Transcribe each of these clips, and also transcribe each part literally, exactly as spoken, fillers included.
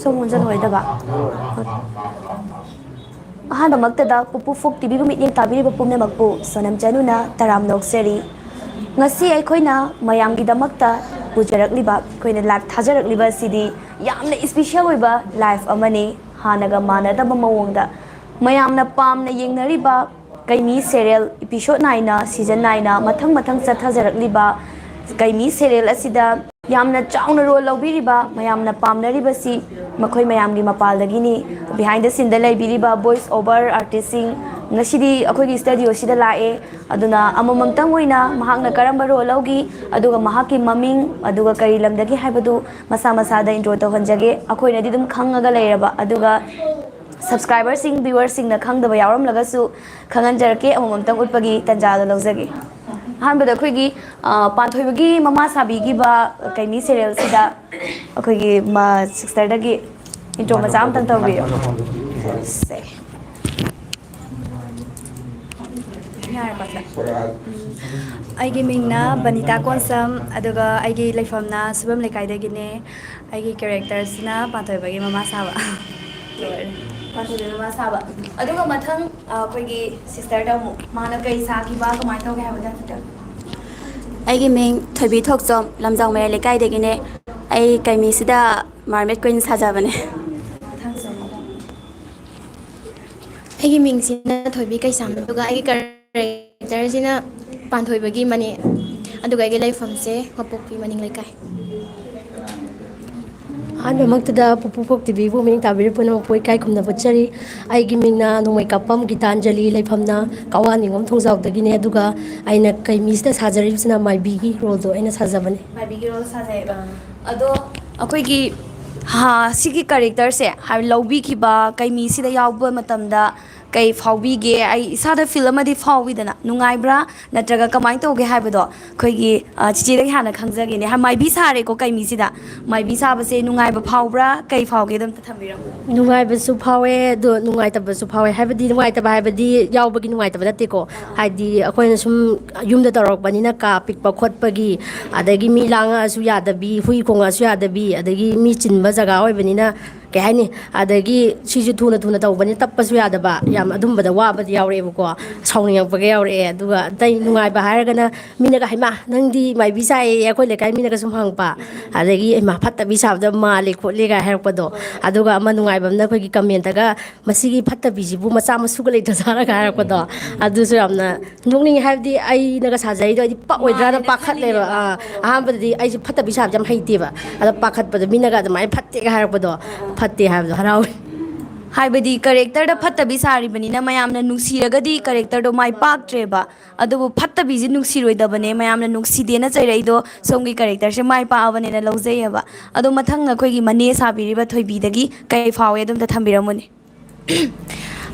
ꯁꯣꯝ ꯑꯣꯟꯁꯤꯜꯂꯣꯏꯗꯕ꯫ ꯑꯍꯥꯟꯕꯃꯛꯇꯗ ꯄꯨꯄꯨ ꯐꯣꯛ ꯇꯤꯚꯤꯕꯨ ꯃꯤꯠꯌꯦꯡ ꯇꯥꯕꯤꯔꯤꯕ ꯄꯨꯝꯅꯃꯛꯄꯨ ꯁꯣꯅꯝ ꯆꯅꯨꯅ ꯇꯔꯥꯝꯅ ꯑꯣꯛꯆꯔꯤ꯫ ꯉꯁꯤ ꯑꯩꯈꯣꯏꯅ ꯃꯌꯥꯝꯒꯤꯗꯃꯛꯇ ꯄꯨꯖꯔꯛꯂꯤꯕ, ꯑꯩꯈꯣꯏꯅ ꯂꯥꯏꯚ ꯊꯥꯖꯔꯛꯂꯤꯕ ꯑꯁꯤꯗꯤ ꯌꯥꯝꯅ ꯏꯁꯄꯤꯁꯦꯜ ꯑꯣꯏꯕ ꯂꯥꯏꯚ ꯑꯃꯅꯤ꯫ ꯍꯥꯟꯅꯒ ꯃꯥꯟꯅꯗꯕ ꯃꯑꯣꯡꯗ ꯃꯌꯥꯝꯅ ꯄꯥꯝꯅ ꯌꯦꯡꯅꯔꯤꯕ ꯀꯩꯃꯤ ꯁꯦꯔꯤꯌꯦꯜ, ꯏꯄꯤꯁꯣꯠ ꯅꯥꯏꯅ, ꯁꯤꯖꯟ ꯅꯥꯏꯅ ꯃꯊꯪ ꯃꯊꯪ ꯆꯠꯊꯖꯔꯛꯂꯤꯕ ꯀꯩꯃꯤ ꯁꯦꯔꯤꯌꯦꯜ ꯑꯁꯤꯗ ꯌꯥꯝꯅ ꯆꯥꯎꯅ ꯔꯣꯜ ꯂꯧꯕꯤꯔꯤꯕ, ꯃꯌꯥꯝꯅ ꯄꯥꯝꯅꯔꯤꯕꯁꯤ ꯃꯈꯣꯏ ꯃꯌꯥꯝꯒꯤ ꯃꯄꯥꯜꯗꯒꯤꯅꯤ꯫ ꯕꯤꯍꯥꯏꯟ ꯗ ꯁꯤꯟꯗ ꯂꯩꯕꯤꯔꯤꯕ ꯚꯣꯏꯁ ꯑꯣꯚꯔ ꯑꯥꯔꯇꯤꯁꯁꯤꯡ ꯉꯁꯤꯗꯤ ꯑꯩꯈꯣꯏꯒꯤ ꯁ꯭ꯇꯨꯗꯤꯑꯣꯁꯤꯗ ꯂꯥꯛꯑꯦ꯫ ꯑꯗꯨꯅ ꯑꯃꯃꯝꯇꯪ ꯑꯣꯏꯅ ꯃꯍꯥꯛꯅ ꯀꯔꯝꯕ ꯔꯣꯜ ꯂꯧꯈꯤ, ꯑꯗꯨꯒ ꯃꯍꯥꯛꯀꯤ ꯃꯃꯤꯡ, ꯑꯗꯨꯒ ꯀꯔꯤ ꯂꯝꯗꯒꯤ ꯍꯥꯏꯕꯗꯨ ꯃꯁꯥ ꯃꯁꯥꯗ ꯏꯟꯇ꯭ꯔꯣ ꯇꯧꯍꯟꯖꯒꯦ꯫ ꯑꯩꯈꯣꯏꯅꯗꯤ ꯑꯗꯨꯝ ꯈꯪꯉꯒ ꯂꯩꯔꯕ, ꯑꯗꯨꯒ ꯁꯕꯁꯀ꯭ꯔꯥꯏꯕꯔꯁꯤꯡ, ꯚ꯭ꯌꯨꯋꯔꯁꯤꯡꯅ ꯈꯪꯗꯕ ꯌꯥꯎꯔꯝꯂꯒꯁꯨ ꯈꯪꯍꯟꯖꯔꯛꯀꯦ, ꯑꯃꯃꯝꯇꯪ ꯎꯠꯄꯒꯤ ꯇꯥꯟꯖꯥꯗꯣ ꯂꯧꯖꯒꯦ꯫ ꯑꯍꯥꯟꯕꯗ ꯑꯩꯈꯣꯏꯒꯤ, ꯑ, ꯄꯥꯟꯊꯣꯏꯕꯒꯤ ꯃꯃꯥ ꯁꯥꯕꯤꯈꯤꯕ ꯀꯩꯃꯤ ꯁꯦꯔꯤꯌꯦꯜꯁꯤꯗ ꯑꯩꯈꯣꯏꯒꯤ ꯃ-, ꯁꯤꯁꯇꯔꯗꯒꯤ ꯏꯟꯇ꯭ꯔꯣ ꯃꯆꯥ ꯑꯃꯇꯪ ꯇꯧꯕꯤꯌꯨ꯫ ꯁꯦ꯫ ꯌꯥꯔꯦꯀꯣ, ꯁꯦ? ꯑꯩꯒꯤ ꯃꯤꯡꯅ ꯕꯅꯤꯇꯥ ꯀꯣꯟꯁꯝ, ꯑꯗꯨꯒ ꯑꯩꯒꯤ ꯂꯩꯐꯝꯅ ꯁꯨꯕꯝ ꯂꯩꯀꯥꯏꯗꯒꯤꯅꯦ꯫ ꯑꯩꯒꯤ ꯀꯦꯔꯦꯛꯇꯔꯁꯤꯅ ꯄꯥꯟꯊꯣꯏꯕꯒꯤ ꯃꯃꯥ ꯁꯥꯕ꯫ ꯂꯣꯏꯔꯦ꯫ ꯄꯥꯟꯊꯣꯏꯕꯒꯤ ꯃꯃꯥ ꯁꯥꯕ꯫ ꯑꯗꯨꯒ ꯃꯊꯪ, ꯑ, ꯑꯩꯈꯣꯏꯒꯤ ꯁꯤꯁꯇꯔꯗ ꯑꯃꯨꯛ ꯃꯥꯅ ꯀꯩ ꯁꯥꯈꯤꯕ, ꯀꯃꯥꯏꯅ ꯇꯧꯒꯦ ꯍꯥꯏꯕꯗꯣ ꯍꯥꯏꯐꯦꯠꯇꯪ꯫ ꯑꯩꯒꯤ ꯃꯤꯡ ꯊꯣꯏꯕꯤ ꯊꯣꯛꯆꯣꯝ, ꯂꯝꯖꯥꯎ ꯃꯌꯥꯏ ꯂꯩꯀꯥꯏꯗꯒꯤꯅꯦ꯫ ꯑꯩ ꯀꯩꯃꯤꯁꯤꯗ ꯃꯥꯔꯃꯦꯠ ꯀ꯭ꯋꯤꯟ ꯁꯥꯖꯕꯅꯦ꯫ ꯃꯊꯪꯁꯨ ꯑꯃꯨꯛ꯫ ꯑꯩꯒꯤ ꯃꯤꯡꯁꯤꯅ ꯊꯣꯏꯕꯤ ꯀꯩꯁꯥꯝ, ꯑꯗꯨꯒ ꯑꯩꯒꯤ ꯀꯦꯔꯦꯛꯇꯔꯁꯤꯅ ꯄꯥꯟꯊꯣꯏꯕꯒꯤ ꯃꯅꯦ, ꯑꯗꯨꯒ ꯑꯩꯒꯤ ꯂꯩꯐꯝꯁꯦ ꯀꯥꯡꯄꯣꯛꯄꯤ ꯃꯅꯤꯡ ꯂꯩꯀꯥꯏ꯫ ꯑꯍꯥꯟꯕꯃꯛꯇꯗ ꯄꯨꯄꯨ ꯐꯣꯛ ꯇꯤꯚꯤꯕꯨ ꯃꯤꯠꯌꯦꯡ ꯇꯥꯕꯤꯔꯤꯕ ꯄꯨꯝꯅꯃꯛꯄꯨ ꯏꯀꯥꯏ ꯈꯨꯝꯅꯕ ꯎꯠꯆꯔꯤ꯫ ꯑꯩꯒꯤ ꯃꯤꯡꯅ ꯅꯣꯡꯃꯩꯀꯥꯞꯄꯝ ꯒꯤꯇꯥꯟꯖꯂꯤ, ꯂꯩꯐꯝꯅ ꯀꯋꯥ ꯅꯤꯉꯣꯝ ꯊꯣꯡꯖꯥꯎꯗꯒꯤꯅꯦ, ꯑꯗꯨꯒ ꯑꯩꯅ ꯀꯩꯃꯤꯁꯤꯗ ꯁꯥꯖꯔꯤꯕꯁꯤꯅ ꯃꯥꯏꯕꯤꯒꯤ ꯔꯣꯜꯗꯣ ꯑꯩꯅ ꯁꯥꯖꯕꯅꯦ꯫ ꯃꯥꯏꯕꯤꯒꯤ ꯔꯣꯜ ꯁꯥꯖꯩꯕ꯫ ꯑꯗꯣ ꯑꯩꯈꯣꯏꯒꯤ, ꯍꯥ, ꯁꯤꯒꯤ ꯀꯦꯔꯦꯛꯇꯔꯁꯦ ꯍꯥꯏ-, ꯂꯧꯕꯤꯈꯤꯕ ꯀꯩꯃꯤꯁꯤꯗ ꯌꯥꯎꯕ ꯃꯇꯝꯗ ꯀꯩ ꯐꯥꯎꯕꯤꯒꯦ? ꯑꯩ ꯏꯁꯥꯗ ꯐꯤꯜ ꯑꯃꯗꯤ ꯐꯥꯎꯋꯤꯗꯅ, ꯅꯨꯡꯉꯥꯏꯕ꯭ꯔꯥ ꯅꯠꯇ꯭ꯔꯒ ꯀꯃꯥꯏꯅ ꯇꯧꯒꯦ ꯍꯥꯏꯕꯗꯣ ꯑꯩꯈꯣꯏꯒꯤ, ꯑ, ꯆꯤꯆꯦꯗꯒꯤ ꯍꯥꯟꯅ ꯈꯪꯖꯒꯦꯅꯦ꯫ ꯍꯥ, ꯃꯥꯏꯕꯤ ꯁꯥꯔꯦꯀꯣ ꯀꯩꯃꯤꯁꯤꯗ꯫ ꯃꯥꯏꯕꯤ ꯁꯥꯕꯁꯦ ꯅꯨꯡꯉꯥꯏꯕ ꯐꯥꯎꯕ꯭ꯔꯥ? ꯀꯩ ꯐꯥꯎꯒꯦ? ꯑꯗꯨꯝ ꯊꯝꯕꯤꯔꯝꯃꯨ꯫ ꯅꯨꯡꯉꯥꯏꯕꯁꯨ ꯐꯥꯎꯋꯦ, ꯑꯗꯣ ꯅꯨꯡꯉꯥꯏꯇꯕꯁꯨ ꯐꯥꯎꯋꯦ꯫ ꯍꯥꯏꯕꯗꯤ, ꯅꯨꯡꯉꯥꯏꯇꯕ ꯍꯥꯏꯕꯗꯤ ꯌꯥꯎꯕꯒꯤ ꯅꯨꯡꯉꯥꯏꯇꯕ ꯅꯠꯇꯦꯀꯣ꯫ ꯍꯥꯏꯗꯤ, ꯑꯩꯈꯣꯏꯅ ꯁꯨꯝ ꯌꯨꯝꯗ ꯇꯧꯔꯛꯄꯅꯤꯅ, ꯀꯥ ꯄꯤꯛꯄ ꯈꯣꯠꯄꯒꯤ, ꯑꯗꯒꯤ ꯃꯤ ꯂꯥꯡꯉꯛꯑꯁꯨ ꯌꯥꯗꯕꯤ, ꯍꯨꯏ ꯈꯣꯡꯉꯛꯑꯁꯨ ꯌꯥꯗꯕꯤ, ꯑꯗꯒꯤ ꯃꯤ ꯆꯤꯟꯕ ꯖꯒꯥ ꯑꯣꯏꯕꯅꯤꯅ, ꯀꯩ ꯍꯥꯏꯅꯤ, ꯑꯗꯒꯤ ꯁꯤꯁꯨ ꯊꯨꯅ ꯊꯨꯅ ꯇꯧꯕꯅꯤꯅ ꯇꯞꯄꯁꯨ ꯌꯥꯗꯕ, ꯌꯥꯝ ꯑꯗꯨꯝꯕꯗ ꯋꯥꯕꯗꯤ ꯌꯥꯎꯔꯛꯑꯦꯕꯀꯣ, ꯁꯥꯎꯅꯤꯡꯉꯛꯄꯒ ꯌꯥꯎꯔꯛꯑꯦ꯫ ꯑꯗꯨꯒ ꯑꯇꯩ ꯅꯨꯡꯉꯥꯏꯕ ꯍꯥꯏꯔꯒꯅ, ꯃꯤꯅꯒ, "ꯍꯩꯃꯥ, ꯅꯪꯗꯤ ꯃꯥꯏꯕꯤ ꯁꯥꯏꯌꯦ?" ꯑꯩꯈꯣꯏ ꯂꯩꯀꯥꯏ ꯃꯤꯅꯒ ꯁꯨꯝ ꯍꯪꯉꯛꯄ꯫ ꯑꯗꯒꯤ, "ꯍꯩꯃꯥ, ꯐꯠꯇꯕꯤ ꯁꯥꯕꯗ ꯃꯥꯜꯂꯦ ꯈꯣꯠꯂꯦꯒ" ꯍꯥꯏꯔꯛꯄꯗꯣ꯫ ꯑꯗꯨꯒ ꯑꯃ ꯅꯨꯡꯉꯥꯏꯕ ꯑꯃꯅ, ꯑꯩꯈꯣꯏꯒꯤ ꯀꯃꯦꯟꯇꯒ, "ꯃꯁꯤꯒꯤ ꯐꯠꯇꯕꯤꯁꯤꯕꯨ ꯃꯆꯥ ꯃꯁꯨꯒ ꯂꯩꯇꯖꯥꯠꯂꯒ" ꯍꯥꯏꯔꯛꯄꯗꯣ, ꯑꯗꯨꯁꯨ ꯌꯥꯝꯅ ꯅꯣꯛꯅꯤꯡꯉꯦ꯫ ꯍꯥꯏꯕꯗꯤ, ꯑꯩꯅꯒ ꯁꯥꯖꯔꯤꯗꯣ ꯑꯩꯗꯤ ꯄꯛꯑꯣꯏꯗ꯭ꯔꯥꯅ ꯄꯥꯈꯠꯂꯦꯕ꯫ ꯑꯥ, ꯑꯍꯥꯟꯕꯗꯗꯤ ꯑꯩꯁꯦ ꯐꯠꯇꯕꯤ ꯁꯥꯕꯁꯦ ꯌꯥꯝ ꯍꯩꯇꯦꯕ꯫ ꯑꯗꯣ ꯄꯥꯈꯠꯄꯗ ꯃꯤꯅꯒ ꯑꯗꯨꯃꯥꯏꯅ ꯐꯠꯇꯦꯒ ꯍꯥꯏꯔꯛꯄꯗꯣ, ꯐꯠꯇꯦ ꯍꯥꯏꯕꯗꯣ ꯍꯔꯥꯎꯋꯦ꯫ ꯍꯥꯏꯕꯗꯤ, ꯀꯦꯔꯦꯛꯇꯔꯗ ꯐꯠꯇꯕꯤ ꯁꯥꯔꯤꯕꯅꯤꯅ ꯃꯌꯥꯝꯅ ꯅꯨꯡꯁꯤꯔꯒꯗꯤ ꯀꯦꯔꯦꯛꯇꯔꯗꯣ ꯃꯥꯏ ꯄꯥꯛꯇ꯭ꯔꯦꯕ꯫ ꯑꯗꯨꯕꯨ ꯐꯠꯇꯕꯤꯁꯦ ꯅꯨꯡꯁꯤꯔꯣꯏꯗꯕꯅꯦ, ꯃꯌꯥꯝꯅ ꯅꯨꯡꯁꯤꯗꯦꯅ ꯆꯩꯔꯛꯏꯗꯣ ꯁꯣꯝꯒꯤ ꯀꯦꯔꯦꯛꯇꯔꯁꯦ ꯃꯥꯏ ꯄꯥꯛꯑꯕꯅꯦꯅ ꯂꯧꯖꯩꯌꯦꯕ꯫ ꯑꯗꯣ ꯃꯊꯪ ꯑꯩꯈꯣꯏꯒꯤ ꯃꯅꯦ ꯁꯥꯕꯤꯔꯤꯕ ꯊꯣꯏꯕꯤꯗꯒꯤ ꯀꯩ ꯐꯥꯎꯋꯦ? ꯑꯗꯨꯝꯇ ꯊꯝꯕꯤꯔꯝꯃꯨꯅꯦ꯫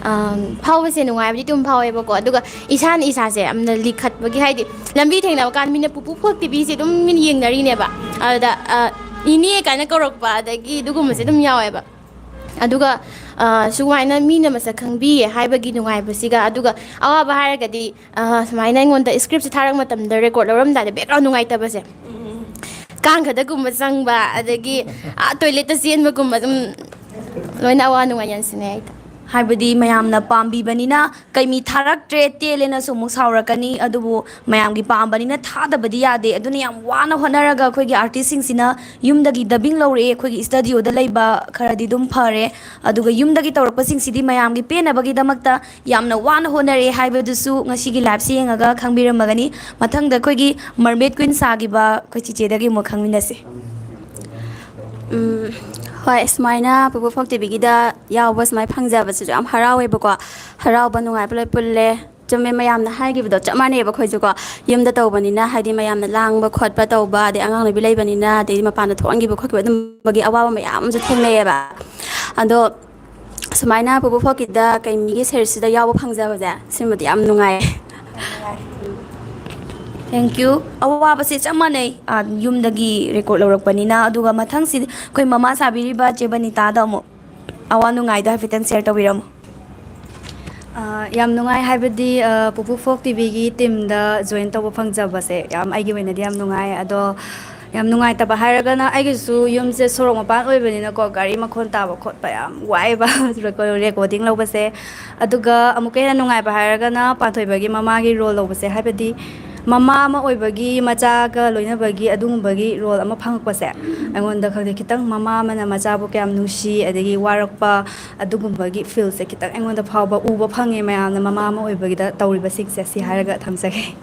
ꯑꯝ, ꯐꯥꯎꯕꯁꯦ ꯅꯨꯡꯉꯥꯏꯕꯗꯤ ꯑꯗꯨꯝ ꯐꯥꯎꯋꯦꯕꯀꯣ꯫ ꯑꯗꯨꯒ ꯏꯁꯥꯅ ꯏꯁꯥꯁꯦ ꯌꯥꯝꯅ ꯂꯤꯈꯠꯄꯒꯤ, ꯍꯥꯏꯗꯤ, ꯂꯝꯕꯤ ꯊꯦꯡꯅꯕ ꯀꯥꯟꯗ ꯃꯤꯅ "ꯄꯨꯄꯨ ꯐꯣꯛ ꯇꯤꯚꯤꯁꯦ" ꯑꯗꯨꯝ ꯃꯤꯅ ꯌꯦꯡꯅꯔꯤꯅꯦꯕ꯫ ꯑꯗꯨꯗ, ꯑ, "ꯏꯅꯦ" ꯀꯥꯏꯅ ꯀꯧꯔꯛꯄ, ꯑꯗꯒꯤ ꯑꯗꯨꯒꯨꯝꯕꯁꯦ ꯑꯗꯨꯝ ꯌꯥꯎꯋꯦꯕ꯫ ꯑꯗꯨꯒ, ꯑ, ꯁꯨꯃꯥꯏꯅ ꯃꯤꯅ ꯃꯁꯛ ꯈꯪꯕꯤꯌꯦ ꯍꯥꯏꯕꯒꯤ ꯅꯨꯡꯉꯥꯏꯕꯁꯤꯒ, ꯑꯗꯨꯒ ꯑꯋꯥꯕ ꯍꯥꯏꯔꯒꯗꯤ, ꯑ, ꯁꯨꯃꯥꯏꯅ ꯑꯩꯉꯣꯟꯗ ꯁ꯭ꯀ꯭ꯔꯤꯞꯁꯦ ꯊꯥꯔꯛꯄ ꯃꯇꯝꯗ ꯔꯦꯀꯣꯔꯗ ꯂꯧꯔꯝꯗꯥꯏꯗ ꯕꯦꯛꯒ꯭ꯔꯥꯎꯟ ꯅꯨꯡꯉꯥꯏꯇꯕꯁꯦ, ꯀꯥꯡꯈꯗꯒꯨꯝꯕ ꯆꯪꯕ, ꯑꯗꯒꯤ, ꯑ, ꯇꯣꯏꯂꯦꯠꯇ ꯆꯦꯟꯕꯒꯨꯝꯕ, ꯑꯗꯨꯝ ꯂꯣꯏꯅ ꯑꯋꯥ ꯅꯨꯡꯉꯥꯏ ꯌꯥꯟꯁꯤꯟꯅꯩ ꯍꯥꯏꯇꯥꯔꯦ꯫ ꯍꯥꯏꯕꯗꯤ, ꯃꯌꯥꯝꯅ ꯄꯥꯝꯕꯤꯕꯅꯤꯅ, "ꯀꯩꯃꯤ ꯊꯥꯔꯛꯇ꯭ꯔꯦ, ꯇꯦꯜꯂꯦꯅꯁꯨ" ꯑꯃꯨꯛ ꯁꯥꯎꯔꯛꯀꯅꯤ꯫ ꯑꯗꯨꯕꯨ ꯃꯌꯥꯝꯒꯤ ꯄꯥꯝꯕꯅꯤꯅ ꯊꯥꯗꯕꯗꯤ ꯌꯥꯗꯦ꯫ ꯑꯗꯨꯅ ꯌꯥꯝ ꯋꯥꯅ ꯍꯣꯠꯅꯔꯒ ꯑꯩꯈꯣꯏꯒꯤ ꯑꯥꯔꯇꯤꯁꯁꯤꯡꯁꯤꯅ ꯌꯨꯝꯗꯒꯤ ꯗꯕꯤꯡ ꯂꯧꯔꯛꯑꯦ꯫ ꯑꯩꯈꯣꯏꯒꯤ ꯁ꯭ꯇꯗꯤꯑꯣꯗ ꯂꯩꯕ ꯈꯔꯗꯤ ꯑꯗꯨꯝ ꯐꯔꯦ, ꯑꯗꯨꯒ ꯌꯨꯝꯗꯒꯤ ꯇꯧꯔꯛꯄꯁꯤꯡꯁꯤꯗꯤ ꯃꯌꯥꯝꯒꯤ ꯄꯦꯟꯅꯕꯒꯤꯗꯃꯛꯇ ꯌꯥꯝꯅ ꯋꯥꯅ ꯍꯣꯠꯅꯔꯛꯑꯦ ꯍꯥꯏꯕꯗꯨꯁꯨ ꯉꯁꯤꯒꯤ ꯂꯥꯏꯞꯁꯤ ꯌꯦꯡꯉꯒ ꯈꯪꯕꯤꯔꯝꯃꯒꯅꯤ꯫ ꯃꯊꯪꯗ ꯑꯩꯈꯣꯏꯒꯤ ꯃꯔꯃꯦꯗ ꯀ꯭ꯋꯤꯟ ꯁꯥꯈꯤꯕ ꯑꯩꯈꯣꯏ ꯆꯤꯆꯦꯗꯒꯤ ꯑꯃꯨꯛ ꯈꯪꯃꯤꯟꯅꯁꯤ꯫ ꯎꯝ, ꯍꯣꯏ, ꯁꯨꯃꯥꯏꯅ ꯄꯨꯄꯨ ꯐꯣꯛ ꯇꯤꯚꯤꯒꯤꯗ ꯌꯥꯎꯕ ꯁꯨꯃꯥꯏꯅ ꯐꯪꯖꯕꯁꯤꯁꯨ ꯌꯥꯝ ꯍꯔꯥꯎꯋꯦꯕꯀꯣ꯫ ꯍꯔꯥꯎꯕ ꯅꯨꯡꯉꯥꯏꯕ ꯂꯣꯏ ꯄꯨꯜꯂꯦ꯫ ꯆꯨꯝꯃꯦ, ꯃꯌꯥꯝꯅ ꯍꯥꯏꯈꯤꯕꯗꯣ ꯆꯞ ꯃꯥꯟꯅꯩꯑꯕ꯫ ꯑꯩꯈꯣꯏꯁꯨꯀꯣ, ꯌꯨꯝꯗ ꯇꯧꯕꯅꯤꯅ, ꯍꯥꯏꯗꯤ, ꯃꯌꯥꯝꯅ ꯂꯥꯡꯕ ꯈꯣꯠꯄ ꯇꯧꯕ, ꯑꯗꯩ ꯑꯉꯥꯡ ꯅꯨꯕꯤ ꯂꯩꯕꯅꯤꯅ, ꯑꯗꯩꯗꯤ ꯃꯄꯥꯟꯗ ꯊꯣꯛꯍꯟꯈꯤꯕ ꯈꯣꯠꯈꯤꯕ, ꯑꯗꯨꯝꯕꯒꯤ ꯑꯋꯥꯕ ꯃꯌꯥꯝ ꯑꯃꯁꯨ ꯊꯦꯡꯅꯩꯑꯕ꯫ ꯑꯗꯣ ꯁꯨꯃꯥꯏꯅ ꯄꯨꯄꯨ ꯐꯣꯛꯀꯤꯗ ꯀꯩꯃꯤꯒꯤ ꯁꯦꯔꯤꯁꯁꯤꯗ ꯌꯥꯎꯕ ꯐꯪꯖꯕꯁꯦ ꯁꯤꯃꯗꯤ ꯌꯥꯝ ꯅꯨꯡꯉꯥꯏꯌꯦ꯫ Thank you. ꯑꯋꯥꯕꯁꯦ ꯆꯞ ꯃꯥꯟꯅꯩ꯫ ꯑꯥ, ꯌꯨꯝꯗꯒꯤ ꯔꯦꯀꯣꯔꯠ ꯂꯧꯔꯛꯄꯅꯤꯅ꯫ ꯑꯗꯨꯒ ꯃꯊꯪꯁꯤꯗꯤ ꯑꯩꯈꯣꯏ ꯃꯃꯥ ꯁꯥꯕꯤꯔꯤꯕ ꯆꯦ ꯕꯅꯤꯇꯥꯗ ꯑꯃꯨꯛ ꯑꯋꯥ ꯅꯨꯡꯉꯥꯏꯗꯣ ꯍꯥꯏꯐꯦꯠꯇꯪ ꯁꯤꯌꯔ ꯇꯧꯕꯤꯔꯝꯃꯣ꯫ ꯑ, ꯌꯥꯝ ꯅꯨꯡꯉꯥꯏ꯫ ꯍꯥꯏꯕꯗꯤ, ꯑ, ꯄꯨꯄꯨ ꯐꯣꯛ ꯇꯤꯚꯤꯒꯤ ꯇꯤꯝꯗ ꯖꯣꯏꯟ ꯇꯧꯕ ꯐꯪꯖꯕꯁꯦ ꯌꯥꯝ, ꯑꯩꯒꯤ ꯑꯣꯏꯅꯗꯤ ꯌꯥꯝ ꯅꯨꯡꯉꯥꯏ꯫ ꯑꯗꯣ ꯌꯥꯝ ꯅꯨꯡꯉꯥꯏꯇꯕ ꯍꯥꯏꯔꯒꯅ, ꯑꯩꯒꯤꯁꯨ ꯌꯨꯝꯁꯦ ꯁꯣꯔꯣꯛ ꯃꯄꯥꯟ ꯑꯣꯏꯕꯅꯤꯅꯀꯣ, ꯒꯥꯔꯤ ꯃꯈꯣꯟ ꯇꯥꯕ ꯈꯣꯠꯄ ꯌꯥꯝ ꯋꯥꯏꯑꯦꯕ ꯔꯦꯀꯣꯔꯗꯤꯡ ꯂꯧꯕꯁꯦ꯫ ꯑꯗꯨꯒ ꯑꯃꯨꯛꯀ ꯍꯦꯟꯅ ꯅꯨꯡꯉꯥꯏꯕ ꯍꯥꯏꯔꯒꯅ, ꯄꯥꯟꯊꯣꯏꯕꯒꯤ ꯃꯃꯥꯒꯤ ꯔꯣꯜ ꯂꯧꯕꯁꯦ, ꯍꯥꯏꯕꯗꯤ ꯃꯃꯥ ꯑꯃ ꯑꯣꯏꯕꯒꯤ, ꯃꯆꯥꯒ ꯂꯣꯏꯅꯕꯒꯤ ꯑꯗꯨꯒꯨꯝꯕꯒꯤ ꯔꯣꯜ ꯑꯃ ꯐꯪꯉꯛꯄꯁꯦ ꯑꯩꯉꯣꯟꯗ, ꯈꯪꯗꯦ, ꯈꯤꯇꯪ ꯃꯃꯥ ꯑꯃꯅ ꯃꯆꯥꯕꯨ ꯀꯌꯥꯝ ꯅꯨꯡꯁꯤ, ꯑꯗꯒꯤ ꯋꯥꯔꯛꯄ, ꯑꯗꯨꯒꯨꯝꯕꯒꯤ ꯐꯤꯜꯁꯦ ꯈꯤꯇꯪ ꯑꯩꯉꯣꯟꯗ ꯐꯥꯎꯕ ꯎꯕ ꯐꯪꯉꯦ꯫ ꯃꯌꯥꯝꯅ ꯃꯃꯥ ꯑꯃ ꯑꯣꯏꯕꯒꯤꯗ ꯇꯧꯔꯤꯕꯁꯤꯡꯁꯦ, ꯁꯤ ꯍꯥꯏꯔꯒ ꯊꯝꯖꯒꯦ꯫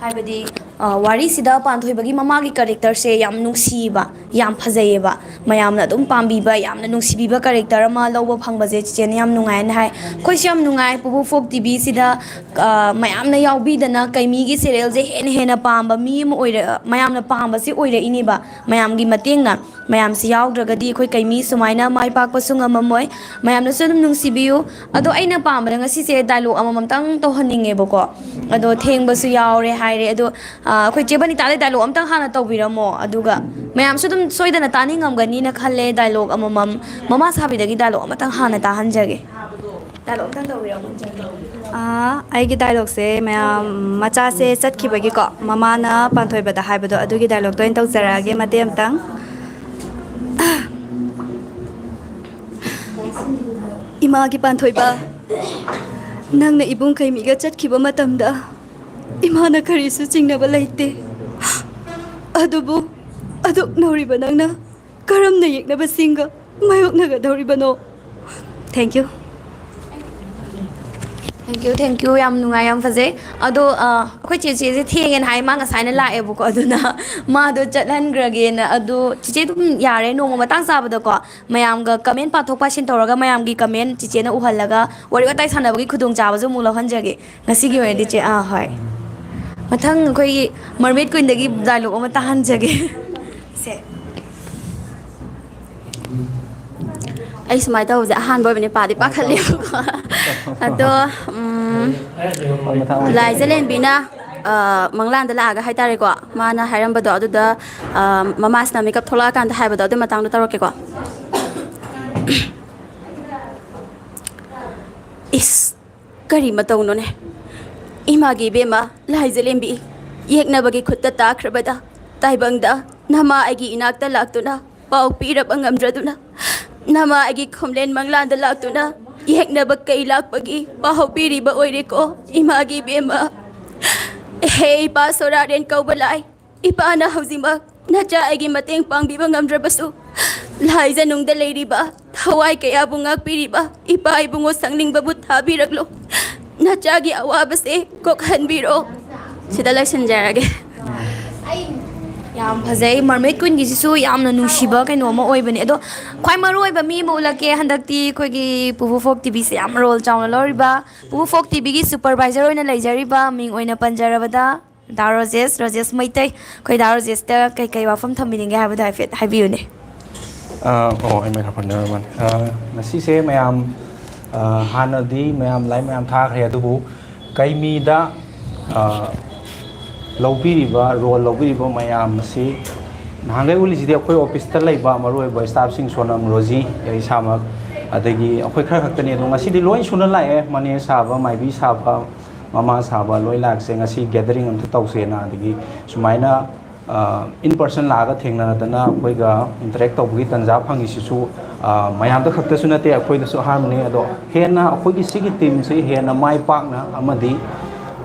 ꯍꯥꯏꯕꯗꯤ, ꯑ, ꯋꯥꯔꯤꯁꯤꯗ ꯄꯥꯟꯊꯣꯏꯕꯒꯤ ꯃꯃꯥꯒꯤ ꯀꯦꯔꯦꯛꯇꯔꯁꯦ ꯌꯥꯝ ꯅꯨꯡꯁꯤꯕ, ꯌꯥꯝ ꯐꯖꯩꯌꯦꯕ, ꯃꯌꯥꯝꯅ ꯑꯗꯨꯝ ꯄꯥꯝꯕꯤꯕ, ꯌꯥꯝꯅ ꯅꯨꯡꯁꯤꯕꯤꯕ ꯀꯦꯔꯦꯛꯇꯔ ꯑꯃ ꯂꯧꯕ ꯐꯪꯕꯁꯦ ꯆꯤꯆꯦꯅ ꯌꯥꯝ ꯅꯨꯡꯉꯥꯏꯅ ꯍꯥꯏ꯫ ꯑꯩꯈꯣꯏꯁꯨ ꯌꯥꯝ ꯅꯨꯡꯉꯥꯏ ꯄꯨꯄꯨ ꯐꯣꯛ ꯇꯤꯚꯤꯁꯤꯗ, ꯑ, ꯃꯌꯥꯝꯅ ꯌꯥꯎꯕꯤꯗꯅ ꯀꯩꯃꯤꯒꯤ ꯁꯦꯔꯤꯌꯦꯜꯁꯦ ꯍꯦꯟꯅ ꯍꯦꯟꯅ ꯄꯥꯝꯕ ꯃꯤ ꯑꯃ ꯑꯣꯏꯔ-, ꯃꯌꯥꯝꯅ ꯄꯥꯝꯕꯁꯤ ꯑꯣꯏꯔꯛꯏꯅꯦꯕ ꯃꯌꯥꯝꯒꯤ ꯃꯇꯦꯡꯅ꯫ ꯃꯌꯥꯝꯁꯤ ꯌꯥꯎꯗ꯭ꯔꯒꯗꯤ ꯑꯩꯈꯣꯏ ꯀꯩꯃꯤ ꯁꯨꯃꯥꯏꯅ ꯃꯥꯏ ꯄꯥꯛꯄꯁꯨ ꯉꯝꯃꯝꯃꯣꯏ꯫ ꯃꯌꯥꯝꯅꯁꯨ ꯑꯗꯨꯝ ꯅꯨꯡꯁꯤꯕꯤꯌꯨ꯫ ꯑꯗꯣ ꯑꯩꯅ ꯄꯥꯝꯕꯗ ꯉꯁꯤꯁꯦ ꯗꯥꯏꯂꯣꯛ ꯑꯃꯃꯝꯇꯪ ꯇꯧꯍꯟꯅꯤꯡꯉꯦꯕꯀꯣ꯫ ꯑꯗꯣ ꯊꯦꯡꯕꯁꯨ ꯌꯥꯎꯔꯦ ꯍꯥꯏꯔꯦ꯫ ꯑꯗꯣ, ꯑ, ꯑꯩꯈꯣꯏ ꯆꯦ ꯕꯅꯤꯇꯥꯗꯩ ꯗꯥꯏꯂꯣꯛ ꯑꯝꯇꯪ ꯍꯥꯟꯅ ꯇꯧꯕꯤꯔꯝꯃꯣ꯫ ꯑꯗꯨꯒ ꯃꯌꯥꯝꯁꯨ ꯑꯗꯨꯝ ꯁꯣꯏꯗꯅ ꯇꯥꯅꯤꯡꯉꯝꯒꯅꯤꯅ ꯈꯜꯂꯦ꯫ ꯗꯥꯏꯂꯣꯛ ꯑꯃꯃꯝ, ꯃꯃꯥ ꯁꯥꯕꯤꯗꯒꯤ ꯗꯥꯏꯂꯣꯛ ꯑꯃꯇꯪ ꯍꯥꯟꯅ ꯇꯥꯍꯟꯖꯒꯦ꯫ ꯗꯥꯏꯂꯣꯛ ꯑꯝꯇꯪ ꯇꯧꯕꯤꯔꯝꯃꯣ꯫ ꯑꯥ, ꯑꯩꯒꯤ ꯗꯥꯏꯂꯣꯛꯁꯦ, ꯃꯌꯥꯝ, ꯃꯆꯥꯁꯦ ꯆꯠꯈꯤꯕꯒꯤꯀꯣ, ꯃꯃꯥꯅ ꯄꯥꯟꯊꯣꯏꯕꯗ ꯍꯥꯏꯕꯗꯣ, ꯑꯗꯨꯒꯤ ꯗꯥꯏꯂꯣꯛꯇꯣ ꯑꯣꯏꯅ ꯇꯧꯖꯔꯛꯑꯒꯦ, ꯃꯇꯦꯛ ꯑꯃꯇꯪ꯫ ꯏꯃꯥꯒꯤ ꯄꯥꯟꯊꯣꯏꯕ, ꯅꯪꯅ ꯏꯕꯨꯡ ꯀꯩꯃꯤꯒ ꯆꯠꯈꯤꯕ ꯃꯇꯝꯗ ꯏꯃꯥꯅ ꯀꯔꯤꯁꯨ ꯆꯤꯡꯅꯕ ꯂꯩꯇꯦ꯫ ꯑꯗꯨꯕꯨ ꯑꯗꯨꯛ ꯅꯧꯔꯤꯕ ꯅꯪꯅ ꯀꯔꯝꯅ ꯌꯦꯛꯅꯕꯁꯤꯡꯒ ꯃꯥꯌꯣꯛꯅꯒꯗꯧꯔꯤꯕꯅꯣ? Thank you. Thank you, thank you. ꯌꯥꯝ ꯅꯨꯡꯉꯥꯏ, ꯌꯥꯝ ꯐꯖꯩ꯫ ꯑꯗꯣ, ꯑ, ꯑꯩꯈꯣꯏ ꯆꯦꯆꯦꯁꯦ ꯊꯦꯡꯉꯦꯅ ꯍꯥꯏ, ꯃꯥ ꯉꯁꯥꯏꯅ ꯂꯥꯛꯑꯦꯕꯀꯣ, ꯑꯗꯨꯅ ꯃꯥꯗꯣ ꯆꯠꯍꯟꯈ꯭ꯔꯒꯦꯅ꯫ ꯑꯗꯣ ꯆꯦꯆꯦ ꯑꯗꯨꯝ ꯌꯥꯔꯦ, ꯅꯣꯡꯃ ꯃꯇꯥꯡ ꯆꯥꯕꯗꯀꯣ ꯃꯌꯥꯝꯒ ꯀꯃꯦꯟ ꯄꯥꯊꯣꯛ ꯄꯥꯁꯤꯟ ꯇꯧꯔꯒ ꯃꯌꯥꯝꯒꯤ ꯀꯃꯦꯟ ꯆꯦꯆꯦꯅ ꯎꯍꯜꯂꯒ ꯋꯥꯔꯤ ꯋꯥꯇꯥꯏ ꯁꯥꯟꯅꯕꯒꯤ ꯈꯨꯗꯣꯡꯆꯥꯕꯁꯨ ꯑꯃꯨꯛ ꯂꯧꯍꯟꯖꯒꯦ꯫ ꯉꯁꯤꯒꯤ ꯑꯣꯏꯅꯗꯤ ꯆꯦ, ꯑꯥ, ꯍꯣꯏ꯫ ꯃꯊꯪ ꯑꯩꯈꯣꯏꯒꯤ ꯃꯔꯃꯦꯠ ꯀ꯭ꯋꯤꯟꯗꯒꯤ ꯗꯥꯏꯂꯣꯛ ꯑꯃ ꯇꯥꯍꯟꯖꯒꯦ꯫ ꯁꯦ꯫ ꯑꯩ ꯁꯨꯃꯥꯏꯅ ꯇꯧꯕꯁꯦ ꯑꯍꯥꯟꯕ ꯑꯣꯏꯕꯅꯦ, ꯄꯥꯗꯤ ꯄꯥꯈꯠꯂꯦꯕꯀꯣ꯫ ꯑꯗꯣ ꯎꯝ, ꯂꯥꯏꯖꯂꯦꯟꯕꯤꯅ ꯑ, ꯃꯪꯂꯥꯟꯗ ꯂꯥꯛꯑꯒ ꯍꯥꯏꯇꯥꯔꯦꯀꯣ, ꯃꯥꯅ ꯍꯥꯏꯔꯝꯕꯗꯣ ꯑꯗꯨꯗ, ꯑ, ꯃꯃꯥꯁꯤꯅ ꯃꯤꯀꯞ ꯊꯣꯛꯂꯛꯑꯀꯥꯟꯗ ꯍꯥꯏꯕꯗꯣ ꯑꯗꯨ ꯃꯇꯥꯡꯗꯣ ꯇꯧꯔꯛꯀꯦꯀꯣ꯫ ꯏꯁ, ꯀꯔꯤ ꯃꯇꯧꯅꯣꯅꯦ? ꯏꯃꯥꯒꯤ ꯏꯕꯦꯝꯃ ꯂꯥꯏꯖꯂꯦꯝꯕꯤ, ꯌꯦꯛꯅꯕꯒꯤ ꯈꯨꯠꯇ ꯇꯥꯈ꯭ꯔꯕꯗ ꯇꯥꯏꯕꯪꯗ ꯅꯃꯥ ꯑꯩꯒꯤ ꯏꯅꯥꯛꯇ ꯂꯥꯛꯇꯨꯅ ꯄꯥꯎ ꯄꯤꯔꯕ ꯉꯝꯗ꯭ꯔꯗꯨꯅ, ꯅꯃꯥ ꯑꯩꯒꯤ ꯈꯣꯝꯂꯦꯟ ꯃꯪꯂꯥꯟꯗ ꯂꯥꯛꯇꯨꯅ ꯌꯦꯛꯅꯕ ꯀꯩ ꯂꯥꯛꯄꯒꯤ ꯄꯥꯎ ꯄꯤꯔꯤꯕ ꯑꯣꯏꯔꯦꯀꯣ, ꯏꯃꯥꯒꯤ ꯏꯕꯦꯝꯃ꯫ ꯍꯦ ꯏꯄꯥ ꯁꯣꯔꯥꯔꯦꯟ ꯀꯧꯕ ꯂꯥꯏ, ꯏꯄꯥꯅ ꯍꯧꯖꯤꯛꯃꯛ ꯅꯆꯥ ꯑꯩꯒꯤ ꯃꯇꯦꯡ ꯄꯥꯡꯕꯤꯕ ꯉꯝꯗ꯭ꯔꯕꯁꯨ, ꯂꯥꯏꯖꯅꯨꯡꯗ ꯂꯩꯔꯤꯕ ꯊꯋꯥꯏ ꯀꯌꯥꯕꯨ ꯉꯥꯛꯄꯤꯔꯤꯕ ꯏꯄꯥ ꯏꯕꯨꯡꯉꯣ ꯁꯪꯅꯤꯡꯕꯕꯨ ꯊꯥꯕꯤꯔꯛꯂꯣ꯫ ꯅꯆꯥꯒꯤ ꯑꯋꯥꯕꯁꯦ ꯀꯣꯛꯍꯟꯕꯤꯔꯣ꯫ ꯁꯤꯗ ꯂꯣꯏꯁꯤꯟꯖꯔꯒꯦ꯫ ꯌꯥꯝ ꯐꯖꯩ꯫ ꯃꯔꯃꯦꯠ ꯀꯨꯏꯟꯒꯤꯁꯤꯁꯨ ꯌꯥꯝꯅ ꯅꯨꯡꯁꯤꯕ ꯀꯩꯅꯣ ꯑꯃ ꯑꯣꯏꯕꯅꯦ꯫ ꯑꯗꯣ ꯈ꯭ꯋꯥꯏ ꯃꯔꯨ ꯑꯣꯏꯕ ꯃꯤ ꯑꯃ ꯎꯠꯂꯛꯀꯦ꯫ ꯍꯟꯗꯛꯇꯤ ꯑꯩꯈꯣꯏꯒꯤ ꯄꯨꯕꯨ ꯐꯣꯛ ꯇꯤꯚꯤꯁꯦ ꯌꯥꯝ ꯔꯣꯜ ꯆꯥꯎꯅ ꯂꯧꯔꯤꯕ, ꯄꯨꯕꯨ ꯐꯣꯛ ꯇꯤꯚꯤꯒꯤ ꯁꯨꯄꯔꯚꯥꯏꯖꯔ ꯑꯣꯏꯅ ꯂꯩꯖꯔꯤꯕ ꯃꯤꯡ ꯑꯣꯏꯅ ꯄꯟꯖꯔꯕꯗ ꯗꯥ ꯔꯣꯖꯦꯁ, ꯔꯣꯖꯦꯁ ꯃꯩꯇꯩ꯫ ꯑꯩꯈꯣꯏ ꯗꯥ ꯔꯣꯖꯦꯁꯇ ꯀꯩꯀꯩ ꯋꯥꯐꯝ ꯊꯝꯕꯤꯅꯤꯡꯒꯦ ꯍꯥꯏꯕꯗꯣ ꯍꯥꯏꯐꯦꯠ ꯍꯥꯏꯕꯤꯌꯨꯅꯦ꯫ ꯑ, ꯑꯣ, ꯑꯩ ꯃꯥꯏꯀ꯭ꯔꯣꯐꯣꯟ ꯌꯥꯎꯔꯕꯅꯦ꯫ ꯑ, ꯉꯁꯤꯁꯦ ꯃꯌꯥꯝ, ꯑ, ꯍꯥꯟꯅꯗꯤ ꯃꯌꯥꯝ ꯂꯥꯏꯔꯤꯛ ꯃꯌꯥꯝ ꯊꯥꯈ꯭ꯔꯦ, ꯑꯗꯨꯕꯨ ꯀꯩꯃꯤꯗ, ꯑ, ꯂꯧꯕꯤꯔꯤꯕ, ꯔꯣꯜ ꯂꯧꯕꯤꯔꯤꯕ ꯃꯌꯥꯝ ꯑꯁꯤ ꯅꯍꯥꯟꯈꯩ ꯎꯠꯂꯤꯁꯤꯗꯤ ꯑꯩꯈꯣꯏ ꯑꯣꯐꯤꯁꯇ ꯂꯩꯕ ꯃꯔꯨꯑꯣꯏꯕ ꯁ꯭ꯇꯥꯐꯁꯤꯡ, ꯁꯣꯅꯝ, ꯔꯣꯖꯤ, ꯑꯩ ꯏꯁꯥꯃꯛ, ꯑꯗꯒꯤ ꯑꯩꯈꯣꯏ ꯈꯔ ꯈꯛꯇꯅꯤ꯫ ꯑꯗꯣ ꯉꯁꯤꯗꯤ ꯂꯣꯏ ꯁꯨꯅ ꯂꯥꯛꯑꯦ, ꯃꯅꯦ ꯁꯥꯕ, ꯃꯥꯏꯕꯤ ꯁꯥꯕ, ꯃꯃꯥ ꯁꯥꯕ ꯂꯣꯏ ꯂꯥꯛꯁꯦ, ꯉꯁꯤ ꯒꯦꯗꯔꯤꯡ ꯑꯝꯇ ꯇꯧꯁꯦꯅ꯫ ꯑꯗꯒꯤ ꯁꯨꯃꯥꯏꯅ, ꯑ, in person ꯂꯥꯛꯑꯒ ꯊꯦꯡꯅꯗꯅ ꯑꯩꯈꯣꯏꯒ interact ꯇꯧꯕꯒꯤ ꯇꯥꯟꯖꯥ ꯐꯪꯉꯤꯁꯤꯁꯨ, ꯑ, ꯃꯌꯥꯝꯗ ꯈꯛꯇꯁꯨ ꯅꯠꯇꯦ, ꯑꯩꯈꯣꯏꯗꯁꯨ ꯑꯍꯥꯟꯕꯅꯤ꯫ ꯑꯗꯣ ꯍꯦꯟꯅ ꯑꯩꯈꯣꯏꯒꯤ ꯁꯤꯒꯤ ꯇꯤꯝꯁꯤ ꯍꯦꯟꯅ ꯃꯥꯏ ꯄꯥꯛꯅ ꯑꯃꯗꯤ,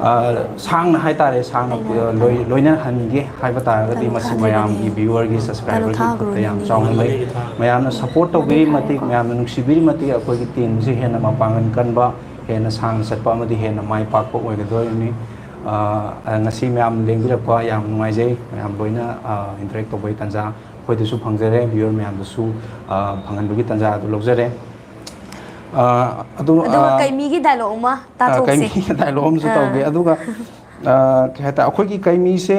ꯑ, ꯁꯥꯡꯅ ꯍꯥꯏꯇꯥꯔꯦ, ꯁꯥꯡꯅ, ꯑ, ꯂꯣꯏ-, ꯂꯣꯏꯅꯍꯟꯒꯦ ꯍꯥꯏꯕ ꯇꯥꯔꯒꯗꯤ ꯃꯁꯤ ꯃꯌꯥꯝꯒꯤ viewerꯒꯤ, subscriberꯒꯤ ꯈꯨꯠꯇ ꯌꯥꯝ ꯆꯥꯎꯅ ꯂꯩ꯫ ꯃꯌꯥꯝꯅ support ꯇꯧꯕꯤꯔꯤ ꯃꯇꯤꯛ, ꯃꯌꯥꯝꯅ ꯅꯨꯡꯁꯤꯕꯤꯔꯤ ꯃꯇꯤꯛ ꯑꯩꯈꯣꯏꯒꯤ ꯇꯤꯝꯁꯤ ꯍꯦꯟꯅ ꯃꯄꯥꯡꯒꯜ ꯀꯟꯕ, ꯍꯦꯟꯅ ꯁꯥꯡꯅ ꯆꯠꯄ ꯑꯃꯗꯤ ꯍꯦꯟꯅ ꯃꯥꯏ ꯄꯥꯛꯄ ꯑꯣꯏꯒꯗꯣꯔꯤꯕꯅꯤ꯫ ꯑ, ꯉꯁꯤ ꯃꯌꯥꯝ ꯂꯦꯡꯕꯤꯔꯛꯄ ꯌꯥꯝ ꯅꯨꯡꯉꯥꯏꯖꯩ꯫ ꯃꯌꯥꯝ ꯂꯣꯏꯅ, ꯑ, interact ꯇꯧꯕꯒꯤ ꯇꯥꯟꯖꯥ ꯑꯩꯈꯣꯏꯗꯁꯨ ꯐꯪꯖꯔꯦ, viewer ꯃꯌꯥꯝꯗꯁꯨ, ꯑ, ꯐꯪꯍꯟꯕꯒꯤ ꯇꯥꯟꯖꯥ ꯑꯗꯨ ꯂꯧꯖꯔꯦ꯫ ꯑ, ꯑꯗꯨ, ꯑ, ꯑꯗꯨꯒ ꯀꯩꯃꯤꯒꯤ dialogue ꯑꯃ ꯑ, ꯇꯥꯊꯣꯛꯁꯦ꯫ ꯀꯩꯃꯤꯒꯤ dialogue ꯑꯃꯁꯨ ꯑꯥ꯫ ꯇꯧꯒꯦ꯫ ꯑꯗꯨꯒ, ꯑ, ꯀꯩ ꯍꯥꯏꯇꯥꯔꯦ, ꯑꯩꯈꯣꯏꯒꯤ ꯀꯩꯃꯤꯁꯦ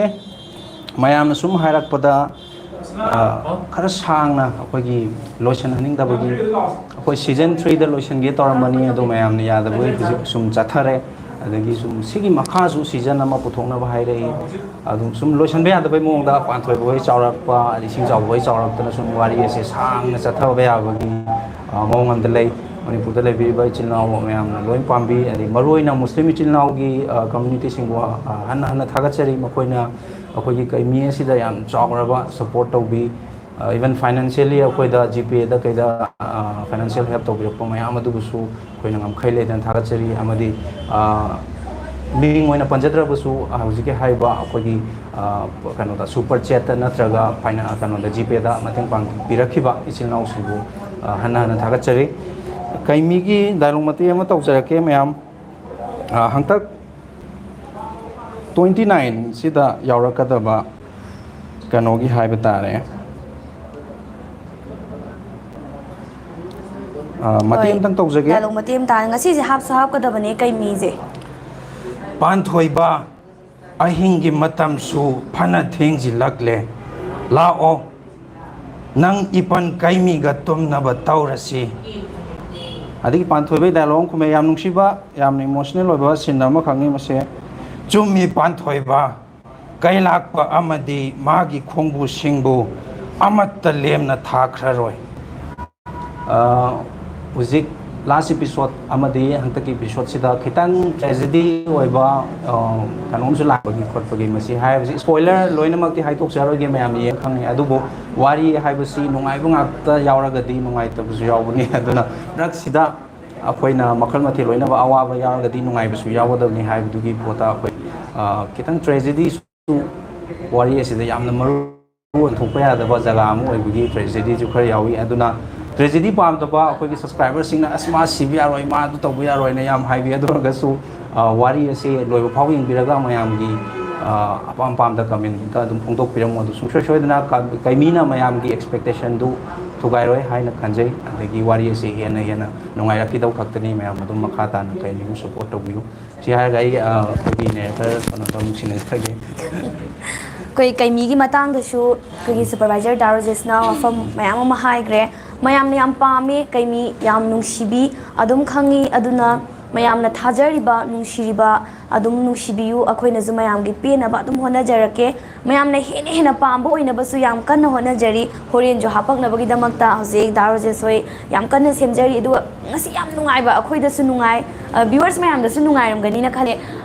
ꯃꯌꯥꯝꯅ ꯁꯨꯝ ꯍꯥꯏꯔꯛꯄꯗ, ꯑ, ꯈꯔ ꯁꯥꯡꯅ ꯑꯩꯈꯣꯏꯒꯤ ꯂꯣꯏꯁꯤꯟꯍꯟꯅꯤꯡꯗꯕꯒꯤ, ꯑꯩꯈꯣꯏ ꯁꯤꯖꯟ ꯊ꯭ꯔꯤꯗ ꯂꯣꯏꯁꯤꯟꯒꯦ ꯇꯧꯔꯝꯕꯅꯤ, ꯑꯗꯣ ꯃꯌꯥꯝꯅ ꯌꯥꯗꯕꯒꯤ ꯍꯧꯖꯤꯛ ꯁꯨꯝ ꯆꯠꯊꯔꯦ꯫ ꯑꯗꯒꯤ ꯁꯨꯝ ꯁꯤꯒꯤ ꯃꯈꯥꯁꯨ ꯁꯤꯖꯟ ꯑꯃ ꯄꯨꯊꯣꯛꯅꯕ ꯍꯥꯏꯔꯛꯏ꯫ ꯑꯗꯨꯝ ꯁꯨꯝ ꯂꯣꯏꯁꯤꯟꯕ ꯌꯥꯗꯕꯩ ꯃꯑꯣꯡꯗ ꯄꯥꯟꯊꯣꯏꯕ ꯍꯣꯏ ꯆꯥꯎꯔꯛꯄ, ꯑꯗꯩ ꯏꯁꯤꯡ ꯆꯥꯎꯕ ꯍꯣꯏ ꯆꯥꯎꯔꯛꯇꯅ ꯁꯨꯝ ꯋꯥꯔꯤ ꯑꯁꯦ ꯁꯥꯡꯅ ꯆꯠꯊꯕ ꯌꯥꯕꯒꯤ, ꯑ, ꯃꯑꯣꯡ ꯑꯃꯗ ꯂꯩ꯫ ꯃꯅꯤꯄꯨꯔꯗ ꯂꯩꯕꯤꯔꯤꯕ ꯏꯆꯤꯜ ꯏꯅꯥꯎ ꯃꯌꯥꯝꯅ ꯂꯣꯏ ꯄꯥꯝꯕꯤ, ꯑꯗꯩ ꯃꯔꯨꯑꯣꯏꯅ ꯃꯨꯁꯂꯤꯝ ꯏꯆꯤꯜ ꯏꯅꯥꯎꯒꯤ, ꯑ, ꯀꯝꯃ꯭ꯌꯨꯅꯤꯇꯤꯁꯤꯡꯕꯨ, ꯑ, ꯍꯟꯅ ꯍꯟꯅ ꯊꯥꯒꯠꯆꯔꯤ꯫ ꯃꯈꯣꯏꯅ ꯑꯩꯈꯣꯏꯒꯤ ꯀꯩꯃꯤ ꯑꯁꯤꯗ ꯌꯥꯝ ꯆꯥꯎꯔꯕ ꯁꯄꯣꯔꯠ ꯇꯧꯕꯤ, ꯏꯚꯟ ꯐꯥꯏꯅꯥꯟꯁꯤꯌꯦꯜꯂꯤ ꯑꯩꯈꯣꯏꯗ ꯖꯤꯄꯦꯗ ꯀꯩꯗ ꯐꯥꯏꯅꯥꯟꯁꯤꯌꯦꯜ ꯍꯦꯜꯞ ꯇꯧꯕꯤꯔꯛꯄ ꯃꯌꯥꯝ ꯑꯗꯨꯕꯨꯁꯨ ꯑꯩꯈꯣꯏꯅ ꯉꯝꯈꯩ ꯂꯩꯇꯅ ꯊꯥꯒꯠꯆꯔꯤ꯫ ꯑꯃꯗꯤ, ꯑ, ꯃꯤꯡ ꯑꯣꯏꯅ ꯄꯟꯖꯗ꯭ꯔꯕꯁꯨ, ꯑ, ꯍꯧꯖꯤꯛꯀꯤ ꯍꯥꯏꯔꯤꯕ ꯑꯩꯈꯣꯏꯒꯤ, ꯑ, ꯀꯩꯅꯣꯗ ꯁꯨꯄꯔ ꯆꯦꯠꯇ ꯅꯠꯇ꯭ꯔꯒ ꯐꯥꯏꯅꯥ-, ꯀꯩꯅꯣꯗ ꯖꯤꯄꯦꯗ ꯃꯇꯦꯡ ꯄꯥꯡꯕꯤꯔꯛꯈꯤꯕ ꯏꯆꯤꯜ ꯏꯅꯥꯎꯁꯤꯡꯕꯨ, ꯑ, ꯍꯟꯅ ꯍꯟꯅ ꯊꯥꯒꯠꯆꯔꯤ꯫ ꯀꯩꯃꯤꯒꯤ ꯗꯥꯏꯂꯣꯛ ꯃꯇꯦꯛ ꯑꯃ ꯇꯧꯖꯔꯛꯀꯦ ꯃꯌꯥꯝ꯫ ꯑ, ꯍꯟꯇꯛ ꯇ꯭ꯋꯦꯟꯇꯤ ꯅꯥꯏꯟꯁꯤꯗ ꯌꯥꯎꯔꯛꯀꯗꯕ ꯀꯩꯅꯣꯒꯤ ꯍꯥꯏꯕ ꯇꯥꯔꯦ꯫ ꯑ, ꯃꯇꯦꯛ ꯍꯣꯏ꯫ ꯑꯝꯇꯪ ꯇꯧꯖꯒꯦ꯫ ꯗꯥꯏꯂꯣꯛ ꯃꯇꯦꯛ ꯑꯃ ꯇꯥ-, ꯉꯁꯤꯁꯦ ꯍꯥꯞꯁꯨ ꯍꯥꯞꯀꯗꯕꯅꯦ ꯀꯩꯃꯤꯁꯦ꯫ ꯄꯥꯟꯊꯣꯏꯕ, ꯑꯍꯤꯡꯒꯤ ꯃꯇꯝꯁꯨ ꯐꯅ ꯊꯦꯡꯖꯤꯜꯂꯛꯂꯦ꯫ ꯂꯥꯛꯑꯣ, ꯅꯪ ꯏꯄꯟ ꯀꯩꯃꯤꯒ ꯇꯨꯝꯅꯕ ꯇꯧꯔꯁꯤ꯫ ꯑꯗꯒꯤ ꯄꯥꯟꯊꯣꯏꯕꯒꯤ ꯗꯥꯏꯂꯣꯛ ꯑꯃ ꯈꯨꯝꯃꯦ, ꯌꯥꯝ ꯅꯨꯡꯁꯤꯕ, ꯌꯥꯝꯅ ꯏꯃꯣꯁꯅꯦꯜ ꯑꯣꯏꯕ ꯁꯤꯟ ꯑꯃꯈꯛꯅꯤ ꯃꯁꯦ꯫ ꯆꯨꯝꯃꯤ ꯄꯥꯟꯊꯣꯏꯕ, ꯀꯩ ꯂꯥꯛꯄ ꯑꯃꯗꯤ ꯃꯥꯒꯤ ꯈꯣꯡꯕꯨꯁꯤꯡꯕꯨ ꯑꯃꯠꯇ ꯂꯦꯝꯅ ꯊꯥꯈ꯭ꯔꯔꯣꯏ꯫ ꯑ, ꯍꯧꯖꯤꯛ ꯂꯥꯁ ꯏꯄꯤꯁꯣꯠ ꯑꯃꯗꯤ ꯍꯟꯗꯛꯀꯤ ꯏꯄꯤꯁꯣꯠꯁꯤꯗ ꯈꯤꯇꯪ ꯇ꯭ꯔꯦꯖꯦꯗꯤ ꯑꯣꯏꯕ, ꯑ, ꯀꯩꯅꯣꯝꯁꯨ ꯂꯥꯛꯄꯒꯤ ꯈꯣꯠꯄꯒꯤ, ꯃꯁꯤ ꯍꯥꯏꯕꯁꯤ ꯁ꯭ꯄꯣꯏꯂꯔ ꯂꯣꯏꯅꯃꯛꯇꯤ ꯍꯥꯏꯗꯣꯛꯆꯔꯣꯏꯒꯦ, ꯃꯌꯥꯝ ꯌꯦꯡ ꯈꯪꯉꯦ꯫ ꯑꯗꯨꯕꯨ ꯋꯥꯔꯤ ꯍꯥꯏꯕꯁꯤ ꯅꯨꯡꯉꯥꯏꯕ ꯉꯥꯛꯇ ꯌꯥꯎꯔꯒꯗꯤ ꯅꯨꯡꯉꯥꯏꯇꯕꯁꯨ ꯌꯥꯎꯕꯅꯤ꯫ ꯑꯗꯨꯅ ꯃꯔꯛꯁꯤꯗ ꯑꯩꯈꯣꯏꯅ ꯃꯈꯜ ꯃꯊꯦꯜ ꯂꯣꯏꯅꯕ, ꯑꯋꯥꯕ ꯌꯥꯎꯔꯒꯗꯤ ꯅꯨꯡꯉꯥꯏꯕꯁꯨ ꯌꯥꯎꯒꯗꯕꯅꯤ ꯍꯥꯏꯕꯗꯨꯒꯤ ꯄꯣꯠꯇ ꯑꯩꯈꯣꯏ, ꯑ, ꯈꯤꯇꯪ ꯇ꯭ꯔꯦꯖꯦꯗꯤꯁꯨ ꯋꯥꯔꯤ ꯑꯁꯤꯗ ꯌꯥꯝꯅ ꯃꯔꯨ ꯑꯣꯟꯊꯣꯛꯄ ꯌꯥꯗꯕ ꯖꯒꯥ ꯑꯃ ꯑꯣꯏꯕꯒꯤ ꯇ꯭ꯔꯦꯖꯦꯗꯤꯁꯨ ꯈꯔ ꯌꯥꯎꯏ꯫ ꯑꯗꯨꯅ ꯇ꯭ꯔꯦꯖꯦꯗꯤ ꯄꯥꯝꯗꯕ ꯑꯩꯈꯣꯏꯒꯤ ꯁꯕꯁꯀ꯭ꯔꯥꯏꯕꯔꯁꯤꯡꯅ "ꯑꯁ, ꯃꯥ ꯁꯤꯕ ꯌꯥꯔꯣꯏ, ꯃꯥ ꯑꯗꯨ ꯇꯧꯕ ꯌꯥꯔꯣꯏꯅ" ꯌꯥꯝ ꯍꯥꯏꯕꯤ꯫ ꯑꯗꯨ ꯑꯣꯏꯔꯒꯁꯨ, ꯑ, ꯋꯥꯔꯤ ꯑꯁꯤ ꯂꯣꯏꯕ ꯐꯥꯎ ꯌꯦꯡꯕꯤꯔꯒ ꯃꯌꯥꯝꯒꯤ, ꯑ, ꯑꯄꯥꯝ ꯑꯄꯥꯝꯕ ꯀꯃꯦꯟꯇ ꯑꯗꯨꯝ ꯐꯣꯡꯗꯣꯛꯄꯤꯔꯝꯃꯣ꯫ ꯑꯗꯨ ꯁꯨꯡꯁꯣꯏ ꯁꯣꯏꯗꯅ ꯀ-, ꯀꯩꯃꯤꯅ ꯃꯌꯥꯝꯒꯤ ꯑꯦꯛꯁꯄꯦꯛꯇꯦꯁꯟꯗꯨ ꯊꯨꯒꯥꯏꯔꯣꯏ ꯍꯥꯏꯅ ꯈꯟꯖꯩ꯫ ꯑꯗꯒꯤ ꯋꯥꯔꯤ ꯑꯁꯤ ꯍꯦꯟꯅ ꯍꯦꯟꯅ ꯅꯨꯡꯉꯥꯏꯔꯛꯈꯤꯗꯧ ꯈꯛꯇꯅꯤ꯫ ꯃꯌꯥꯝ ꯑꯗꯨꯝ ꯃꯈꯥ ꯇꯥꯅ ꯀꯩꯃꯤꯕꯨ ꯁꯄꯣꯔꯠ ꯇꯧꯕꯤꯌꯨ꯫ ꯁꯤ ꯍꯥꯏꯔꯒ ꯑꯩ, ꯑ, ꯑꯩꯈꯣꯏꯒꯤ ꯅꯦꯔꯦꯇꯔ ꯀꯩꯅꯣꯗ ꯑꯃꯨꯛ ꯁꯤꯟꯅꯖꯔꯒꯦ꯫ ꯑꯩꯈꯣꯏ ꯀꯩꯃꯤꯒꯤ ꯃꯇꯥꯡꯗꯁꯨ ꯑꯩꯈꯣꯏꯒꯤ ꯁꯨꯄꯔꯚꯥꯏꯖꯔ ꯗꯥ ꯔꯣꯖꯦꯁꯅ ꯋꯥꯐꯝ ꯃꯌꯥꯝ ꯑꯃ ꯍꯥꯏꯈ꯭ꯔꯦ꯫ ꯃꯌꯥꯝꯅ ꯌꯥꯝ ꯄꯥꯝꯃꯤ, ꯀꯩꯃꯤ ꯌꯥꯝ ꯅꯨꯡꯁꯤꯕꯤ ꯑꯗꯨꯝ ꯈꯪꯉꯤ꯫ ꯑꯗꯨꯅ ꯃꯌꯥꯝꯅ ꯊꯥꯖꯔꯤꯕ, ꯅꯨꯡꯁꯤꯔꯤꯕ ꯑꯗꯨꯝ ꯅꯨꯡꯁꯤꯕꯤꯌꯨ꯫ ꯑꯩꯈꯣꯏꯅꯁꯨ ꯃꯌꯥꯝꯒꯤ ꯄꯦꯟꯅꯕ ꯑꯗꯨꯝ ꯍꯣꯠꯅꯖꯔꯛꯀꯦ꯫ ꯃꯌꯥꯝꯅ ꯍꯦꯟꯅ ꯍꯦꯟꯅ ꯄꯥꯝꯕ ꯑꯣꯏꯅꯕꯁꯨ ꯌꯥꯝ ꯀꯟꯅ ꯍꯣꯠꯅꯖꯔꯤ꯫ ꯍꯣꯔꯦꯟꯁꯨ ꯍꯥꯄꯛꯅꯕꯒꯤꯗꯃꯛꯇ ꯍꯧꯖꯤꯛ ꯗꯥ ꯔꯣꯖꯦꯁ ꯍꯣꯏ ꯌꯥꯝ ꯀꯟꯅ ꯁꯦꯝꯖꯔꯤ꯫ ꯑꯗꯨꯒ ꯉꯁꯤ ꯌꯥꯝ ꯅꯨꯡꯉꯥꯏꯕ, ꯑꯩꯈꯣꯏꯗꯁꯨ ꯅꯨꯡꯉꯥꯏ, ꯚ꯭ꯌꯨꯋꯔꯁ ꯃꯌꯥꯝꯗꯁꯨ ꯅꯨꯡꯉꯥꯏꯔꯝꯒꯅꯤꯅ ꯈꯜꯂꯦ꯫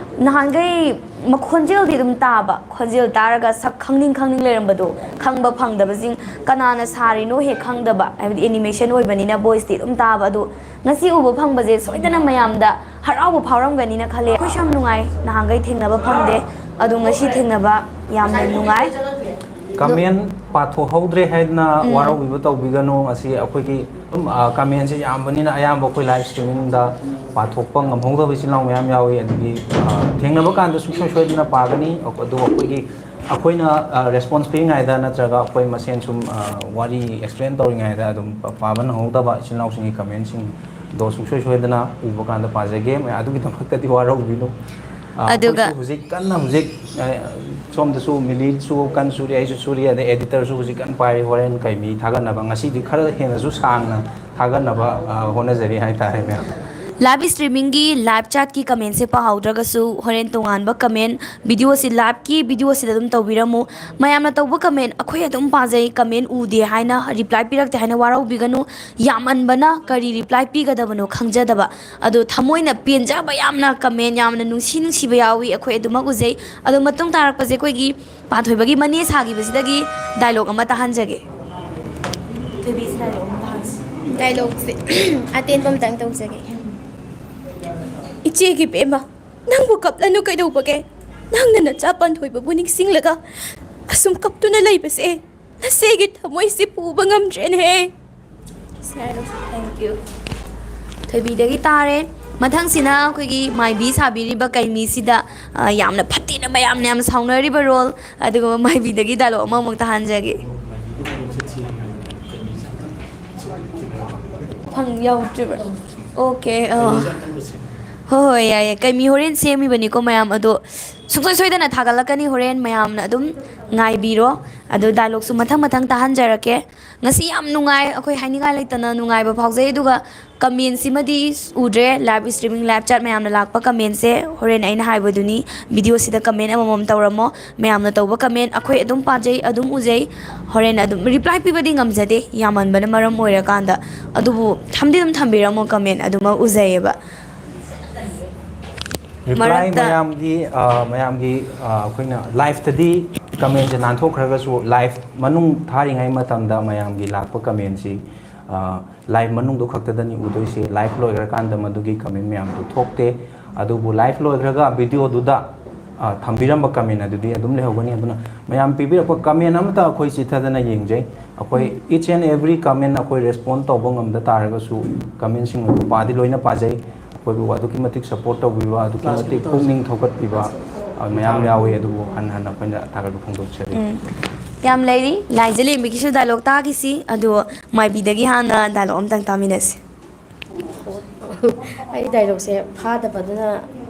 ꯅꯍꯥꯟꯈꯩ ꯃꯈꯣꯟꯖꯦꯜꯗꯤ ꯑꯗꯨꯝ ꯇꯥꯕ, ꯈꯣꯟꯖꯦꯜ ꯇꯥꯔꯒ ꯁꯛ ꯈꯪꯅꯤꯡ ꯈꯪꯅꯤꯡ ꯂꯩꯔꯝꯕꯗꯣ, ꯈꯪꯕ ꯐꯪꯗꯕꯁꯤꯡ, ꯀꯅꯥꯅ ꯁꯥꯔꯤꯅꯣ ꯍꯦꯛ ꯈꯪꯗꯕ, ꯍꯥꯏꯕꯗꯤ ꯑꯦꯅꯤꯃꯦꯁꯟ ꯑꯣꯏꯕꯅꯤꯅ ꯚꯣꯏꯁꯇꯤ ꯑꯗꯨꯝ ꯇꯥꯕ꯫ ꯑꯗꯨ ꯉꯁꯤ ꯎꯕ ꯐꯪꯕꯁꯦ ꯁꯣꯏꯗꯅ ꯃꯌꯥꯝꯗ ꯍꯔꯥꯎꯕ ꯐꯥꯎꯔꯝꯒꯅꯤꯅ ꯈꯜꯂꯦ꯫ ꯑꯩꯈꯣꯏꯁꯨ ꯌꯥꯝ ꯅꯨꯡꯉꯥꯏ, ꯅꯍꯥꯟꯈꯩ ꯊꯦꯡꯅꯕ ꯐꯪꯗꯦ, ꯑꯗꯣ ꯉꯁꯤ ꯊꯦꯡꯅꯕ ꯌꯥꯝꯅ ꯅꯨꯡꯉꯥꯏ꯫ ꯀꯃꯦꯟ ꯄꯥꯊꯣꯛꯍꯧꯗ꯭ꯔꯦ ꯍꯥꯏꯗꯅ ꯎꯝ꯫ ꯋꯥꯔꯧꯕꯤꯕ ꯇꯧꯕꯤꯒꯅꯨ꯫ ꯉꯁꯤ ꯑꯩꯈꯣꯏꯒꯤ ꯑꯗꯨꯝ, ꯑ, ꯀꯃꯦꯟꯁꯦ ꯌꯥꯝꯕꯅꯤꯅ ꯑꯌꯥꯝꯕ ꯑꯩꯈꯣꯏ ꯂꯥꯏꯚ ꯁ꯭ꯇ꯭ꯔꯤꯃꯤꯡꯗ ꯄꯥꯊꯣꯛꯄ ꯉꯝꯍꯧꯗꯕ ꯏꯆꯤꯜ ꯏꯅꯥꯎ ꯃꯌꯥꯝ ꯌꯥꯎꯏ꯫ ꯑꯗꯨꯒꯤ, ꯑ, ꯊꯦꯡꯅꯕ ꯀꯥꯟꯗ ꯁꯨꯡꯁꯣꯏ ꯁꯣꯏꯗꯅ ꯄꯥꯒꯅꯤ꯫ ꯑꯗꯨ ꯑꯩꯈꯣꯏꯒꯤ, ꯑꯩꯈꯣꯏꯅ, ꯑ, ꯔꯦꯁꯄꯣꯟꯁ ꯄꯤꯔꯤꯉꯩꯗ ꯅꯠꯇ꯭ꯔꯒ ꯑꯩꯈꯣꯏ ꯃꯁꯦꯟ ꯁꯨꯝ, ꯑ, ꯋꯥꯔꯤ ꯑꯦꯛꯁꯄ꯭ꯂꯦꯟ ꯇꯧꯔꯤꯉꯩꯗ ꯑꯗꯨꯝ ꯄ-, ꯄꯥꯕ ꯅꯪꯍꯧꯗꯕ ꯏꯆꯤꯜ ꯏꯅꯥꯎꯁꯤꯡꯒꯤ ꯀꯃꯦꯟꯁꯤꯡꯗꯣ ꯁꯨꯡꯁꯣꯏ ꯁꯣꯏꯗꯅ ꯎꯕ ꯀꯥꯟꯗ ꯄꯥꯖꯒꯦ꯫ ꯑꯗꯨꯒꯤꯗꯃꯛꯇꯗꯤ ꯋꯥꯔꯧꯕꯤꯅꯨ꯫ ꯑ, ꯑꯗꯨꯒ ꯑꯩꯈꯣꯏꯁꯨ ꯍꯧꯖꯤꯛ ꯀꯟꯅ ꯍꯧꯖꯤꯛ, ꯑ, ꯁꯣꯝꯗꯁꯨ ꯃꯤꯂꯤꯁꯨ ꯀꯟꯅ ꯁꯨꯔꯤ, ꯑꯩꯁꯨ ꯁꯨꯔꯤ, ꯑꯗꯩ ꯑꯦꯗꯤꯇꯔꯁꯨ ꯍꯧꯖꯤꯛ ꯀꯟꯅ ꯄꯥꯏꯔꯤ꯫ ꯍꯣꯔꯦꯟ ꯀꯩꯃꯤ ꯊꯥꯒꯠꯅꯕ, ꯉꯁꯤꯗꯤ ꯈꯔ ꯍꯦꯟꯅꯁꯨ ꯁꯥꯡꯅ ꯊꯥꯒꯠꯅꯕ, ꯑ, ꯍꯣꯠꯅꯖꯔꯤ ꯍꯥꯏꯇꯥꯔꯦ, ꯃꯌꯥꯝ꯫ ꯂꯥꯏꯚ ꯁ꯭ꯇ꯭ꯔꯤꯃꯤꯡꯒꯤ ꯂꯥꯏꯚ ꯆꯥꯠꯀꯤ ꯀꯃꯦꯟꯁꯦ ꯄꯥꯍꯧꯗ꯭ꯔꯒꯁꯨ ꯍꯣꯔꯦꯟ ꯇꯣꯉꯥꯟꯕ ꯀꯃꯦꯟ ꯚꯤꯗꯤꯑꯣꯁꯤ, ꯂꯥꯏꯚꯀꯤ ꯚꯤꯗꯤꯑꯣꯁꯤꯗ ꯑꯗꯨꯝ ꯇꯧꯕꯤꯔꯝꯃꯨ꯫ ꯃꯌꯥꯝꯅ ꯇꯧꯕ ꯀꯃꯦꯟ ꯑꯩꯈꯣꯏ ꯑꯗꯨꯝ ꯄꯥꯖꯩ, ꯀꯃꯦꯟ ꯎꯗꯦ ꯍꯥꯏꯅ, ꯔꯤꯄ꯭ꯂꯥꯏ ꯄꯤꯔꯛꯇꯦ ꯍꯥꯏꯅ ꯋꯥꯔꯧꯕꯤꯒꯅꯨ꯫ ꯌꯥꯝꯃꯟꯕꯅ ꯀꯔꯤ ꯔꯤꯄ꯭ꯂꯥꯏ ꯄꯤꯒꯗꯕꯅꯣ ꯈꯪꯖꯗꯕ꯫ ꯑꯗꯣ ꯊꯃꯣꯏꯅ ꯄꯦꯟꯖꯕ ꯌꯥꯝꯅ ꯀꯃꯦꯟ, ꯌꯥꯝꯅ ꯅꯨꯡꯁꯤ ꯅꯨꯡꯁꯤꯕ ꯌꯥꯎꯏ, ꯑꯩꯈꯣꯏ ꯑꯗꯨꯃꯛ ꯎꯖꯩ꯫ ꯑꯗꯣ ꯃꯇꯨꯡ ꯇꯥꯔꯛꯄꯁꯦ ꯑꯩꯈꯣꯏꯒꯤ ꯄꯥꯟꯊꯣꯏꯕꯒꯤ ꯃꯅꯦ ꯁꯥꯈꯤꯕꯁꯤꯗꯒꯤ ꯗꯥꯏꯂꯣꯛ ꯑꯃ ꯇꯥꯍꯟꯖꯒꯦ꯫ ꯊꯣꯏꯕꯤꯁꯤ ꯗꯥꯏꯂꯣꯛ ꯑꯃ ꯇꯥꯍꯟꯁꯤ꯫ ꯗꯥꯏꯂꯣꯛꯁꯦ ꯑꯇꯦꯟꯕ ꯑꯃꯇꯪ ꯇꯧꯖꯒꯦ꯫ ꯏꯆꯦꯒꯤ ꯕꯦꯝꯃ, ꯅꯪꯕꯨ ꯀꯞꯂꯅꯨ ꯀꯩꯗꯧꯕꯒꯦ? ꯅꯪꯅ ꯅꯆꯥ ꯄꯥꯟꯊꯣꯏꯕꯕꯨ ꯅꯤꯡꯁꯤꯡꯂꯒ ꯑꯁꯨꯝ ꯀꯞꯇꯨꯅ ꯂꯩꯕꯁꯦ ꯅꯆꯦꯒꯤ ꯊꯃꯣꯏꯁꯤ ꯄꯨꯕ ꯉꯝꯗ꯭ꯔꯦꯅꯦꯍꯦ꯫ Thank you꯫ ꯊꯣꯏꯕꯤꯗꯒꯤ ꯇꯥꯔꯦ꯫ ꯃꯊꯪꯁꯤꯅ ꯑꯩꯈꯣꯏꯒꯤ ꯃꯥꯏꯕꯤ ꯁꯥꯕꯤꯔꯤꯕ ꯀꯩꯃꯤꯁꯤꯗ, ꯑ, ꯌꯥꯝꯅ ꯐꯠꯇꯦꯅ ꯃꯌꯥꯝꯅ ꯌꯥꯝ ꯁꯥꯎꯅꯔꯤꯕ ꯔꯣꯜ, ꯑꯗꯨꯒꯨꯝꯕ ꯃꯥꯏꯕꯤꯗꯒꯤ ꯗꯥꯏꯂꯣꯛ ꯑꯃꯃꯨꯛ ꯇꯥꯍꯟꯖꯒꯦ꯫ ꯐꯪ ꯌꯥꯎꯗ꯭ꯔꯤꯕ꯭ꯔꯥ? ꯑꯣꯀꯦ, ꯑ꯫ ꯍꯣꯏ, ꯍꯣꯏ, ꯌꯥꯏ, ꯌꯥꯏ꯫ ꯀꯩꯃꯤ ꯍꯣꯔꯦꯟ ꯁꯦꯝꯃꯤꯕꯅꯤꯀꯣ ꯃꯌꯥꯝ, ꯑꯗꯣ ꯁꯨꯡꯁꯣꯏ ꯁꯣꯏꯗꯅ ꯊꯥꯒꯠꯂꯛꯀꯅꯤ꯫ ꯍꯣꯔꯦꯟ ꯃꯌꯥꯝꯅ ꯑꯗꯨꯝ ꯉꯥꯏꯕꯤꯔꯣ꯫ ꯑꯗꯣ dialogue ꯁꯨ ꯃꯊꯪ ꯃꯊꯪ ꯇꯥꯍꯟꯖꯔꯛꯀꯦ꯫ ꯉꯁꯤ ꯌꯥꯝ ꯅꯨꯡꯉꯥꯏ, ꯑꯩꯈꯣꯏ ꯍꯥꯏꯅꯤꯡꯉꯥꯏ ꯂꯩꯇꯅ ꯅꯨꯡꯉꯥꯏꯕ ꯐꯥꯎꯖꯩ꯫ ꯑꯗꯨꯒ comment ꯁꯤꯃꯗꯤ ꯎꯗ꯭ꯔꯦ, live streaming, live chat ꯃꯌꯥꯝꯅ ꯂꯥꯛꯄ comment ꯁꯦ꯫ ꯍꯣꯔꯦꯟ ꯑꯩꯅ ꯍꯥꯏꯕꯗꯨꯅꯤ, video ꯁꯤꯗ comment ꯑꯃꯃꯝ ꯇꯧꯔꯝꯃꯣ꯫ ꯃꯌꯥꯝꯅ ꯇꯧꯕ comment ꯑꯩꯈꯣꯏ ꯑꯗꯨꯝ ꯄꯥꯖꯩ, ꯑꯗꯨꯝ ꯎꯖꯩ꯫ ꯍꯣꯔꯦꯟ ꯑꯗꯨꯝ reply ꯄꯤꯕꯗꯤ ꯉꯝꯖꯗꯦ, ꯌꯥꯝꯃꯟꯕꯅ ꯃꯔꯝ ꯑꯣꯏꯔꯀꯥꯟꯗ꯫ ꯑꯗꯨꯕꯨ ꯊꯝꯗꯤ ꯑꯗꯨꯝ ꯊꯝꯕꯤꯔꯝꯃꯣ, comment ꯑꯗꯨꯃꯛ ꯎꯖꯩꯌꯦꯕ꯫ Reply ꯃꯔꯛꯇ ꯃꯌꯥꯝꯒꯤ, ꯑ, ꯃꯌꯥꯝꯒꯤ, ꯑ, ꯑꯩꯈꯣꯏꯅ live ꯇꯗꯤ comment ꯁꯦ ꯅꯥꯟꯊꯣꯛꯈ꯭ꯔꯒꯁꯨ, live ꯃꯅꯨꯡ ꯊꯥꯔꯤꯉꯩ ꯃꯇꯝꯗ ꯃꯌꯥꯝꯒꯤ ꯂꯥꯛꯄ comment ꯁꯤ, ꯑ, live ꯃꯅꯨꯡꯗꯨ ꯈꯛꯇꯗꯅꯤ ꯎꯗꯣꯏꯁꯦ꯫ Live ꯂꯣꯏꯈ꯭ꯔꯀꯥꯟꯗ ꯃꯗꯨꯒꯤ comment ꯃꯌꯥꯝꯗꯨ ꯊꯣꯛꯇꯦ꯫ ꯑꯗꯨꯕꯨ live ꯂꯣꯏꯈ꯭ꯔꯒ video ꯗꯨꯗ, ꯑ, ꯊꯝꯕꯤꯔꯝꯕ comment ꯑꯗꯨꯗꯤ ꯑꯗꯨꯝ ꯂꯩꯍꯧꯒꯅꯤ꯫ ꯑꯗꯨꯅ ꯃꯌꯥꯝ ꯄꯤꯕꯤꯔꯛꯄ comment ꯑꯃꯠꯇ ꯑꯩꯈꯣꯏ ꯆꯤꯠꯊꯗꯅ ꯌꯦꯡꯖꯩ꯫ ꯑꯩꯈꯣꯏ each and every comment ꯑꯩꯈꯣꯏ respond ꯇꯧꯕ ꯉꯝꯗ ꯇꯥꯔꯒꯁꯨ, comment ꯁꯤꯡ ꯑꯗꯨ ꯄꯥꯗꯤ ꯂꯣꯏꯅ ꯄꯥꯖꯩ꯫ ꯑꯩꯈꯣꯏꯕꯨ ꯑꯗꯨꯛꯀꯤ ꯃꯇꯤꯛ support ꯇꯧꯕꯤꯕ, ꯑꯗꯨꯛꯀꯤ ꯃꯇꯤꯛ ꯄꯨꯛꯅꯤꯡ ꯊꯧꯒꯠꯄꯤꯕ, ꯑ, ꯃꯌꯥꯝ ꯌꯥꯎꯏ꯫ ꯑꯗꯨꯕꯨ ꯍꯟꯅ ꯍꯟꯅ ꯑꯩꯈꯣꯏꯅ ꯊꯥꯒꯠꯄ ꯐꯣꯡꯗꯣꯛꯆꯔꯤ꯫ ꯎꯝ꯫ ꯌꯥꯝ ꯂꯩꯔꯤ꯫ ꯂꯥꯏꯖꯂꯦꯝꯕꯤꯒꯤꯁꯨ dialogue ꯇꯥꯈꯤꯁꯤ, ꯑꯗꯨ ꯃꯥꯏꯕꯤꯗꯒꯤ ꯍꯥꯟꯅ dialogue ꯑꯝꯇꯪ ꯇꯥꯃꯤꯟꯅꯁꯤ꯫ ꯑꯩ dialogue ꯁꯦ ꯐꯥꯗꯕꯗꯨꯅ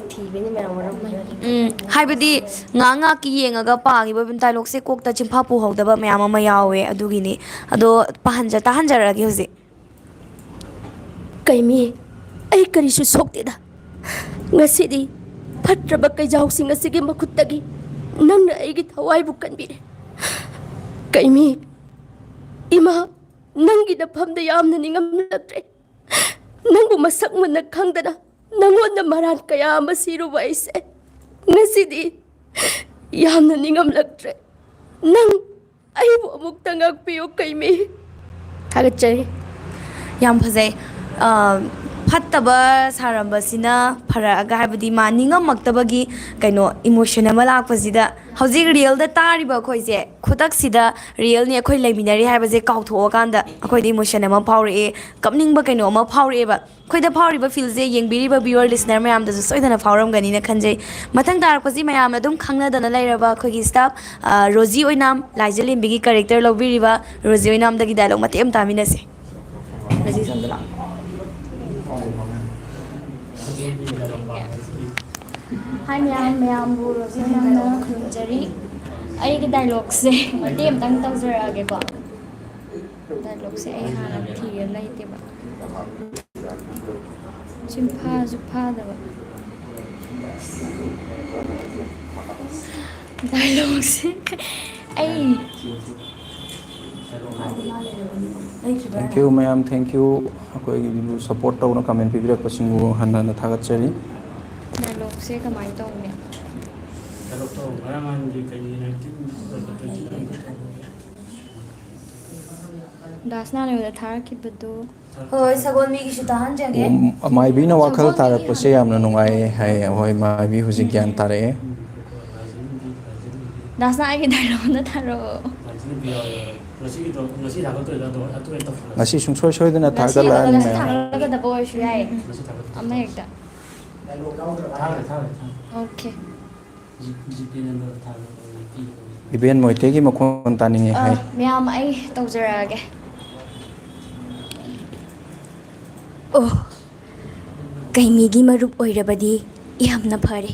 ꯊꯤꯕꯅꯤ ꯃꯌꯥꯝ ꯋꯥꯔꯝꯕꯅꯤ꯫ ꯎꯝ, ꯍꯥꯏꯕꯗꯤ ꯉꯥꯏꯍꯥꯛ ꯉꯥꯏꯍꯥꯛꯀꯤ ꯌꯦꯡꯉꯒ ꯄꯥꯈꯤꯕ dialogue ꯁꯦ ꯀꯣꯛꯇ ꯆꯤꯟꯐꯥ ꯄꯨꯍꯧꯗꯕ ꯃꯌꯥꯝ ꯑꯃ ꯌꯥꯎꯋꯦ, ꯑꯗꯨꯒꯤꯅꯤ꯫ ꯑꯗꯣ ꯄꯥꯍꯟꯖ-, ꯇꯥꯍꯟꯖꯔꯛꯑꯒꯦ ꯍꯧꯖꯤꯛ꯫ ꯀꯩꯃꯤ, ꯑꯩ ꯀꯔꯤꯁꯨ ꯁꯣꯛꯇꯦꯗ꯫ ꯉꯁꯤꯗꯤ ꯐꯠꯇ꯭ꯔꯕ ꯀꯩꯖꯥꯎꯁꯤꯡ ꯑꯁꯤꯒꯤ ꯃꯈꯨꯠꯇꯒꯤ ꯅꯪꯅ ꯑꯩꯒꯤ ꯊꯋꯥꯏꯕꯨ ꯀꯟꯕꯤꯔꯦ꯫ ꯀꯩꯃꯤ, ꯏꯃꯥ, ꯅꯪꯒꯤ ꯅꯐꯝꯗ ꯌꯥꯝꯅ ꯅꯤꯡꯉꯝꯂꯛꯇ꯭ꯔꯦ꯫ ꯅꯪꯕꯨ ꯃꯁꯛ ꯃꯨꯟꯅ ꯈꯪꯗꯅ ꯅꯪꯉꯣꯟꯗ ꯃꯔꯥꯟ ꯀꯌꯥ ꯑꯃ ꯁꯤꯔꯨꯕ ꯑꯩꯁꯦ ꯉꯁꯤꯗꯤ ꯌꯥꯝꯅ ꯅꯤꯡꯉꯝꯂꯛꯇ꯭ꯔꯦ꯫ ꯅꯪ ꯑꯩꯕꯨ ꯑꯃꯨꯛꯇ ꯉꯥꯛꯄꯤꯌꯨ ꯀꯩꯃꯤ꯫ ꯊꯥꯒꯠꯆꯔꯤ꯫ ꯌꯥꯝ ꯐꯖꯩ꯫ ꯑ, ꯐꯠꯇꯕ ꯁꯥꯔꯝꯕꯁꯤꯅ ꯐꯔꯛꯑꯒ, ꯍꯥꯏꯕꯗꯤ ꯃꯥ ꯅꯤꯡꯉꯝꯃꯛꯇꯕꯒꯤ ꯀꯩꯅꯣ emotion ꯑꯃ ꯂꯥꯛꯄꯁꯤꯗ, ꯍꯧꯖꯤꯛ real ꯗ ꯇꯥꯔꯤꯕ ꯑꯩꯈꯣꯏꯁꯦ, ꯈꯨꯗꯛꯁꯤꯗ real ꯅꯤ, ꯑꯩꯈꯣꯏ ꯂꯩꯃꯤꯟꯅꯔꯤ ꯍꯥꯏꯕꯁꯦ ꯀꯥꯎꯊꯣꯛꯑꯀꯥꯟꯗ ꯑꯩꯈꯣꯏꯗ emotion ꯑꯃ ꯐꯥꯎꯔꯛꯑꯦ, ꯀꯞꯅꯤꯡꯕ ꯀꯩꯅꯣ ꯑꯃ ꯐꯥꯎꯔꯛꯑꯦꯕ꯫ ꯑꯩꯈꯣꯏꯗ ꯐꯥꯎꯔꯤꯕ feel ꯁꯦ ꯌꯦꯡꯕꯤꯔꯤꯕ viewer listener ꯃꯌꯥꯝꯗꯁꯨ ꯁꯣꯏꯗꯅ ꯐꯥꯎꯔꯝꯒꯅꯤꯅ ꯈꯟꯖꯩ꯫ ꯃꯊꯪ ꯇꯥꯔꯛꯄꯁꯤ ꯃꯌꯥꯝꯅ ꯑꯗꯨꯝ ꯈꯪꯅꯗꯅ ꯂꯩꯔꯕ ꯑꯩꯈꯣꯏꯒꯤ staff, ꯑ, ꯔꯣꯖꯤ ꯑꯣꯏꯅꯥꯝ, ꯂꯥꯏꯖꯂꯦꯝꯕꯤꯒꯤ character ꯂꯧꯕꯤꯔꯤꯕ ꯔꯣꯖꯤ ꯑꯣꯏꯅꯥꯝꯗꯒꯤ dialogue ꯃꯇꯦꯛ ꯑꯃ ꯇꯥꯃꯤꯟꯅꯁꯦ꯫ ꯔꯣꯖꯤ ꯁꯣꯝꯗ ꯂꯥꯛꯑꯣ꯫ ꯍꯥꯏ ꯃꯌꯥꯝ, ꯃꯌꯥꯝꯕꯨ ꯔꯣꯖꯤꯅ ꯈꯨꯔꯨꯝꯖꯔꯤ꯫ ꯑꯩꯒꯤ ꯗꯥꯏꯂꯣꯛꯁꯦ ꯃꯇꯦꯛ ꯑꯃꯇꯪ ꯇꯧꯖꯔꯛꯑꯒꯦꯀꯣ꯫ ꯗꯥꯏꯂꯣꯛꯁꯦ ꯑꯩ ꯍꯥꯟꯅ ꯊꯤꯔ ꯂꯩꯇꯦꯕ꯫ ꯆꯤꯟꯐꯥꯁꯨ ꯐꯥꯗꯕ꯫ ꯗꯥꯏꯂꯣꯛꯁꯦ ꯑꯩ Thank you ꯃꯌꯥꯝ, thank you꯫ ꯑꯩꯈꯣꯏꯒꯤꯕꯨ support ꯇꯧꯅ comment ꯄꯤꯕꯤꯔꯛꯄꯁꯤꯡꯕꯨ ꯍꯟꯅ ꯍꯟꯅ ꯊꯥꯒꯠꯆꯔꯤ꯫ ꯗꯥꯏꯂꯣꯛꯁꯦ ꯀꯃꯥꯏꯅ ꯇꯧꯅꯤ? ꯀꯩꯅꯣ ꯇꯧ, ꯉꯔꯥꯡ ꯅꯍꯥꯟꯒꯤ ꯀꯩꯒꯤ ꯅꯥꯏꯟꯇꯤꯟ ꯗꯥꯁꯅꯥꯅ ꯑꯩꯉꯣꯟꯗ ꯊꯥꯔꯛꯈꯤꯕꯗꯨ꯫ ꯍꯣꯏ, ꯁꯒꯣꯜꯃꯤꯒꯤꯁꯨ ꯇꯥꯍꯟꯖꯒꯦ꯫ ꯑꯣ, ꯃꯥꯏꯕꯤꯅ ꯋꯥꯈꯜ ꯇꯥꯔꯛꯄꯁꯦ ꯌꯥꯝꯅ ꯅꯨꯡꯉꯥꯏꯌꯦ ꯍꯥꯏꯌꯦ꯫ ꯍꯣꯏ, ꯃꯥꯏꯕꯤ ꯍꯧꯖꯤꯛ ꯒ꯭ꯌꯥꯟ ꯇꯥꯔꯛꯑꯦ꯫ ꯗꯥꯁꯅꯥ, ꯑꯩꯒꯤ ꯗꯥꯏꯂꯣꯛ ꯑꯝꯇ ꯊꯥꯔꯛꯑꯣ꯫ ꯉꯁꯤꯒꯤꯗꯣ ꯉꯁꯤ ꯊꯥꯒꯠꯇꯣꯏꯗꯣ ꯑꯗꯣ ꯑꯗꯨ ꯑꯣꯏꯅ ꯇꯧꯁꯜꯂꯁꯤ꯫ ꯉꯁꯤ ꯁꯨꯡꯁꯣꯏ ꯁꯣꯏꯗꯅ ꯉꯁꯤ ꯊꯥꯒꯠꯂꯛꯑꯅꯤ ꯉꯁꯤ ꯃꯌꯥꯝ꯫ ꯊꯥꯒꯠꯂꯛꯀꯗꯕ ꯑꯣꯏꯔꯁꯨ ꯌꯥꯏꯌꯦ꯫ ꯉꯁꯤ ꯊꯥꯒꯠꯇꯣꯏꯗꯣ꯫ ꯑꯃ ꯍꯦꯛꯇ꯫ ꯊꯥꯔꯦ, ꯊꯥꯔꯦ, ꯊꯥꯔꯦ꯫ ꯑꯣꯀꯦ꯫ ꯖꯤ-, ꯖꯤꯄꯦ ꯅꯝꯕꯔ ꯊꯥꯔꯣ, ꯑꯩ ꯄꯤꯔꯒꯦ꯫ ꯏꯕꯦꯟ ꯃꯣꯏꯇꯦꯒꯤ ꯃꯈꯣꯟ ꯇꯥꯅꯤꯡꯉꯦ ꯑ, ꯍꯥꯏ꯫ ꯃꯌꯥꯝ ꯑꯩ ꯇꯧꯖꯔꯛꯑꯒꯦ꯫ ꯑꯣ, ꯀꯩꯃꯤꯒꯤ ꯃꯔꯨꯞ ꯑꯣꯏꯔꯕꯗꯤ ꯌꯥꯝꯅ ꯐꯔꯦ꯫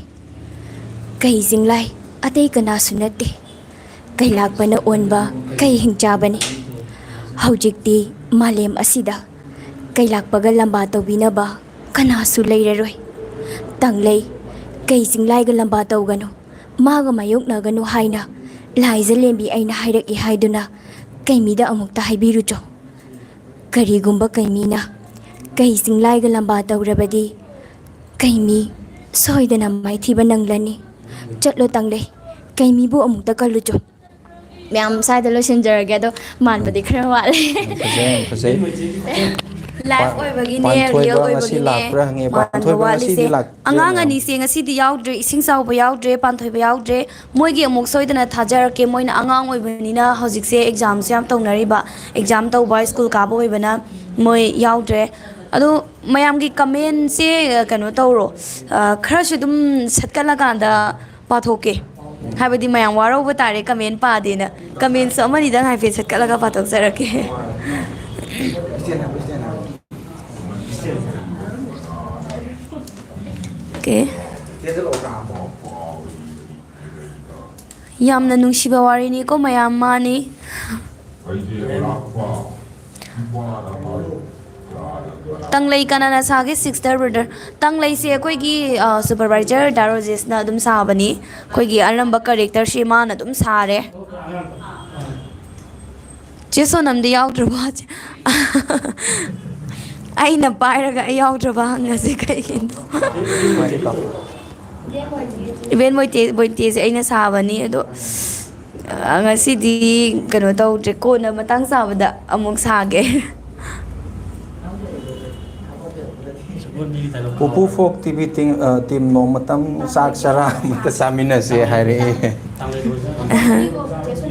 ꯀꯩ ꯆꯤꯡꯂꯥꯏ ꯑꯇꯩ ꯀꯅꯥꯁꯨ ꯅꯠꯇꯦ, ꯀꯩꯂꯥꯛꯄꯅ ꯑꯣꯟꯕ ꯀꯩ ꯍꯤꯡꯆꯥꯕꯅꯤ꯫ ꯍꯧꯖꯤꯛꯇꯤ ꯃꯥꯂꯦꯝ ꯑꯁꯤꯗ ꯀꯩꯂꯥꯛꯄꯒ ꯂꯝꯕꯥ ꯇꯧꯕꯤꯅꯕ ꯀꯅꯥꯁꯨ ꯂꯩꯔꯔꯣꯏ꯫ ꯇꯪꯂꯩ, ꯀꯩ ꯆꯤꯡꯂꯥꯏꯒ ꯂꯝꯕꯥ ꯇꯧꯒꯅꯨ, ꯃꯥꯒ ꯃꯥꯌꯣꯛꯅꯒꯅꯨ ꯍꯥꯏꯅ ꯂꯥꯏꯖ ꯂꯦꯝꯕꯤ ꯑꯩꯅ ꯍꯥꯏꯔꯛꯏ ꯍꯥꯏꯗꯨꯅ ꯀꯩꯃꯤꯗ ꯑꯃꯨꯛꯇ ꯍꯥꯏꯕꯤꯔꯨꯆꯣ꯫ ꯀꯔꯤꯒꯨꯝꯕ ꯀꯩꯃꯤꯅ ꯀꯩ ꯆꯤꯡꯂꯥꯏꯒ ꯂꯝꯕꯥ ꯇꯧꯔꯕꯗꯤ ꯀꯩꯃꯤ ꯁꯣꯏꯗꯅ ꯃꯥꯏꯊꯤꯕ ꯅꯪꯂꯅꯤ꯫ ꯆꯠꯂꯣ ꯇꯪꯂꯩ, ꯀꯩꯃꯤꯕꯨ ꯑꯃꯨꯛꯇ ꯀꯜꯂꯨꯆꯣ꯫ ꯃꯌꯥꯝ ꯁ꯭ꯋꯥꯏꯗ ꯂꯣꯏꯁꯤꯟꯖꯔꯒꯦ꯫ ꯑꯗꯣ ꯃꯥꯟꯕꯗꯤ ꯈꯔ ꯋꯥꯠꯂꯦ꯫ ꯌꯥꯝ ꯐꯖꯩ, ꯌꯥꯝ ꯐꯖꯩ꯫ ꯂꯥꯏꯐ ꯑꯣꯏꯕꯒꯤꯅꯦ, ꯔꯤꯌꯦꯜ ꯄꯥꯟꯊꯣꯏꯕ ꯉꯁꯤ ꯑꯣꯏꯕꯒꯤꯅꯦ ꯂꯥꯛꯄ꯭ꯔꯥ ꯍꯪꯉꯦ꯫ ꯃꯥꯟꯕ ꯄꯥꯟꯊꯣꯏꯕ ꯋꯥꯠꯂꯤꯁꯦ꯫ ꯉꯁꯤꯗꯤ ꯂꯥꯛꯇ꯭ꯔꯦ ꯑꯉꯥꯡ ꯃꯌꯥꯝ꯫ ꯑꯅꯤꯁꯦ ꯉꯁꯤꯗꯤ ꯌꯥꯎꯗ꯭ꯔꯦ, ꯏꯁꯤꯡ ꯆꯥꯎꯕ ꯌꯥꯎꯗ꯭ꯔꯦ, ꯄꯥꯟꯊꯣꯏꯕ ꯌꯥꯎꯗ꯭ꯔꯦ꯫ ꯃꯣꯏꯒꯤ ꯑꯃꯨꯛ ꯁꯣꯏꯗꯅ ꯊꯥꯖꯔꯛꯀꯦ꯫ ꯃꯣꯏꯅ ꯑꯉꯥꯡ ꯑꯣꯏꯕꯅꯤꯅ ꯍꯧꯖꯤꯛꯁꯦ ꯑꯦꯛꯖꯥꯝꯁꯨ ꯌꯥꯝ ꯇꯧꯅꯔꯤꯕ, ꯑꯦꯛꯖꯥꯝ ꯇꯧꯕ, ꯁ꯭ꯀꯨꯜ ꯀꯥꯕ ꯑꯣꯏꯕꯅ ꯃꯣꯏ ꯌꯥꯎꯗ꯭ꯔꯦ꯫ ꯑꯗꯣ ꯃꯌꯥꯝꯒꯤ ꯀꯃꯦꯟꯁꯦ ꯀꯩꯅꯣ ꯇꯧꯔꯣ, ꯑ, ꯈꯔꯁꯨ ꯑꯗꯨꯝ ꯁꯠꯀꯠꯂꯀꯥꯟꯗ ꯄꯥꯊꯣꯛꯀꯦ꯫ ꯍꯥꯏꯕꯗꯤ ꯃꯌꯥꯝ ꯋꯥꯔꯧꯕ ꯇꯥꯔꯦ ꯀꯃꯦꯟ ꯄꯥꯗꯦꯅ꯫ ꯀꯃꯦꯟꯁꯨ ꯑꯃꯅꯤꯗꯪ ꯍꯥꯏꯐꯦꯠ ꯁꯠꯀꯠꯂꯒ ꯄꯥꯊꯣꯛꯆꯔꯛꯀꯦ꯫ ꯌꯥꯝꯅ ꯅꯨꯡꯁꯤꯕ ꯋꯥꯔꯤꯅꯤꯀꯣ ꯃꯌꯥꯝ, ꯃꯥꯅꯤ꯫ ꯇꯪꯂꯩ ꯀꯅꯥꯅ ꯁꯥꯒꯦ, sister, brother? ꯇꯪꯂꯩꯁꯦ ꯑꯩꯈꯣꯏꯒꯤ, ꯑ, supervisor ꯗꯥ ꯔꯣꯖꯦꯁꯅ ꯑꯗꯨꯝ ꯁꯥꯕꯅꯤ꯫ ꯑꯩꯈꯣꯏꯒꯤ ꯑꯅꯝꯕ characterꯁꯦ ꯃꯥꯅ ꯑꯗꯨꯝ ꯁꯥꯔꯦ꯫ ꯆꯦ ꯁꯣꯅꯝꯗꯤ ꯌꯥꯎꯗ꯭ꯔꯕꯣ? ꯑꯩꯅ ꯄꯥꯏꯔꯒ ꯑꯩ ꯌꯥꯎꯗ꯭ꯔꯕ ꯍꯪꯉꯁꯦ ꯀꯩꯒꯤꯅꯣ? ꯏꯕꯦꯟ ꯃꯣꯏꯇꯦ-, ꯃꯣꯏꯇꯦꯁꯦ ꯑꯩꯅ ꯁꯥꯕꯅꯤ, ꯑꯗꯣ, ꯑ, ꯉꯁꯤꯗꯤ ꯀꯩꯅꯣ ꯇꯧꯗ꯭ꯔꯦ, ꯀꯣꯟꯅ ꯃꯇꯥꯡ ꯆꯥꯕꯗ ꯑꯃꯨꯛ ꯁꯥꯒꯦ꯫ ꯄꯨꯄꯨ ꯐꯣꯛ ꯇꯤꯚꯤ ꯇꯤꯝ, ꯑ, ꯇꯤꯝ ꯅꯣꯡꯃꯇꯪ ꯆꯥꯛ ꯆꯔꯥ ꯑꯃꯇ ꯆꯥꯃꯤꯟꯅꯁꯦ ꯍꯥꯏꯔꯛꯑꯦ꯫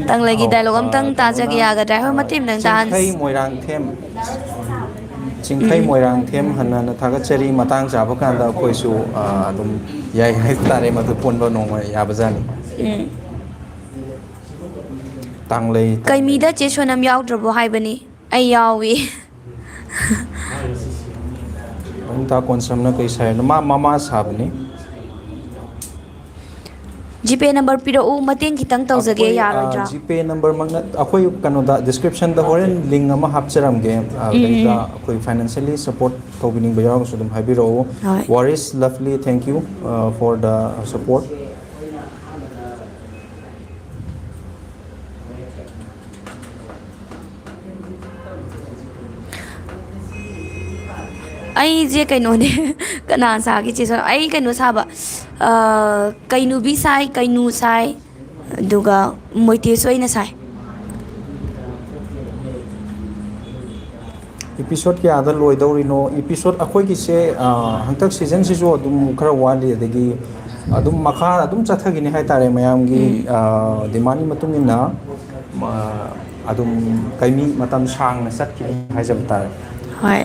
ꯇꯪꯂꯩꯒꯤ dialogue ꯑꯝꯇꯪ ꯇꯥꯖꯒꯦ ꯌꯥꯒꯗ꯭ꯔꯥ? ꯍꯣꯏ, ꯃꯇꯦꯛ ꯑꯃꯇꯪ ꯆꯤꯡꯈꯩ ꯇꯥꯍꯟꯁꯤ꯫ ꯃꯣꯏꯔꯥꯡꯊꯦꯝ, ꯆꯤꯡꯈꯩ ꯃꯣꯏꯔꯥꯡꯊꯦꯝ ꯍꯟꯅ ꯍꯟꯅ ꯊꯥꯒꯠꯆꯔꯤ꯫ ꯃꯇꯥꯡ ꯆꯥꯕ ꯀꯥꯟꯗ ꯑꯩꯈꯣꯏꯁꯨ, ꯑ, ꯑꯗꯨꯝ ꯌꯥꯏ ꯍꯥꯏꯕ ꯇꯥꯔꯦ, ꯃꯗꯨ ꯄꯨꯟꯕ ꯅꯣꯡꯃ ꯌꯥꯕꯖꯥꯠꯅꯤ꯫ ꯎꯝ꯫ ꯇꯥꯡꯂꯩ, ꯇꯥꯡꯂꯩ꯫ ꯀꯩꯃꯤꯗ ꯆꯦ ꯁꯣꯅꯝ ꯌꯥꯎꯗ꯭ꯔꯕꯣ ꯍꯥꯏꯕꯅꯤ꯫ ꯑꯩ ꯌꯥꯎꯏ꯫ ꯑꯅꯤꯇꯥ ꯀꯣꯟꯁꯝꯅ ꯀꯩ ꯁꯥꯏꯅꯣ? ꯃꯥ ꯃꯃꯥ ꯁꯥꯕꯅꯤ꯫ GPay number ꯄꯤꯔꯛꯎ, ꯃꯇꯦꯡ ꯈꯤꯇꯪ ꯇꯧꯖꯒꯦ, ꯑꯩꯈꯣꯏ, ꯑ, ꯌꯥꯔꯣꯏꯗ꯭ꯔꯥ? GPay number ꯃꯛꯅ ꯑꯩꯈꯣꯏ ꯀꯩꯅꯣꯗ descriptionꯗ ꯍꯣꯔꯦꯟ link ꯑꯃ ꯍꯥꯞꯆꯔꯝꯒꯦ꯫ ꯑ, ꯎꯝ, ꯑꯗꯩꯗ ꯎꯝ꯫ ꯑꯩꯈꯣꯏ financially support ꯇꯧꯕꯤꯅꯤꯡꯕ ꯌꯥꯎꯔꯒꯁꯨ ꯑꯗꯨꯝ ꯍꯥꯏꯕꯤꯔꯛꯑꯣ꯫ ꯍꯣꯏ꯫ Waris Lovely, thank you, uh, for the support. ꯑꯩꯁꯦ ꯀꯩꯅꯣꯅꯦ꯫ ꯀꯅꯥ ꯁꯥꯒꯦ ꯆꯦ ꯁꯣꯅꯝ? ꯑꯩ ꯀꯩꯅꯣ ꯁꯥꯕ, ꯑ, ꯀꯩꯅꯨꯕꯤ ꯁꯥꯏ, ꯀꯩꯅꯨ ꯁꯥꯏ, ꯑꯗꯨꯒ ꯃꯣꯏꯇꯦꯁꯁꯨ ꯑꯩꯅ ꯁꯥꯏ꯫ Episode ꯀꯌꯥꯗ ꯂꯣꯏꯗꯧꯔꯤꯅꯣ? Episode ꯑꯩꯈꯣꯏꯒꯤꯁꯦ, ꯑ, ꯍꯟꯗꯛ seasonꯁꯤꯁꯨ ꯑꯗꯨꯝ ꯈꯔ ꯋꯥꯠꯂꯤ, ꯑꯗꯒꯤ ꯑꯗꯨꯝ ꯃꯈꯥ ꯑꯗꯨꯝ ꯆꯠꯊꯈꯤꯅꯤ ꯍꯥꯏꯇꯥꯔꯦ, ꯃꯌꯥꯝꯒꯤ, ꯎꯝ꯫ ꯑ, demandꯀꯤ ꯃꯇꯨꯡ ꯏꯟꯅ, ꯑ, ꯑꯗꯨꯝ ꯀꯩꯅꯤ ꯃꯇꯝ ꯁꯥꯡꯅ ꯆꯠꯈꯤꯅꯤ ꯍꯥꯏꯖꯕ ꯇꯥꯔꯦ꯫ ꯍꯣꯏ꯫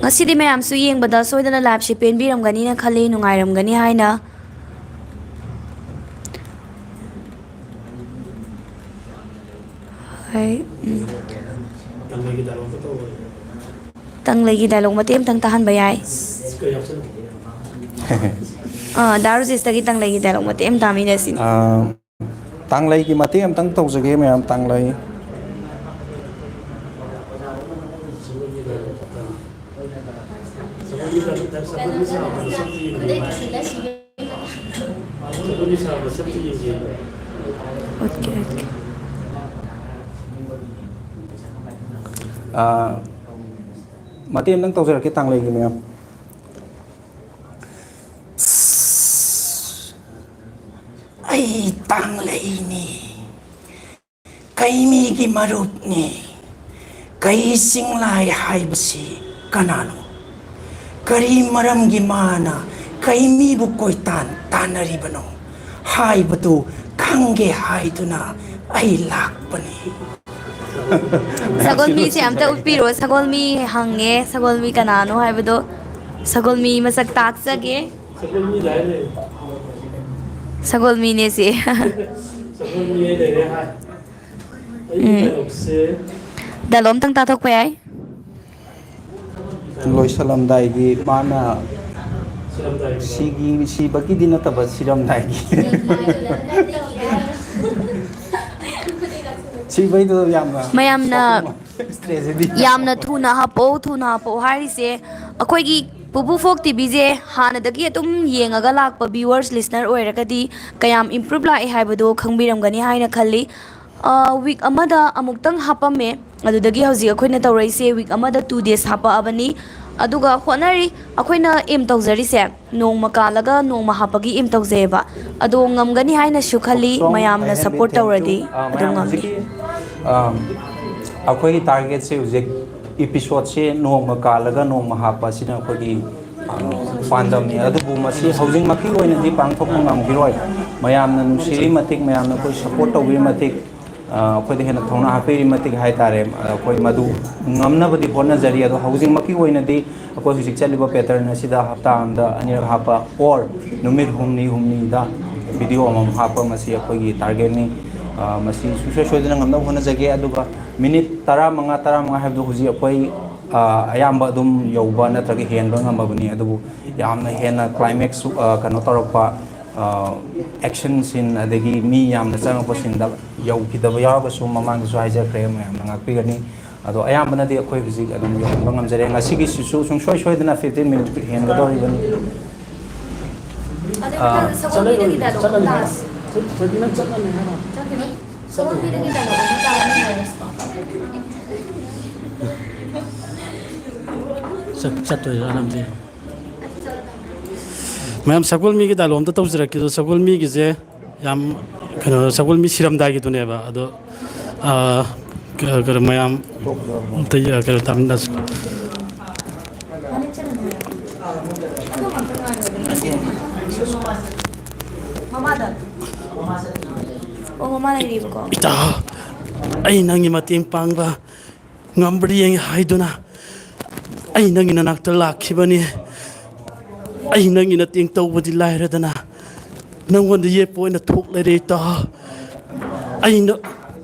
ꯉꯁꯤꯗꯤ ꯃꯌꯥꯝꯁꯨ ꯌꯦꯡꯕꯗ ꯁꯣꯏꯗꯅ liveꯁꯦ ꯄꯦꯟꯕꯤꯔꯝꯒꯅꯤꯅ ꯈꯜꯂꯤ, ꯅꯨꯡꯉꯥꯏꯔꯝꯒꯅꯤ ꯍꯥꯏꯅ꯫ ꯍꯣꯏ, ꯎꯝ꯫ ꯇꯪꯂꯩꯒꯤ dialogue ꯃꯇꯦꯛ ꯑꯃꯇꯪ ꯇꯥꯍꯟꯕ ꯌꯥꯏ꯫ ꯑꯥ, ꯗꯥ ꯔꯣꯖꯦꯁꯇꯒꯤ ꯇꯥꯡꯂꯩꯒꯤ ꯗꯥꯏꯂꯣꯛ ꯃꯇꯦꯛ ꯑꯃ ꯇꯥꯃꯤꯟꯅꯁꯤꯅꯦ꯫ ꯑꯥ, ꯇꯥꯡꯂꯩꯒꯤ ꯃꯇꯦꯛ ꯑꯃꯇꯪ ꯇꯧꯖꯒꯦ ꯃꯌꯥꯝ, ꯇꯥꯡꯂꯩ꯫ Okay, okay. ꯑꯥ, ꯃꯇꯦꯛ ꯑꯃꯇꯪ ꯇꯧꯖꯔꯛꯀꯦ ꯇꯥꯡꯂꯩꯒꯤ ꯃꯌꯥꯝ꯫ ꯑꯩ ꯇꯥꯡꯂꯩꯅꯤ, ꯀꯩ ꯃꯤꯒꯤ ꯃꯔꯨꯞꯅꯤ, ꯀꯩ ꯆꯤꯡꯂꯥꯏ ꯍꯥꯏꯕꯁꯤ ꯀꯅꯥꯅꯣ? ꯀꯔꯤ ꯃꯔꯝꯒꯤ ꯃꯥꯅ ꯀꯩ ꯃꯤꯕꯨ ꯀꯣꯏꯇꯥꯟ ꯇꯥꯟꯅꯔꯤꯕꯅꯣ ꯍꯥꯏꯕꯗꯨ ꯈꯪꯒꯦ ꯍꯥꯏꯗꯨꯅ ꯑꯩ ꯂꯥꯛꯄꯅꯤ꯫ ꯁꯒꯣꯜ ꯃꯤꯁꯦ ꯑꯝꯇ ꯎꯠꯄꯤꯔꯣ꯫ ꯁꯒꯣꯜ ꯃꯤ ꯍꯪꯉꯦ, ꯁꯒꯣꯜ ꯃꯤ ꯀꯅꯥꯅꯣ ꯍꯥꯏꯕꯗꯣ꯫ ꯁꯒꯣꯜ ꯃꯤ ꯃꯁꯛ ꯇꯥꯛꯆꯒꯦ꯫ ꯁꯒꯣꯜ ꯃꯤꯅꯦ ꯁꯤ꯫ ꯎꯝ꯫ ꯗꯥꯏꯂꯣꯛ ꯑꯝꯇꯪ ꯇꯥꯊꯣꯛꯄ ꯌꯥꯏ꯫ ꯂꯣꯏꯁꯜꯂꯝꯗꯥꯏꯒꯤ ꯃꯥꯅ ꯁꯤꯒꯤ, ꯁꯤꯕꯒꯤꯗꯤ ꯅꯠꯇꯕ, ꯁꯤꯔꯝꯗꯥꯏꯒꯤ꯫ ꯁꯤꯕꯩꯗꯣ ꯌꯥꯝꯅ ꯃꯌꯥꯝꯅ ꯇ꯭ꯔꯦꯖꯦꯗꯤ꯫ ꯌꯥꯝꯅ ꯊꯨꯅ ꯍꯥꯄꯛꯑꯣ, ꯊꯨꯅ ꯍꯥꯄꯛꯑꯣ ꯍꯥꯏꯔꯤꯁꯦ, ꯑꯩꯈꯣꯏꯒꯤ ꯄꯨꯄꯨ ꯐꯣꯛ ꯇꯤꯚꯤꯁꯦ ꯍꯥꯟꯅꯗꯒꯤ ꯑꯗꯨꯝ ꯌꯦꯡꯉꯒ ꯂꯥꯛꯄ viewers, listener ꯑꯣꯏꯔꯒꯗꯤ ꯀꯌꯥꯝ improve ꯂꯥꯛꯑꯦ ꯍꯥꯏꯕꯗꯣ ꯈꯪꯕꯤꯔꯝꯒꯅꯤ ꯍꯥꯏꯅ ꯈꯜꯂꯤ꯫ ꯑ, week ꯑꯃꯗ ꯑꯃꯨꯛꯇꯪ ꯍꯥꯞꯄꯝꯃꯦ, ꯑꯗꯨꯗꯒꯤ ꯍꯧꯖꯤꯛ ꯑꯩꯈꯣꯏꯅ ꯇꯧꯔꯛꯏꯁꯦ, week ꯑꯃꯗ two days ꯍꯥꯞꯄꯛꯑꯕꯅꯤ꯫ ꯑꯗꯨꯒ ꯍꯣꯠꯅꯔꯤ, ꯑꯩꯈꯣꯏꯅ aim ꯇꯧꯖꯔꯤꯁꯦ ꯅꯣꯡꯃ ꯀꯥꯜꯂꯒ ꯅꯣꯡꯃ ꯍꯥꯞꯄꯒꯤ aim ꯇꯧꯖꯩꯌꯦꯕ꯫ ꯑꯗꯣ ꯉꯝꯒꯅꯤ ꯍꯥꯏꯅꯁꯨ ꯈꯜꯂꯤ, ꯃꯌꯥꯝꯅ support ꯇꯧꯔꯗꯤ ꯑꯗꯨꯝ ꯉꯝꯅꯤ꯫ ꯑ, ꯑꯩꯈꯣꯏꯒꯤ targetꯁꯦ ꯍꯧꯖꯤꯛ episodeꯁꯦ ꯅꯣꯡꯃ ꯀꯥꯜꯂꯒ ꯅꯣꯡꯃ ꯍꯥꯞꯄ ꯑꯁꯤꯅ ꯑꯩꯈꯣꯏꯒꯤ, ꯑ, ꯄꯥꯟꯗꯝꯅꯤ꯫ ꯑꯗꯨꯕꯨ ꯃꯁꯤ ꯍꯧꯖꯤꯛꯃꯛꯀꯤ ꯑꯣꯏꯅꯗꯤ ꯄꯥꯡꯊꯣꯛꯄ ꯉꯝꯈꯤꯔꯣꯏ꯫ ꯃꯌꯥꯝꯅ ꯅꯨꯡꯁꯤꯔꯤ ꯃꯇꯤꯛ, ꯃꯌꯥꯝꯅ ꯑꯩꯈꯣꯏ support ꯇꯧꯕꯤꯔꯤ ꯃꯇꯤꯛ, ꯑ, ꯑꯩꯈꯣꯏꯗ ꯍꯦꯟꯅ ꯊꯧꯅꯥ ꯍꯥꯞꯄꯤꯔꯤ ꯃꯇꯤꯛ ꯍꯥꯏꯇꯥꯔꯦ, ꯑꯩꯈꯣꯏ ꯃꯗꯨ ꯉꯝꯅꯕꯗꯤ ꯍꯣꯠꯅꯖꯔꯤ꯫ ꯑꯗꯣ ꯍꯧꯖꯤꯛꯃꯛꯀꯤ ꯑꯣꯏꯅꯗꯤ ꯑꯩꯈꯣꯏ ꯍꯧꯖꯤꯛ ꯆꯠꯂꯤꯕ pattern ꯑꯁꯤꯗ ꯍꯞꯇꯥ ꯑꯃꯗ ꯑꯅꯤꯔꯛ ꯍꯥꯞꯄ or ꯅꯨꯃꯤꯠ ꯍꯨꯝꯅꯤ ꯍꯨꯝꯅꯤꯗ video ꯑꯃꯃꯝ ꯍꯥꯞꯄ, ꯃꯁꯤ ꯑꯩꯈꯣꯏꯒꯤ targetꯅꯤ꯫ ꯑ, ꯃꯁꯤ ꯁꯨꯡꯁꯣꯏ ꯁꯣꯏꯗꯅ ꯉꯝꯅꯕ ꯍꯣꯠꯅꯖꯒꯦ꯫ ꯑꯗꯨꯒ minute ꯇꯔꯥꯃꯉꯥ, ꯇꯔꯥꯃꯉꯥ ꯍꯥꯏꯕꯗꯨ ꯍꯧꯖꯤꯛ ꯑꯩꯈꯣꯏ ꯑ, ꯑꯌꯥꯝꯕ ꯑꯗꯨꯝ ꯌꯧꯕ ꯅꯠꯇ꯭ꯔꯒ ꯍꯦꯟꯕ ꯉꯝꯃꯕꯅꯤ꯫ ꯑꯗꯨꯕꯨ ꯌꯥꯝꯅ ꯍꯦꯟꯅ climax, ꯑ, ꯀꯩꯅꯣ ꯇꯧꯔꯛꯄ, ꯑ, action scene ꯑꯗꯒꯤ ꯃꯤ ꯌꯥꯝꯅ ꯆꯪꯉꯛꯄ sceneꯗ ꯌꯧꯈꯤꯗꯕ ꯌꯥꯎꯔꯒꯁꯨ, ꯃꯃꯥꯡꯗꯁꯨ ꯍꯥꯏꯖꯈ꯭ꯔꯦ, ꯃꯌꯥꯝꯅ ꯉꯥꯛꯄꯤꯒꯅꯤ꯫ ꯑꯗꯣ ꯑꯌꯥꯝꯕꯅꯗꯤ ꯑꯩꯈꯣꯏ ꯍꯧꯖꯤꯛ ꯑꯗꯨꯝ ꯌꯧꯍꯟꯕ ꯉꯝꯖꯔꯦ꯫ ꯉꯁꯤꯒꯤꯁꯤꯁꯨ ꯁꯨꯡꯁꯣꯏ ꯁꯣꯏꯗꯅ fifteen minute ꯍꯦꯟꯒꯗꯧꯔꯤꯕꯅꯤ꯫ ꯑꯗꯨ ꯑꯥ꯫ ꯃꯊꯪꯗ ꯁꯒꯣꯜꯕꯤꯗꯒꯤ dialogue ꯑꯃ ꯇꯥꯔꯁꯤ꯫ ꯆꯠꯂꯅꯤ ꯍꯥꯏꯔꯣ? ꯆꯠꯈꯤꯅꯤ꯫ ꯁꯒꯣꯜꯕꯤꯗꯒꯤ dialogue ꯑꯃ ꯇꯥꯔꯁꯤ꯫ ꯆꯠ-, ꯆꯠꯇꯣꯏꯔꯥ ꯅꯪꯗꯤ? ꯃꯌꯥꯝ, ꯁꯒꯣꯜꯃꯤꯒꯤ dialogue ꯑꯝꯇ ꯇꯧꯖꯔꯛꯀꯦ꯫ ꯑꯗꯣ ꯁꯒꯣꯜꯃꯤꯒꯤꯁꯦ ꯌꯥꯝ ꯀꯩꯅꯣ, ꯁꯒꯣꯜꯃꯤ ꯁꯤꯔꯝꯗꯥꯏꯒꯤꯗꯨꯅꯦꯕ꯫ ꯑꯗꯣ, ꯑꯥ, ꯀ-, ꯀꯩꯅꯣ, ꯃꯌꯥꯝ ꯑꯝꯇ, ꯑ, ꯀꯩꯅꯣ, ꯇꯥꯃꯤꯟꯅꯁꯤ꯫ ꯃꯃꯥꯗ꯫ ꯑꯣ, ꯃꯃꯥ ꯂꯩꯔꯤꯕꯀꯣ꯫ ꯏꯇꯥ, ꯑꯩ ꯅꯪꯒꯤ ꯃꯇꯦꯡ ꯄꯥꯡꯕ ꯉꯝꯕ꯭ꯔꯥ ꯌꯦꯡꯒꯦ ꯍꯥꯏꯗꯨꯅ ꯑꯩ ꯅꯪꯒꯤ ꯅꯅꯥꯛꯇ ꯂꯥꯛꯈꯤꯕꯅꯤ꯫ ꯑꯩ ꯅꯪꯒꯤ ꯃꯇꯦꯡ ꯇꯧꯕꯗꯤ ꯂꯥꯏꯔꯗꯅ ꯅꯪꯉꯣꯟꯗ ꯌꯦꯠꯄ ꯑꯣꯏꯅ ꯊꯣꯛ ꯂꯩꯔꯦ, ꯏꯇꯥꯎ꯫ ꯑꯩꯅ,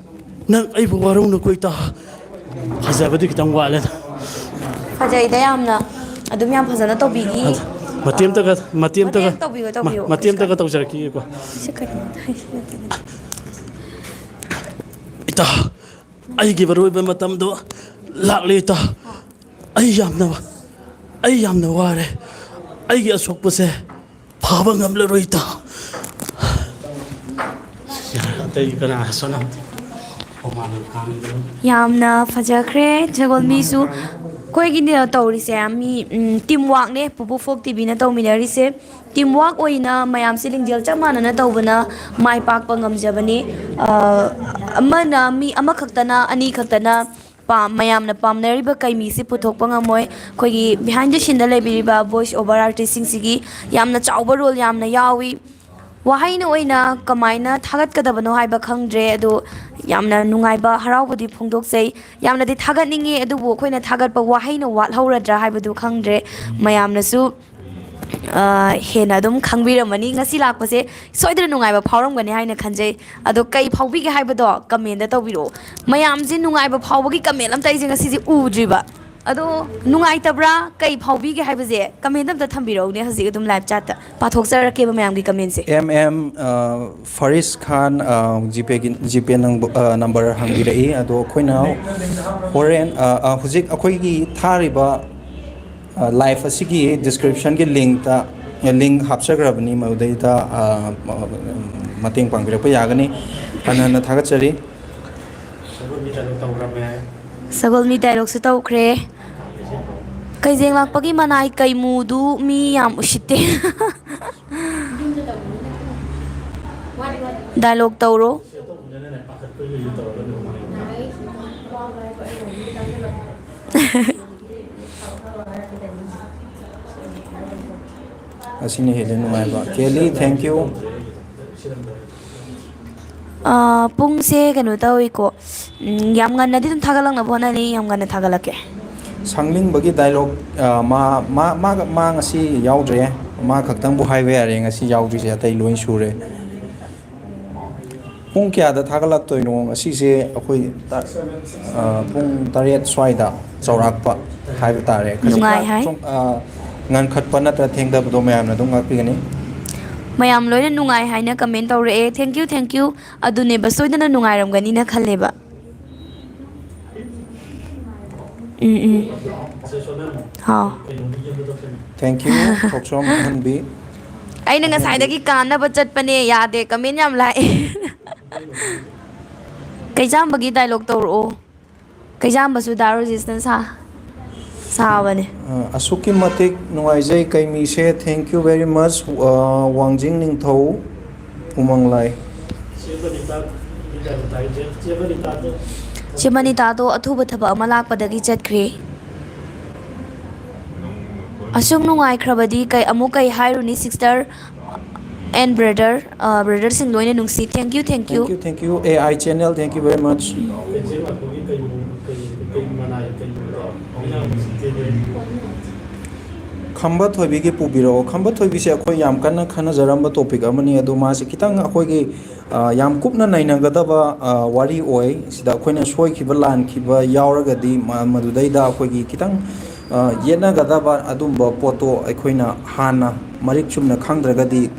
ꯅꯪ ꯑꯩꯕꯨ ꯋꯥꯔꯧꯅꯨꯀꯣ, ꯏꯇꯥꯎ꯫ ꯐꯖꯕꯗꯤ ꯈꯤꯇꯪ ꯋꯥꯠꯂꯦꯗ꯫ ꯐꯖꯩꯗ ꯌꯥꯝꯅ꯫ ꯑꯗꯨꯝ ꯌꯥꯝ ꯐꯖꯅ ꯇꯧꯕꯤꯔꯤ꯫ ꯃꯇꯦꯛ ꯑꯝꯇꯒ, ꯃꯇꯦꯛ ꯑꯝꯇꯒ, ꯃꯇꯦꯛ ꯇꯧꯕꯤꯌꯨ, ꯃ-, ꯇꯧꯕꯤꯌꯨ꯫ ꯃꯇꯦꯛ ꯑꯝꯇꯒ ꯇꯧꯖꯔꯛꯈꯤꯒꯦꯀꯣ꯫ ꯁꯤ ꯀꯩꯅꯣ ꯍꯥꯏꯁꯤ ꯅꯠꯇꯦ꯫ ꯏꯇꯥꯎ, ꯑꯩꯒꯤ ꯃꯔꯨꯑꯣꯏꯕ ꯃꯇꯝꯗꯣ ꯂꯥꯛꯂꯦ, ꯏꯇꯥꯎ꯫ ꯑꯩ ꯌꯥꯝꯅ, ꯑꯩ ꯌꯥꯝꯅ ꯋꯥꯔꯦ꯫ ꯑꯩꯒꯤ ꯑꯁꯣꯛꯄꯁꯦ ꯐꯕ ꯉꯝꯂꯔꯣꯏ, ꯏꯇꯥꯎ꯫ ꯑꯇꯩ ꯀꯅꯥ ꯁꯣꯝꯅ ꯍꯨꯃꯥꯡ ꯀꯥꯡꯗ꯭ꯔꯣ? ꯌꯥꯝꯅ ꯐꯖꯈ꯭ꯔꯦ ꯁꯒꯣꯜ ꯃꯤꯁꯨ꯫ ꯑꯩꯈꯣꯏꯒꯤꯅꯦ ꯇꯧꯔꯤꯁꯦ, ꯃꯤ, ꯎꯝ, team workꯅꯦ ꯄꯨꯄꯨ ꯐꯣꯛ ꯇꯤꯚꯤꯅ ꯇꯧꯃꯤꯟꯅꯔꯤꯁꯦ꯫ Team work ꯑꯣꯏꯅ ꯃꯌꯥꯝꯁꯦ ꯂꯤꯡꯖꯦꯜ ꯆꯞ ꯃꯥꯟꯅꯅ ꯇꯧꯕꯅ ꯃꯥꯏ ꯄꯥꯛꯄ ꯉꯝꯖꯕꯅꯤ꯫ ꯑ, ꯑꯃꯅ, ꯃꯤ ꯑꯃꯈꯛꯇꯅ, ꯑꯅꯤ ꯈꯛꯇꯅ ꯄꯥꯝ-, ꯃꯌꯥꯝꯅ ꯄꯥꯝꯅꯔꯤꯕ ꯀꯩꯃꯤꯁꯤ ꯄꯨꯊꯣꯛꯄ ꯉꯝꯃꯣꯏ꯫ ꯑꯩꯈꯣꯏꯒꯤ behind the sceneꯗ ꯂꯩꯕꯤꯔꯤꯕ voice over artistꯁꯤꯡꯁꯤꯒꯤ ꯌꯥꯝꯅ ꯆꯥꯎꯕ role ꯌꯥꯝꯅ ꯌꯥꯎꯏ꯫ ꯋꯥꯍꯩꯅ ꯑꯣꯏꯅ ꯀꯃꯥꯏꯅ ꯊꯥꯒꯠꯀꯗꯕꯅꯣ ꯍꯥꯏꯕ ꯈꯪꯗ꯭ꯔꯦ, ꯑꯗꯣ ꯌꯥꯝꯅ ꯅꯨꯡꯉꯥꯏꯕ, ꯍꯔꯥꯎꯕꯗꯤ ꯐꯣꯡꯗꯣꯛꯆꯩ꯫ ꯌꯥꯝꯅꯗꯤ ꯊꯥꯒꯠꯅꯤꯡꯉꯤ, ꯑꯗꯨꯕꯨ ꯑꯩꯈꯣꯏꯅ ꯊꯥꯒꯠꯄ ꯋꯥꯍꯩꯅ ꯋꯥꯠꯍꯧꯔꯗ꯭ꯔꯥ ꯍꯥꯏꯕꯗꯨ ꯈꯪꯗ꯭ꯔꯦ꯫ ꯃꯌꯥꯝꯅꯁꯨ ꯑ, ꯍꯦꯟꯅ ꯑꯗꯨꯝ ꯈꯪꯕꯤꯔꯝꯃꯅꯤ꯫ ꯉꯁꯤ ꯂꯥꯛꯄꯁꯦ ꯁꯣꯏꯗꯅ ꯅꯨꯡꯉꯥꯏꯕ ꯐꯥꯎꯔꯝꯒꯅꯤ ꯍꯥꯏꯅ ꯈꯟꯖꯩ꯫ ꯑꯗꯣ ꯀꯩ ꯐꯥꯎꯕꯤꯒꯦ ꯍꯥꯏꯕꯗꯣ commentꯗ ꯇꯧꯕꯤꯔꯛꯑꯣ꯫ ꯃꯌꯥꯝꯁꯦ ꯅꯨꯡꯉꯥꯏꯕ ꯐꯥꯎꯕꯒꯤ comment ꯑꯝꯇ ꯑꯩꯁꯦ ꯉꯁꯤꯁꯦ ꯎꯗ꯭ꯔꯤꯕ꯫ ꯑꯗꯣ ꯅꯨꯡꯉꯥꯏꯇꯕ꯭ꯔꯥ, ꯀꯩ ꯐꯥꯎꯕꯤꯒꯦ ꯍꯥꯏꯕꯁꯦ comment ꯑꯝꯇ ꯊꯝꯕꯤꯔꯛꯎꯅꯦ, ꯍꯧꯖꯤꯛ ꯑꯗꯨꯝ live chatꯇ ꯄꯥꯊꯣꯛꯆꯔꯛꯀꯦꯕ ꯃꯌꯥꯝꯒꯤ commentꯁꯦ꯫ ꯑꯦꯝ ꯑꯦꯝ ꯐꯔꯤꯁ ꯈꯥꯟ, ꯖꯤꯄꯦꯒꯤ ꯖꯤꯄꯦ number ꯍꯪꯕꯤꯔꯛꯏ꯫ ꯑꯗꯣ ꯑꯩꯈꯣꯏꯅ ꯍꯣꯔꯦꯟ, ꯑ, ꯑ, ꯍꯧꯖꯤꯛ ꯑꯩꯈꯣꯏꯒꯤ ꯊꯥꯔꯤꯕ live ꯑꯁꯤꯒꯤ descriptionꯒꯤ linkꯇ, link ꯍꯥꯞꯆꯈ꯭ꯔꯕꯅꯤ, ꯃꯗꯨꯗꯩꯗ, ꯑ, ꯃꯇꯦꯡ ꯄꯥꯡꯕꯤꯔꯛꯄ ꯌꯥꯒꯅꯤ꯫ ꯍꯟꯅ ꯍꯟꯅ ꯊꯥꯒꯠꯆꯔꯤ꯫ ꯁꯒꯣꯜ ꯃꯤ dialogueꯁꯨ ꯇꯧꯈ꯭ꯔꯦ꯫ ꯀꯩꯖꯦꯡ ꯂꯥꯛꯄꯒꯤ ꯃꯅꯥꯏ ꯀꯩꯃꯨꯗꯨ ꯃꯤ ꯌꯥꯝ ꯎꯁꯤꯠꯇꯦ꯫ Dialogue ꯇꯧꯔꯣ꯫ ꯑꯁꯤꯅ ꯍꯦꯜꯂꯦ ꯅꯨꯡꯉꯥꯏꯕ꯫ Kelly, thank you꯫ ꯑꯥ, ꯄꯨꯡꯁꯦ ꯀꯩꯅꯣ ꯇꯧꯏꯀꯣ, ꯎꯝ, ꯌꯥꯝ ꯉꯟꯅꯗꯤ ꯑꯗꯨꯝ ꯊꯥꯒꯠꯂꯛꯅꯕ ꯍꯣꯠꯅꯅꯤ, ꯌꯥꯝ ꯉꯟꯅ ꯊꯥꯒꯠꯂꯛꯀꯦ꯫ ꯁꯪꯂꯤꯡꯕꯒꯤ dialogue, ꯑ, ꯃꯥ, ꯃꯥ, ꯃꯥꯒ-, ꯃꯥ ꯉꯁꯤ ꯌꯥꯎꯗ꯭ꯔꯦ꯫ ꯃꯥ ꯈꯛꯇꯪꯕꯨ ꯍꯥꯏꯕ ꯌꯥꯔꯦ ꯉꯁꯤ ꯌꯥꯎꯗ꯭ꯔꯤꯁꯦ, ꯑꯇꯩ ꯂꯣꯏ ꯁꯨꯔꯦ꯫ ꯄꯨꯡ ꯀꯌꯥꯗ ꯊꯥꯒꯠꯂꯛꯇꯣꯏꯅꯣ? ꯉꯁꯤꯁꯦ ꯑꯩꯈꯣꯏ ꯇ-, ꯑ, ꯄꯨꯡ ꯇꯔꯦꯠ ꯁ꯭ꯋꯥꯏꯗ ꯆꯥꯎꯔꯥꯛꯄ ꯍꯥꯏꯕ ꯇꯥꯔꯦ꯫ ꯈꯖꯤꯛ ꯅꯨꯡꯉꯥꯏ ꯍꯥꯏ꯫ ꯁꯨꯝ, ꯑ, ꯉꯟꯈꯠꯄ ꯅꯠꯇ꯭ꯔ ꯊꯦꯡꯊꯕꯗꯣ ꯃꯌꯥꯝꯅ ꯑꯗꯨꯝ ꯉꯥꯛꯄꯤꯒꯅꯤ꯫ ꯃꯌꯥꯝ ꯂꯣꯏꯅ ꯅꯨꯡꯉꯥꯏ ꯍꯥꯏꯅ comment ꯇꯧꯔꯛꯑꯦ꯫ Thank you, thank you꯫ ꯑꯗꯨꯅꯦꯕ, ꯁꯣꯏꯗꯅ ꯅꯨꯡꯉꯥꯏꯔꯝꯒꯅꯤꯅ ꯈꯜꯂꯦꯕ꯫ ꯎꯝ, ꯎꯝ꯫ ꯍꯥꯎ꯫ Thank you, ꯊꯣꯛꯆꯣꯝ ꯑꯍꯟꯕꯤ꯫ ꯑꯩꯅ ꯉꯁꯥꯏꯗꯒꯤ ꯀꯥꯟꯅꯕ ꯆꯠꯄꯅꯦ, ꯌꯥꯗꯦ, comment ꯌꯥꯝ ꯂꯥꯛꯑꯦ꯫ ꯀꯩꯖꯥꯝꯕꯒꯤ dialogue ꯇꯧꯔꯛꯑꯣ꯫ ꯀꯩꯖꯥꯝꯕꯁꯨ ꯗꯥ ꯔꯣꯖꯦꯁꯅ ꯁꯥ-, ꯁꯥꯕꯅꯦ꯫ ꯑ, ꯑꯁꯨꯛꯀꯤ ꯃꯇꯤꯛ ꯅꯨꯡꯉꯥꯏꯖꯩ ꯀꯩꯃꯤꯁꯦ, thank you very much꯫ ꯑ, ꯋꯥꯡꯖꯤꯡ ꯅꯤꯡꯊꯧ ꯎꯃꯪꯂꯥꯏ꯫ ꯆꯦ ꯃꯅꯤꯇꯥꯗꯣ ꯑꯊꯨꯕ ꯊꯕꯛ ꯑꯃ ꯂꯥꯛꯄꯗꯒꯤ ꯆꯠꯈ꯭ꯔꯦ꯫ ꯑꯁꯨꯛ ꯅꯨꯡꯉꯥꯏꯈ꯭ꯔꯕꯗꯤ ꯀꯩ, ꯑꯃꯨꯛ ꯀꯩ ꯍꯥꯏꯔꯨꯅꯤ, sister and brother, ꯑ, brotherꯁꯤꯡ ꯂꯣꯏꯅ ꯅꯨꯡꯁꯤ꯫ Thank you, thank you꯫ Thank you, thank you, A I channel, thank you very much꯫ ꯈꯝꯕ ꯊꯣꯏꯕꯤꯒꯤ ꯄꯨꯕꯤꯔꯛꯑꯣ꯫ ꯈꯝꯕ ꯊꯣꯏꯕꯤꯁꯦ ꯑꯩꯈꯣꯏ ꯌꯥꯝ ꯀꯟꯅ ꯈꯟꯅꯖꯔꯝꯕ topic ꯑꯃꯅꯤ, ꯑꯗꯣ ꯃꯥꯁꯦ ꯈꯤꯇꯪ ꯑꯩꯈꯣꯏꯒꯤ, ꯑ, ꯌꯥꯝ ꯀꯨꯞꯅ ꯅꯩꯅꯒꯗꯕ, ꯑ, ꯋꯥꯔꯤ ꯑꯣꯏ꯫ ꯁꯤꯗ ꯑꯩꯈꯣꯏꯅ ꯁꯣꯏꯈꯤꯕ, ꯂꯥꯟꯈꯤꯕ ꯌꯥꯎꯔꯒꯗꯤ ꯃ-, ꯃꯗꯨꯗꯩꯗ ꯑꯩꯈꯣꯏꯒꯤ ꯈꯤꯇꯪ, ꯑ, ꯌꯦꯠꯅꯒꯗꯕ ꯑꯗꯨꯝꯕ ꯄꯣꯠꯇꯣ ꯑꯩꯈꯣꯏꯅ ꯍꯥꯟꯅ ꯃꯔꯤꯛ ꯆꯨꯝꯅ ꯈꯪꯗ꯭ꯔꯒꯗꯤ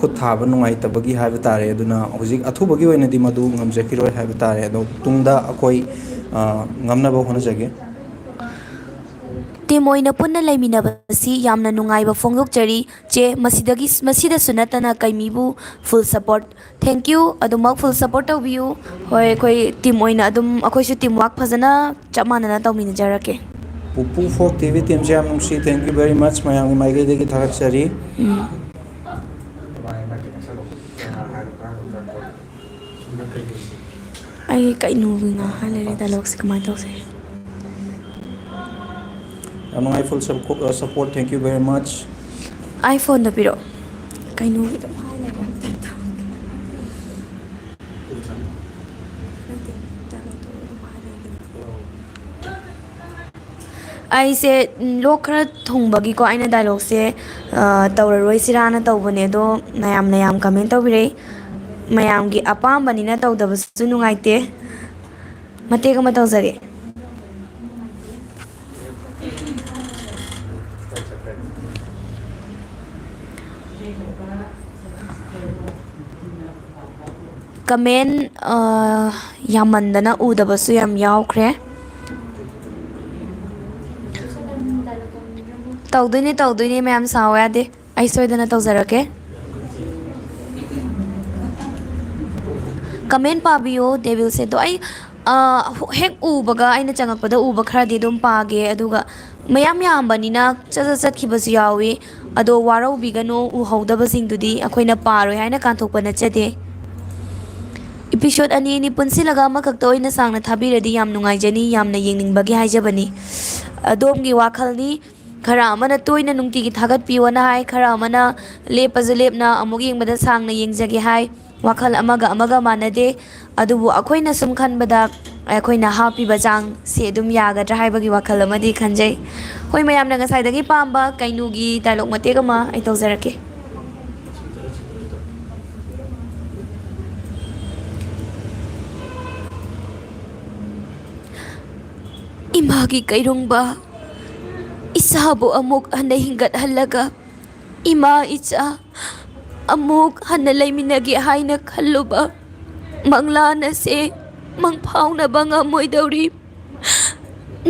ꯈꯨꯠ ꯊꯥꯕ ꯅꯨꯡꯉꯥꯏꯇꯕꯒꯤ ꯍꯥꯏꯕ ꯇꯥꯔꯦ꯫ ꯑꯗꯨꯅ ꯍꯧꯖꯤꯛ ꯑꯊꯨꯕꯒꯤ ꯑꯣꯏꯅꯗꯤ ꯃꯗꯨ ꯉꯝꯖꯈꯤꯔꯣꯏ ꯍꯥꯏꯕ ꯇꯥꯔꯦ꯫ ꯑꯗꯣ ꯇꯨꯡꯗ ꯑꯩꯈꯣꯏ, ꯑ, ꯉꯝꯅꯕ ꯍꯣꯠꯅꯖꯒꯦ꯫ Team ꯑꯣꯏꯅ ꯄꯨꯟꯅ ꯂꯩꯃꯤꯟꯅꯕꯁꯤ ꯌꯥꯝꯅ ꯅꯨꯡꯉꯥꯏꯕ ꯐꯣꯡꯗꯣꯛꯆꯔꯤ꯫ ꯆꯦ, ꯃꯁꯤꯗꯒꯤ, ꯃꯁꯤꯗꯁꯨ ꯅꯠꯇꯅ ꯀꯩꯃꯤꯕꯨ full support꯫ Thank you꯫ ꯑꯗꯨꯃꯛ full support ꯇꯧꯕꯤꯌꯨ꯫ ꯍꯣꯏ, ꯑꯩꯈꯣꯏ team ꯑꯣꯏꯅ ꯑꯗꯨꯝ, ꯑꯩꯈꯣꯏꯁꯨ team work ꯐꯖꯅ ꯆꯞ ꯃꯥꯟꯅꯅ ꯇꯧꯃꯤꯟꯅꯖꯔꯛꯀꯦ꯫ ꯄꯨꯄꯨ ꯐꯣꯛ ꯇꯤ ꯚꯤ teamꯁꯦ ꯌꯥꯝ ꯅꯨꯡꯁꯤ꯫ Thank you very much꯫ ꯃꯌꯥꯝꯒꯤ ꯃꯥꯏꯀꯩꯗꯒꯤ ꯊꯥꯒꯠꯆꯔꯤ꯫ ꯎꯝ꯫ ꯑꯩ ꯀꯩꯅꯣꯒꯤ ꯉꯥꯡ ꯍꯥꯏ ꯂꯩꯔꯦ dialogueꯁꯦ ꯀꯃꯥꯏꯅ ꯇꯧꯁꯦ? ꯌꯥꯝ ꯅꯨꯡꯉꯥꯏ꯫ Full support, support꯫ Thank you very much꯫ iPhoneꯗꯣ ꯄꯤꯔꯛꯑꯣ꯫ ꯀꯩꯅꯣꯒꯤꯗꯣ ꯍꯥꯏ ꯂꯩꯔꯦ꯫ ꯅꯠꯇꯦ, dialogueꯗꯣ ꯑꯗꯨꯝ ꯍꯥꯏ ꯂꯩꯔꯦ꯫ ꯑꯩꯁꯦ, ꯎꯝ, ꯂꯣꯛ ꯈꯔ ꯊꯨꯡꯕꯒꯤꯀꯣ ꯑꯩꯅ dialogueꯁꯦ, ꯑ, ꯇꯧꯔꯔꯣꯏꯁꯤꯔꯥꯅ ꯇꯧꯕꯅꯦ, ꯑꯗꯣ ꯃꯌꯥꯝꯅ ꯌꯥꯝ comment ꯇꯧꯕꯤꯔꯛꯏ꯫ ꯃꯌꯥꯝꯒꯤ ꯑꯄꯥꯝꯕꯅꯤꯅ ꯇꯧꯗꯕꯁꯨ ꯅꯨꯡꯉꯥꯏꯇꯦ꯫ ꯃꯇꯦꯛ ꯑꯃ ꯇꯧꯖꯒꯦ꯫ Comment, ꯑ, ꯌꯥꯝꯃꯟꯗꯅ ꯎꯗꯕꯁꯨ ꯌꯥꯝ ꯌꯥꯎꯈ꯭ꯔꯦ꯫ ꯇꯧꯗꯣꯏꯅꯦ, ꯇꯧꯗꯣꯏꯅꯦ, ꯃꯌꯥꯝ ꯁꯥꯎ ꯌꯥꯗꯦ꯫ ꯑꯩ ꯁꯣꯏꯗꯅ ꯇꯧꯖꯔꯛꯀꯦ꯫ Comment ꯄꯥꯕꯤꯌꯨ, Devilꯁꯦ꯫ ꯑꯗꯣ ꯑꯩ, ꯑ, ꯍꯦꯛ ꯎꯕꯒ, ꯑꯩꯅ ꯆꯪꯉꯛꯄꯗ ꯎꯕ ꯈꯔꯗꯤ ꯑꯗꯨꯝ ꯄꯥꯒꯦ, ꯑꯗꯨꯒ ꯃꯌꯥꯝ ꯌꯥꯝꯕꯅꯤꯅ ꯆꯠ ꯆꯠ ꯆꯠꯈꯤꯕꯁꯨ ꯌꯥꯎꯏ꯫ ꯑꯗꯣ ꯋꯥꯔꯧꯕꯤꯒꯅꯨ, ꯎꯍꯧꯗꯕꯁꯤꯡꯗꯨꯗꯤ ꯑꯩꯈꯣꯏꯅ ꯄꯥꯔꯣꯏ ꯍꯥꯏꯅ ꯀꯥꯟꯊꯣꯛꯄ ꯅꯠꯆꯗꯦ꯫ Episode ꯑꯅꯤ ꯑꯅꯤ ꯄꯨꯟꯁꯤꯜꯂꯒ ꯑꯃꯈꯛꯇ ꯑꯣꯏꯅ ꯁꯥꯡꯅ ꯊꯥꯕꯤꯔꯗꯤ ꯌꯥꯝ ꯅꯨꯡꯉꯥꯏꯖꯅꯤ, ꯌꯥꯝꯅ ꯌꯦꯡꯅꯤꯡꯕꯒꯤ ꯍꯥꯏꯖꯕꯅꯤ꯫ ꯑꯗꯣꯝꯒꯤ ꯋꯥꯈꯜꯅꯤ꯫ ꯈꯔ ꯑꯃꯅ ꯇꯣꯏꯅ ꯅꯨꯡꯇꯤꯒꯤ ꯊꯥꯒꯠꯄꯤꯌꯣꯅ ꯍꯥꯏ, ꯈꯔ ꯑꯃꯅ ꯂꯦꯞꯄꯁꯨ ꯂꯦꯞꯅ ꯑꯃꯨꯛ ꯌꯦꯡꯕꯗ ꯁꯥꯡꯅ ꯌꯦꯡꯖꯒꯦ ꯍꯥꯏ꯫ ꯋꯥꯈꯜ ꯑꯃꯒ ꯑꯃꯒ ꯃꯥꯟꯅꯗꯦ꯫ ꯑꯗꯨꯕꯨ ꯑꯩꯈꯣꯏꯅ ꯁꯨꯝ ꯈꯟꯕꯗ ꯑꯩꯈꯣꯏꯅ ꯍꯥꯞꯄꯤꯕ ꯆꯥꯡꯁꯦ ꯑꯗꯨꯝ ꯌꯥꯒꯗ꯭ꯔꯥ ꯍꯥꯏꯕꯒꯤ ꯋꯥꯈꯜ ꯑꯃꯗꯤ ꯈꯟꯖꯩ꯫ ꯍꯣꯏ, ꯃꯌꯥꯝꯅ ꯉꯁꯥꯏꯗꯒꯤ ꯄꯥꯝꯕ ꯀꯩꯅꯣꯒꯤ ꯗꯥꯏꯂꯣꯛ ꯃꯇꯦꯛ ꯑꯃ ꯑꯩ ꯇꯧꯖꯔꯛꯀꯦ꯫ ꯏꯃꯥꯒꯤ ꯀꯩꯔꯨꯡꯕ, ꯏꯁꯥꯕꯨ ꯑꯃꯨꯛ ꯍꯟꯅ ꯍꯤꯡꯒꯠꯍꯜꯂꯒ ꯏꯃꯥ ꯏꯆꯥ ꯑꯃꯨꯛ ꯍꯟꯅ ꯂꯩꯃꯤꯟꯅꯒꯦ ꯍꯥꯏꯅ ꯈꯜꯂꯨꯕ ꯃꯪꯂꯥꯟ ꯑꯁꯦ ꯃꯪꯐꯥꯎꯅꯕ ꯉꯝꯃꯣꯏꯗꯧꯔꯤ꯫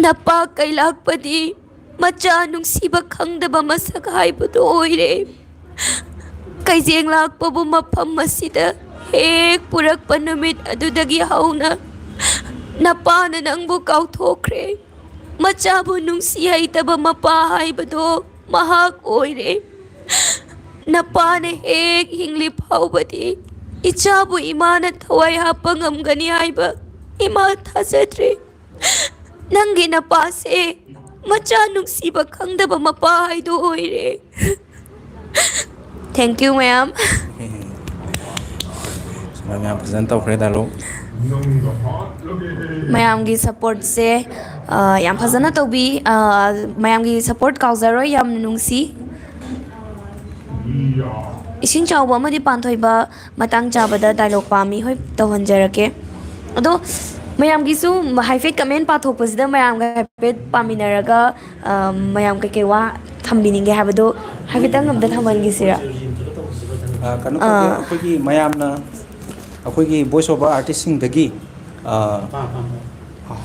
ꯅꯄꯥ ꯀꯩꯂꯥꯛꯄꯗꯤ ꯃꯆꯥ ꯅꯨꯡꯁꯤꯕ ꯈꯪꯗꯕ ꯃꯁꯛ ꯍꯥꯏꯕꯗꯨ ꯑꯣꯏꯔꯦ꯫ ꯀꯩꯖꯦꯡ ꯂꯥꯛꯄꯕꯨ ꯃꯐꯝ ꯑꯁꯤꯗ ꯍꯦꯛ ꯄꯨꯔꯛꯄ ꯅꯨꯃꯤꯠ ꯑꯗꯨꯗꯒꯤ ꯍꯧꯅ ꯅꯄꯥꯅ ꯅꯪꯕꯨ ꯀꯥꯎꯊꯣꯛꯈ꯭ꯔꯦ꯫ ꯃꯆꯥꯕꯨ ꯅꯨꯡꯁꯤ ꯍꯩꯇꯕ ꯃꯄꯥ ꯍꯥꯏꯕꯗꯣ ꯃꯍꯥꯛ ꯑꯣꯏꯔꯦ꯫ ꯅꯄꯥꯅ ꯍꯦꯛ ꯍꯤꯡꯂꯤ ꯐꯥꯎꯕꯗꯤ ꯏꯆꯥꯕꯨ ꯏꯃꯥꯅ ꯊꯋꯥꯏ ꯍꯥꯞꯄ ꯉꯝꯒꯅꯤ ꯍꯥꯏꯕ ꯏꯃꯥ ꯊꯥꯖꯗ꯭ꯔꯦ꯫ ꯅꯪꯒꯤ ꯅꯄꯥꯁꯦ ꯃꯆꯥ ꯅꯨꯡꯁꯤꯕ ꯈꯪꯗꯕ ꯃꯄꯥ ꯍꯥꯏꯗꯣ ꯑꯣꯏꯔꯦ꯫ Thank you, ꯃꯌꯥꯝ꯫ ꯁꯨꯃꯥꯏꯅ ꯌꯥꯝ ꯐꯖꯅ ꯇꯧꯈ꯭ꯔꯦ ꯗꯥꯏꯂꯣꯛ꯫ ꯃꯌꯥꯝꯒꯤ ꯁꯞꯄꯣꯔꯠꯁꯦ, ꯑ, ꯌꯥꯝ ꯐꯖꯅ ꯇꯧꯕꯤ꯫ ꯑ, ꯃꯌꯥꯝꯒꯤ ꯁꯞꯄꯣꯔꯠ ꯀꯥꯎꯖꯔꯣꯏ, ꯌꯥꯝꯅ ꯅꯨꯡꯁꯤ꯫ ꯏꯁꯤꯡ ꯆꯥꯎꯕ ꯑꯃꯗꯤ ꯄꯥꯟꯊꯣꯏꯕ ꯃꯇꯥꯡ ꯆꯥꯕꯗ ꯗꯥꯏꯂꯣꯛ ꯄꯥꯝꯃꯤ꯫ ꯍꯣꯏ, ꯇꯧꯍꯟꯖꯔꯛꯀꯦ꯫ ꯑꯗꯣ ꯃꯌꯥꯝꯒꯤꯁꯨ ꯍꯥꯏꯐꯦꯠ ꯀꯃꯦꯟ ꯄꯥꯊꯣꯛꯄꯁꯤꯗ ꯃꯌꯥꯝꯒ ꯍꯥꯏꯐꯦꯠ ꯄꯥꯃꯤꯟꯅꯔꯒ, ꯑ, ꯃꯌꯥꯝ ꯀꯩꯀꯩ ꯋꯥ ꯊꯝꯕꯤꯅꯤꯡꯒꯦ ꯍꯥꯏꯕꯗꯣ ꯍꯥꯏꯐꯦꯠꯇꯪ ꯑꯝꯇ ꯊꯝꯍꯟꯈꯤꯁꯤꯔꯥ? ꯑ, ꯀꯩꯅꯣ ꯇꯧꯕꯤꯌꯣ, ꯑꯥ꯫ ꯑꯩꯈꯣꯏꯒꯤ ꯃꯌꯥꯝꯅ, ꯑꯩꯈꯣꯏꯒꯤ voice over artistꯁꯤꯡꯗꯒꯤ, ꯑ,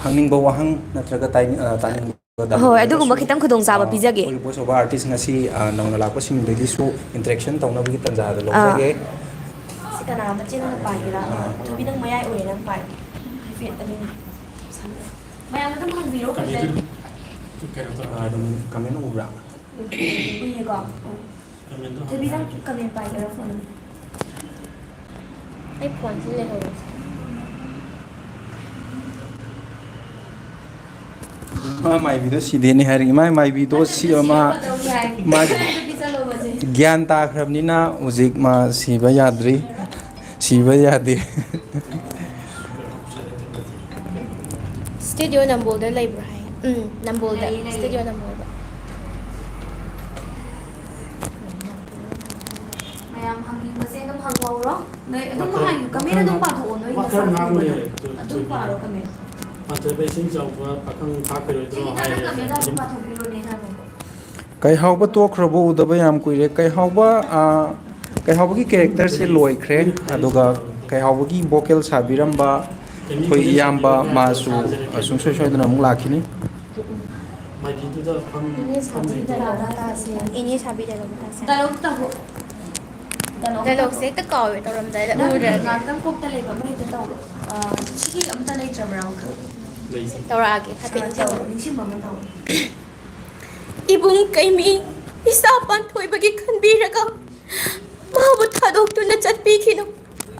ꯍꯪꯅꯤꯡꯕ ꯋꯥꯍꯪ ꯅꯠꯇ꯭ꯔꯒ ꯇꯥꯏꯅꯤꯡ-, ꯑ, ꯇꯥꯅꯤꯡꯕ ꯍꯣꯏ, ꯑꯗꯨꯒꯨꯝꯕ ꯈꯤꯇꯪ ꯈꯨꯗꯣꯡꯆꯥꯕ ꯑ, ꯄꯤꯖꯒꯦ꯫ ꯑꯩꯈꯣꯏ voice over artist ꯉꯁꯤ, ꯑ, ꯅꯧꯅ ꯂꯥꯛꯄꯁꯤꯡꯗꯒꯤꯁꯨ interaction ꯇꯧꯅꯕꯒꯤ ꯇꯟꯖꯥ ꯑꯗꯨ ꯑꯥ꯫ ꯂꯧꯖꯒꯦ꯫ ꯁꯤ ꯀꯅꯥ? ꯃꯆꯤꯟ ꯑꯃ ꯄꯥꯏꯒꯦꯔꯥ? ꯑꯥ꯫ ꯊꯣꯏꯕꯤ, ꯅꯪ ꯃꯌꯥꯏ ꯑꯣꯏꯔꯦ, ꯅꯪ ꯄꯥꯏ꯫ ꯍꯥꯏꯐꯦꯠ ꯑꯗꯨꯝ ꯁꯝꯅ꯫ ꯃꯌꯥꯝ ꯑꯗꯨꯝ ꯍꯪꯕꯤꯔꯣ, ꯀꯩꯁꯨ ꯀꯥꯏꯗꯦ꯫ ꯀꯩꯅꯣ ꯇꯧꯔꯣ꯫ ꯑ, ꯑꯗꯨꯝ comment ꯎꯕ꯭ꯔꯥ? ꯎꯏꯌꯦꯀꯣ? ꯎꯝ꯫ ꯀꯃꯦꯟꯗꯣ ꯊꯣꯏꯕꯤ, ꯅꯪ ꯍꯥꯟꯅ comment ꯄꯥꯏꯒꯦꯔꯥ phone? ꯑꯩ phone ꯁꯤ ꯂꯩꯍꯧꯔꯦ꯫ ꯏꯃꯥ ꯃꯥꯏꯕꯤꯗꯣ ꯁꯤꯗꯦꯅꯦ ꯍꯥꯏꯔꯤ꯫ ꯏꯃꯥ ꯃꯥꯏꯕꯤꯗꯣ ꯁꯤ ꯃꯥ, ꯃꯥ ꯒ꯭ꯌꯥꯟ ꯇꯥꯈ꯭ꯔꯕꯅꯤꯅ ꯍꯧꯖꯤꯛ ꯃꯥ ꯁꯤꯕ ꯌꯥꯗ꯭ꯔꯤ꯫ ꯁꯤꯕ ꯌꯥꯗꯦ꯫ ꯁ꯭ꯇꯨꯗꯤꯑꯣ ꯅꯝꯕꯣꯜꯗ ꯂꯩꯕ꯭ꯔꯥ ꯍꯥꯏ? ꯎꯝ, ꯅꯝꯕꯣꯜꯗ꯫ ꯂꯩꯌꯦ, ꯂꯩꯌꯦ꯫ ꯁ꯭ꯇꯨꯗꯤꯑꯣ ꯅꯝꯕꯣꯜꯗ꯫ ꯃꯌꯥꯝ ꯍꯪꯅꯤꯡꯕꯁꯦ ꯑꯗꯨꯝ ꯍꯪꯍꯧꯔꯣ꯫ ꯅꯣꯏ ꯑꯗꯨꯝ ꯍꯪꯉꯨ꯫ ꯀꯃꯦꯟ ꯑꯗꯨꯝ ꯄꯥꯊꯣꯛꯑꯣ, ꯅꯣꯏ ꯃꯁꯥ ꯈꯪꯕꯗꯣ꯫ ꯑꯗꯨꯝ ꯄꯥꯔꯣ ꯀꯃꯦꯟ꯫ ꯄꯥꯟꯊꯣꯏꯕ ꯏꯁꯤꯡ ꯆꯥꯎꯕ ꯄꯥꯈꯪ ꯊꯥꯛꯈꯤꯔꯣꯏꯗ꯭ꯔꯣ ꯁꯤꯒꯤ ꯍꯥꯏꯔꯦ꯫ ꯃꯊꯛꯇ ꯃꯦꯗꯥꯝ ꯑꯗꯨꯝ ꯄꯥꯊꯣꯛꯄꯤꯔꯣꯅꯦ ꯍꯥꯏꯕꯀꯣ꯫ ꯀꯩꯍꯥꯎꯕ ꯇꯣꯛꯈ꯭ꯔꯕ ꯎꯗꯕ ꯌꯥꯝ ꯀꯨꯏꯔꯦ꯫ ꯀꯩꯍꯥꯎꯕ, ꯑꯥ, ꯀꯩꯍꯥꯎꯕꯒꯤ ꯀꯦꯔꯦꯛꯇꯔꯁꯦ ꯂꯣꯏꯈ꯭ꯔꯦ꯫ ꯑꯗꯨꯒ ꯀꯩꯍꯥꯎꯕꯒꯤ ꯚꯣꯀꯦꯜ ꯁꯥꯕꯤꯔꯝꯕ ꯑꯩꯈꯣꯏ ꯏꯌꯥꯝꯕ ꯃꯥꯁꯨ ꯁꯨꯡꯁꯣꯏ ꯁꯣꯏꯗꯅ ꯑꯃꯨꯛ ꯂꯥꯛꯈꯤꯅꯤ꯫ ꯃꯥꯏꯕꯤꯗꯨꯗ ꯐꯝ-, ꯏꯅꯦ ꯁꯥꯕꯤ ꯐꯝꯃꯤꯗꯨꯗ꯫ ꯗꯥꯏꯂꯣꯛ ꯑꯃ ꯇꯥꯁꯦ꯫ ꯏꯅꯦ ꯁꯥꯕꯤ ꯗꯥꯏꯂꯣꯛ ꯑꯃ ꯇꯥꯁꯦ꯫ ꯗꯥꯏꯂꯣꯛ ꯇꯧꯕ꯫ ꯗꯥꯏꯂꯣꯛ ꯗꯥꯏꯂꯣꯛꯁꯦ ꯇꯧꯕ꯫ ꯍꯦꯛꯇ ꯀꯥꯎꯋꯦ ꯇꯧꯔꯝꯗꯥꯏꯗ꯫ ꯉꯥꯛꯇꯪ, ꯎꯗ꯭ꯔꯗꯤ꯫ ꯉꯥꯛꯇꯪ ꯀꯣꯛꯇ ꯂꯩꯕ ꯑꯃ ꯍꯦꯛꯇ ꯇꯧꯔꯣ꯫ ꯑ, ꯁꯤꯒꯤ ꯑꯝꯇ ꯂꯩꯇ꯭ꯔꯕ꯭ꯔꯥ ꯑꯃꯈꯛ? ꯂꯩ꯫ ꯇꯧꯔꯛꯑꯒꯦ, ꯍꯥꯏꯐꯦꯠ ꯑ, ꯇꯧꯔꯣ, ꯅꯤꯡꯁꯤꯡꯕ ꯑꯃ ꯇꯧꯔꯣ꯫ ꯏꯕꯨꯡ ꯀꯩꯃꯤ, ꯏꯆꯥ ꯄꯥꯟꯊꯣꯏꯕꯒꯤ ꯈꯟꯕꯤꯔꯒ ꯃꯥꯕꯨ ꯊꯥꯗꯣꯛꯇꯨꯅ ꯆꯠꯄꯤꯈꯤꯅꯨ꯫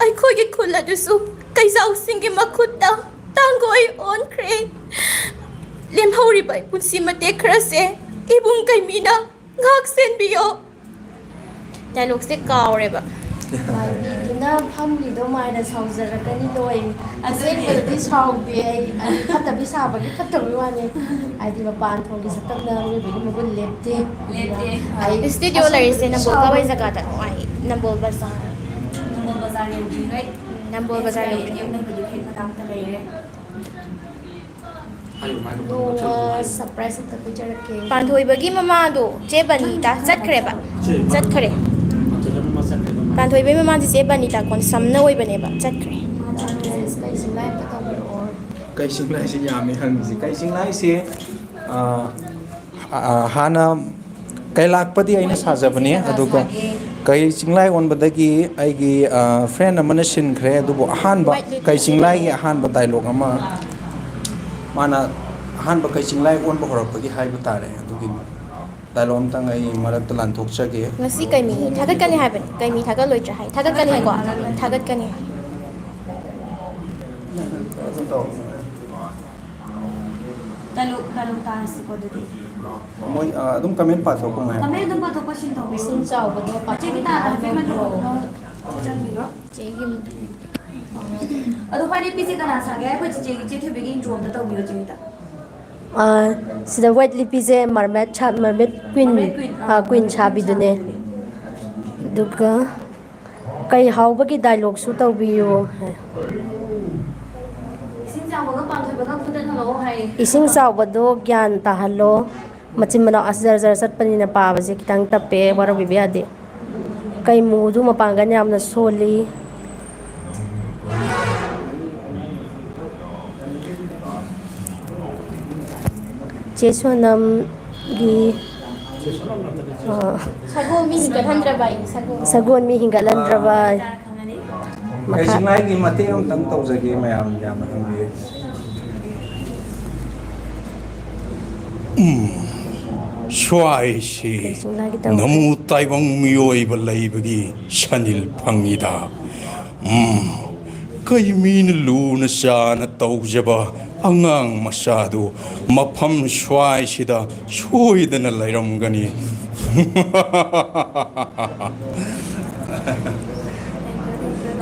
ꯑꯩꯈꯣꯏꯒꯤ ꯈꯨꯜ ꯑꯗꯨꯁꯨ ꯀꯩꯖꯥꯎꯁꯤꯡꯒꯤ ꯃꯈꯨꯠꯇ ꯇꯥꯡꯒꯣꯏ ꯑꯣꯟꯈ꯭ꯔꯦ꯫ ꯂꯦꯝꯍꯧꯔꯤꯕ ꯄꯨꯟꯁꯤ ꯃꯇꯦꯛ ꯈꯔꯁꯦ ꯏꯕꯨꯡ ꯀꯩꯃꯤꯅ ꯉꯥꯛ ꯁꯦꯟꯕꯤꯌꯣ꯫ ꯗꯥꯏꯂꯣꯛꯁꯦ ꯀꯥꯎꯔꯦꯕ꯫ ꯃꯥꯏꯕꯤꯗꯨꯅ ꯐꯝꯂꯤꯗꯣ ꯃꯥꯏꯅ ꯁꯥꯎꯖꯔꯛꯀꯅꯤ ꯂꯣꯏ꯫ ꯑꯗꯨꯅꯦ꯫ ꯑꯁꯦꯡꯕꯗꯗꯤ ꯁꯥꯎꯗꯦ ꯑꯩ, ꯑꯗꯨ ꯐꯠꯇꯕꯤ ꯁꯥꯕꯒꯤ ꯐꯠꯇꯕꯒꯤ ꯋꯥꯅꯤ꯫ ꯍꯥꯏꯗꯤ ꯃꯄꯥꯟ ꯊꯣꯡꯒꯤ ꯁꯛꯇꯝꯅ ꯃꯤꯑꯣꯏꯕꯒꯤ ꯃꯒꯨꯟ ꯂꯦꯞꯇꯦ꯫ ꯂꯦꯞꯇꯦ꯫ ꯑꯩ ꯁ꯭ꯇꯨꯗꯤꯑꯣ ꯑꯁꯦꯡꯕꯗꯗꯤ ꯂꯩꯔꯤꯁꯦ ꯅꯝꯕꯣꯜ ꯁꯥꯎꯗꯦ꯫ ꯀꯋꯥꯏ ꯖꯒꯥꯗꯅꯣ? ꯑꯩ ꯅꯝꯕꯣꯜ ꯕꯖꯥꯔ꯫ ꯅꯝꯕꯣꯜ ꯕꯖꯥꯔ ꯌꯧꯗ꯭ꯔꯤꯉꯩ꯫ ꯅꯝꯕꯣꯜ ꯕꯖꯥꯔ ꯌꯧꯗ꯭ꯔꯤꯉꯩ꯫ ꯌꯧꯗ꯭ꯔꯤꯉꯩ ꯃꯇꯥꯡꯗ ꯂꯩꯔꯦ꯫ ꯍꯥꯏꯌꯨ, ꯍꯥꯏꯌꯨ, ꯅꯣꯡꯃ ꯍꯥꯏꯌꯨ꯫ ꯁꯔꯄ꯭ꯔꯥꯏꯖ ꯑꯝꯇ ꯄꯤꯖꯔꯛꯀꯦ꯫ ꯄꯥꯟꯊꯣꯏꯕꯒꯤ ꯃꯃꯥꯗꯣ ꯆꯦ ꯕꯅꯤꯇꯥ ꯆꯠꯈ꯭ꯔꯦꯕ꯫ ꯆꯦ ꯆꯠꯈ꯭ꯔꯦ꯫ ꯄꯥꯟꯊꯣꯏꯕꯒꯤ ꯃꯃꯥ ꯆꯠꯈ꯭ꯔꯦꯕ꯫ ꯄꯥꯟꯊꯣꯏꯕꯒꯤ ꯃꯃꯥꯁꯦ ꯆꯦ ꯕꯅꯤꯇꯥ ꯀꯣꯟꯁꯝꯅ ꯑꯣꯏꯕꯅꯦꯕ꯫ ꯆꯠꯈ꯭ꯔꯦ꯫ ꯃꯥ ꯆꯠꯈ꯭ꯔꯦ꯫ ꯀꯩꯁꯨ ꯂꯥꯏꯔꯤꯛꯇ ꯇꯧꯕꯤꯔꯛꯑꯣ꯫ ꯀꯩꯁꯤꯡ ꯂꯥꯏꯁꯤ ꯌꯥꯝꯃꯤ ꯍꯪꯉꯤꯁꯦ꯫ ꯀꯩꯁꯤꯡ ꯂꯥꯏꯁꯤ, ꯑ, ꯑ, ꯍꯥꯟꯅ ꯀꯩ ꯂꯥꯛꯄꯗꯤ ꯑꯩꯅ ꯁꯥꯖꯕꯅꯤ, ꯑꯗꯨꯒ ꯀꯩ ꯆꯤꯡꯂꯥꯏ ꯑꯣꯟꯕꯗꯒꯤ ꯑꯩꯒꯤ, ꯑ, ꯐ꯭ꯔꯦꯟ ꯑꯃꯅ ꯁꯤꯟꯈ꯭ꯔꯦ, ꯑꯗꯨꯕꯨ ꯑꯍꯥꯟꯕ ꯀꯩ ꯆꯤꯡꯂꯥꯏꯒꯤ ꯑꯍꯥꯟꯕ ꯗꯥꯏꯂꯣꯛ ꯑꯃ ꯃꯥꯅ ꯑꯍꯥꯟꯕ ꯀꯩ ꯆꯤꯡꯂꯥꯏ ꯑꯣꯟꯕ ꯍꯧꯔꯛꯄꯒꯤ ꯍꯥꯏꯕ ꯇꯥꯔꯦ, ꯑꯗꯨꯒꯤ ꯗꯥꯏꯂꯣꯛ ꯑꯝꯇꯪ ꯑꯩ ꯃꯔꯛꯇ ꯂꯥꯟꯊꯣꯛꯆꯒꯦ꯫ ꯉꯁꯤ ꯀꯩ ꯃꯤ ꯊꯥꯒꯠꯀꯅꯤ ꯍꯥꯏꯕꯅꯤ? ꯀꯩ ꯃꯤ ꯊꯥꯒꯠꯂꯣꯏꯗ꯭ꯔꯥ ꯍꯥꯏ? ꯊꯥꯒꯠꯀꯅꯤ ꯍꯥꯏꯀꯣ? ꯊꯥꯒꯠꯀꯅꯤ꯫ ꯑꯗꯨꯝ ꯇꯧ꯫ ꯗꯥꯏꯂꯣꯛ, ꯗꯥꯏꯂꯣꯛ ꯇꯥꯔꯁꯤꯀꯣ ꯑꯗꯨꯗꯤ꯫ ꯃꯣꯏ, ꯑ, ꯑꯗꯨꯝ ꯀꯃꯦꯟ ꯄꯥꯊꯣꯛꯄ ꯉꯥꯏ꯫ ꯀꯃꯦꯟ ꯑꯗꯨꯝ ꯄꯥꯊꯣꯛ ꯄꯥꯁꯤꯟ ꯇꯧꯕꯤꯌꯨ꯫ ꯏꯁꯤꯡ ꯆꯥꯎꯕꯗꯣ ꯆꯦ ꯒꯤꯇꯥꯗ ꯍꯥꯏꯐꯦꯠ ꯄꯥꯊꯣꯛꯄ ꯃꯟꯇ꯭ꯔꯣ ꯉꯥꯏ꯫ ꯆꯪꯕꯤꯔꯣ꯫ ꯆꯦꯒꯤ ꯑꯗꯣ ꯈ꯭ꯋꯥꯏꯗꯒꯤ ꯄꯤꯁꯦ ꯀꯅꯥ ꯁꯥꯒꯦ? ꯑꯩꯈꯣꯏ ꯆꯤꯆꯦꯒꯤ, ꯆꯦ ꯊꯣꯏꯕꯤꯒꯤ intro ꯑꯝꯇ ꯇꯧꯕꯤꯌꯣ, ꯆꯦ ꯍꯣꯏꯗ꯫ ꯑꯥ, ꯁꯤꯗ white ꯂꯤꯄꯤꯁꯦ mermaid ꯁꯥ-, mermaid queen, Mermaid queen, ꯑꯥ, ꯑꯥ, queen mermaid queen ꯁꯥꯕꯤꯗꯨꯅꯦ꯫ ꯁꯥꯕꯤꯗꯨꯅꯦ꯫ ꯑꯗꯨꯒ "ꯀꯩ ꯍꯥꯎꯕꯒꯤ dialogueꯁꯨ ꯇꯧꯕꯤꯌꯨ" ꯍꯥꯏ꯫ ꯏꯁꯤꯡ ꯆꯥꯎꯕꯒ ꯄꯥꯟꯊꯣꯏꯕꯒ ꯐꯨꯗꯠꯅꯔꯛꯑꯣ ꯍꯥꯏꯌꯦ꯫ "ꯏꯁꯤꯡ ꯆꯥꯎꯕꯗꯣ ꯒ꯭ꯌꯥꯟ ꯇꯥꯍꯜꯂꯣ"꯫ ꯃꯆꯤꯟ ꯃꯅꯥꯎ ꯑꯁ ꯖꯔ ꯖꯔ ꯆꯠꯄꯅꯤꯅ ꯄꯥꯕꯁꯦ ꯈꯤꯇꯪ ꯇꯞꯄꯦ, ꯋꯥꯔꯧꯕꯤꯕ ꯌꯥꯗꯦ꯫ "ꯀꯩꯃꯨꯗꯨ ꯃꯄꯥꯡꯒꯜ ꯌꯥꯝꯅ ꯁꯣꯜꯂꯤ"꯫ ꯆꯦ ꯁꯣꯅꯝꯒꯤ, ꯑ, ꯁꯒꯣꯜ ꯃꯤ ꯍꯤꯡꯒꯠꯍꯟꯗ꯭ꯔꯕ ꯑꯩ, ꯁꯒꯣꯜ꯫ ꯁꯒꯣꯜ ꯃꯤ ꯍꯤꯡꯒꯠꯍꯟꯗ꯭ꯔꯕ꯫ ꯃꯈꯥ꯫ ꯑꯩꯁꯨ ꯉꯥꯏꯒꯤ ꯃꯇꯦꯛ ꯑꯃꯇꯪ ꯇꯧꯖꯒꯦ, ꯃꯌꯥꯝ ꯌꯥꯝꯅ ꯈꯪꯕꯤꯌꯨ꯫ ꯎꯝ, ꯁ꯭ꯋꯥꯏꯁꯤ ꯀꯩꯁꯨ ꯂꯥꯏꯒꯤ ꯇꯧꯗꯦ꯫ ꯅꯃꯨ ꯇꯥꯏꯕꯪ ꯃꯤꯑꯣꯏꯕ ꯂꯩꯕꯒꯤ ꯁꯅꯤꯜ ꯐꯪꯉꯤꯗ꯫ ꯎꯝ, ꯀꯩ ꯃꯤꯅ ꯂꯨꯅ ꯆꯥꯅ ꯇꯧꯖꯕ ꯑꯉꯥꯡ ꯃꯆꯥꯗꯨ ꯃꯐꯝ ꯁ꯭ꯋꯥꯏꯁꯤꯗ ꯁꯣꯏꯗꯅ ꯂꯩꯔꯝꯒꯅꯤ꯫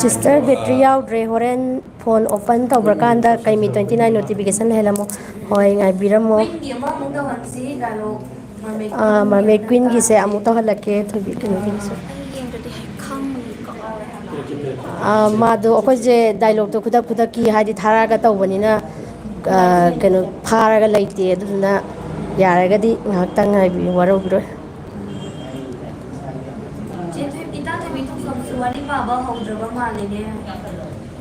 Sister, battery ꯌꯥꯎꯗ꯭ꯔꯦ, ꯍꯣꯔꯦꯟ phone open ꯇꯧꯕ꯭ꯔꯀꯥꯟꯗ ꯀꯩꯃꯤ twenty nine notification ꯂꯩꯍꯜꯂꯝꯃꯣ꯫ ꯍꯣꯏ, ꯉꯥꯏꯕꯤꯔꯝꯃꯣ꯫ Queenꯒꯤ ꯑꯃ ꯑꯃꯨꯛ ꯇꯧꯍꯟꯁꯤ, dialogue, Mermaid ꯑꯥ, Mermaid Queenꯒꯤ Queenꯒꯤꯁꯦ ꯑꯃꯨꯛ ꯇꯧꯍꯜꯂꯛꯀꯦ, ꯊꯣꯏꯕꯤ ꯀꯩꯅꯣꯒꯤꯁꯨ꯫ ꯑꯩ ꯌꯦꯡꯗ꯭ꯔꯗꯤ ꯍꯦꯛ ꯈꯪꯉꯣꯏꯀꯣ꯫ ꯑꯥ, ꯃꯥꯗꯣ ꯑꯩꯈꯣꯏꯁꯦ dialogueꯇꯣ ꯈꯨꯗꯛ ꯈꯨꯗꯛꯀꯤ ꯍꯥꯏꯗꯤ ꯊꯥꯔꯛꯑꯒ ꯇꯧꯕꯅꯤꯅ, ꯑꯥ, ꯀꯩꯅꯣ ꯐꯥꯔꯒ ꯂꯩꯇꯦ, ꯑꯗꯨꯗꯨꯅ ꯌꯥꯔꯒꯗꯤ ꯉꯥꯏꯍꯥꯛꯇꯪ ꯉꯥꯏꯕꯤꯌꯨ, ꯋꯥꯔꯧꯕꯤꯔꯣꯏ꯫ ꯆꯦ ꯊꯣꯏ-, ꯏꯇꯥ ꯊꯣꯏꯕꯤ ꯊꯣꯛꯆꯕꯁꯨ ꯋꯥꯔꯤ ꯄꯥꯕ ꯍꯧꯗ꯭ꯔꯕ ꯃꯥꯜꯂꯦꯅꯦ꯫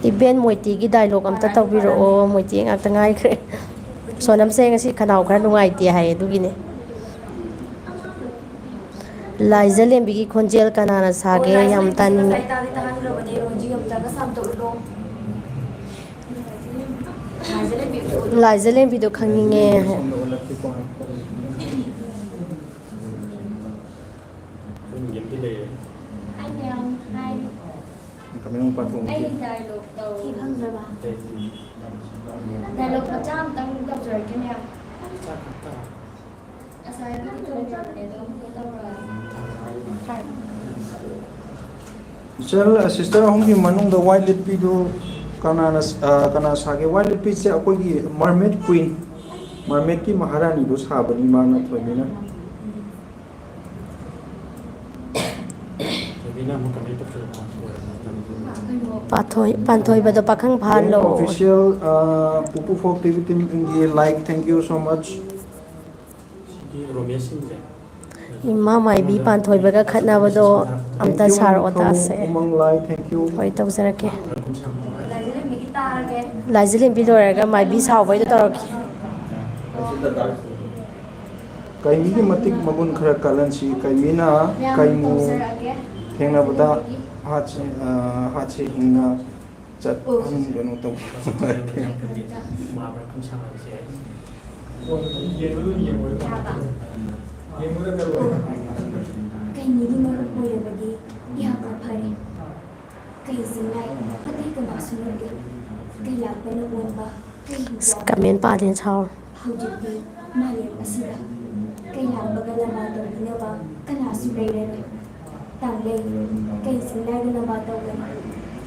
ꯏꯕꯦꯟ ꯃꯣꯏꯇꯤꯒꯤ dialogue ꯑꯝꯇ ꯇꯧꯕꯤꯔꯛꯑꯣ, ꯃꯣꯏꯇꯤ ꯉꯥꯛꯇ ꯉꯥꯏꯈ꯭ꯔꯦ꯫ ꯁꯣꯅꯝꯁꯦ ꯉꯁꯤ ꯈꯅꯥꯎ ꯈꯔ ꯅꯨꯡꯉꯥꯏꯇꯦ ꯍꯥꯏꯌꯦ, ꯑꯗꯨꯒꯤꯅꯦ꯫ ꯂꯥꯏꯖꯂꯦꯝꯕꯤꯒꯤ ꯈꯣꯟꯖꯦꯜ ꯀꯅꯥꯅ ꯁꯥꯒꯦ? ꯑꯣ, ꯌꯥꯝ ꯂꯥꯏꯖꯂꯦꯝꯕꯤꯁꯨ ꯇꯥꯅꯤꯡꯉꯦ꯫ ꯉꯁꯥꯏ ꯇꯥꯗꯤ ꯇꯥꯍꯟꯈ꯭ꯔꯕꯅꯦ, ꯔꯣꯖꯤ ꯑꯝꯇꯒ ꯁꯥꯝꯗꯣꯛꯎꯔꯣ꯫ ꯂꯥꯏꯖꯂꯦꯝꯕꯤ ꯑꯝꯇ ꯎꯠꯂꯣ꯫ ꯂꯥꯏꯖꯂꯦꯝꯕꯤꯗꯣ ꯈꯪꯅꯤꯡꯉꯦ꯫ ꯑꯩ ꯃꯌꯥꯝ ꯍꯥꯏ꯫ ꯑꯩ dialogue ꯇꯧ-, ꯁꯤ ꯈꯪꯗ꯭ꯔꯕ? Dialogue ꯃꯆꯥ ꯑꯝꯇꯪ ꯇꯧꯖꯔꯛꯀꯦ ꯃꯌꯥꯝ꯫ ꯉꯁꯥꯏꯒꯤꯗꯤ ꯇꯧꯈ꯭ꯔꯕꯅꯦ, ꯑꯗꯣ ꯑꯃꯨꯛꯀ ꯇꯧꯔꯛꯑꯒꯦ꯫ ꯏꯆꯜ, ꯁꯤꯁꯇꯔ ꯑꯍꯨꯝꯒꯤ ꯃꯅꯨꯡꯗ ꯋꯥꯏ ꯂꯤꯠꯄꯤꯗꯨ ꯀꯅꯥꯅ, ꯑ, ꯀꯅꯥ ꯁꯥꯒꯦ? ꯋꯥꯏ ꯂꯤꯠꯄꯤꯁꯦ ꯑꯩꯈꯣꯏꯒꯤ ꯃꯔꯃꯦꯠ ꯀ꯭ꯋꯤꯟ, ꯃꯔꯃꯦꯠꯀꯤ ꯃꯍꯥꯔꯥꯅꯤꯗꯨ ꯁꯥꯕꯅꯤ ꯃꯥꯅ, ꯊꯣꯏꯕꯤꯅ꯫ ꯊꯣꯏꯕꯤꯅ ꯑꯃꯨꯛ ꯀꯃꯦꯟ ꯇꯧꯁꯜꯂꯛꯄ꯫ ꯄꯥꯟꯊꯣꯏ ꯄꯥꯟꯊꯣꯏꯕꯗꯣ ꯄꯥꯈꯪ ꯐꯥꯍꯜꯂꯣ꯫ ꯑꯣꯐꯤꯁꯤꯌꯦꯜ, ꯄꯨꯄꯨ ꯐꯣꯛ ꯇꯤꯚꯤ ꯇꯤꯝꯒꯤ like, thank you so much꯫ ꯁꯤꯒꯤ ꯔꯣꯃꯦꯁ ꯁꯤꯡꯁꯦ꯫ ꯏꯃꯥ ꯃꯥꯏꯕꯤ ꯄꯥꯟꯊꯣꯏꯕꯒ ꯈꯠꯅꯕꯗꯣ ꯑꯝꯇ ꯁꯥꯔꯛꯑꯣ ꯇꯥꯁꯦ꯫ ꯎꯃꯪ ꯂꯥꯏ, thank you꯫ ꯍꯣꯏ, ꯇꯧꯖꯔꯛꯀꯦ꯫ ꯂꯥꯏꯖꯂꯦꯝꯕꯤ ꯂꯣꯏꯔꯒ ꯃꯥꯏꯕꯤ ꯁꯥꯎꯕꯩꯗꯣ ꯇꯧꯔꯛꯀꯦ꯫ ꯀꯩꯃꯤꯒꯤ ꯃꯇꯤꯛ ꯃꯒꯨꯟ ꯈꯔ ꯀꯜꯍꯟꯁꯤ꯫ ꯀꯩꯃꯤꯅ ꯀꯩꯃꯨ ꯊꯦꯡꯅꯕꯗ ꯍꯥꯠꯁꯦ, ꯑ, ꯍꯥꯠꯁꯦ ꯍꯤꯡꯅ ꯆꯠꯍꯟꯒꯅꯨ ꯇꯧꯕ꯫ ꯃꯍꯥꯚꯥꯔꯠ ꯁꯥꯟꯅꯕꯁꯦ꯫ ꯀꯩꯅꯤꯗꯨ ꯃꯔꯨꯞ ꯑꯣꯏꯔꯕꯗꯤ ꯌꯥꯝꯅ ꯐꯔꯦ꯫ ꯀꯩ ꯆꯤꯡꯂꯥꯏ ꯑꯇꯩ ꯀꯅꯥꯁꯨ ꯅꯠꯇꯦ꯫ ꯀꯩ ꯂꯥꯛꯄꯅ ꯑꯣꯟꯕ ꯀꯩ ꯍꯤꯡꯆꯥꯕꯤ꯫ ꯀꯃꯦꯟ ꯄꯥꯗꯦꯅ ꯁꯥꯎꯔꯣ꯫ ꯍꯧꯖꯤꯛꯇꯤ ꯃꯥꯂꯦꯝ ꯑꯁꯤꯗ ꯀꯩ ꯂꯥꯛꯄꯒ ꯂꯝꯕꯥ ꯇꯧꯕꯤꯅꯕ ꯀꯅꯥꯁꯨ ꯂꯩꯔꯔꯣꯏ꯫ ꯇꯥꯡꯂꯩ, ꯀꯩ ꯆꯤꯡꯂꯥꯏꯒ ꯂꯝꯕꯥ ꯇꯧꯒꯅꯤ꯫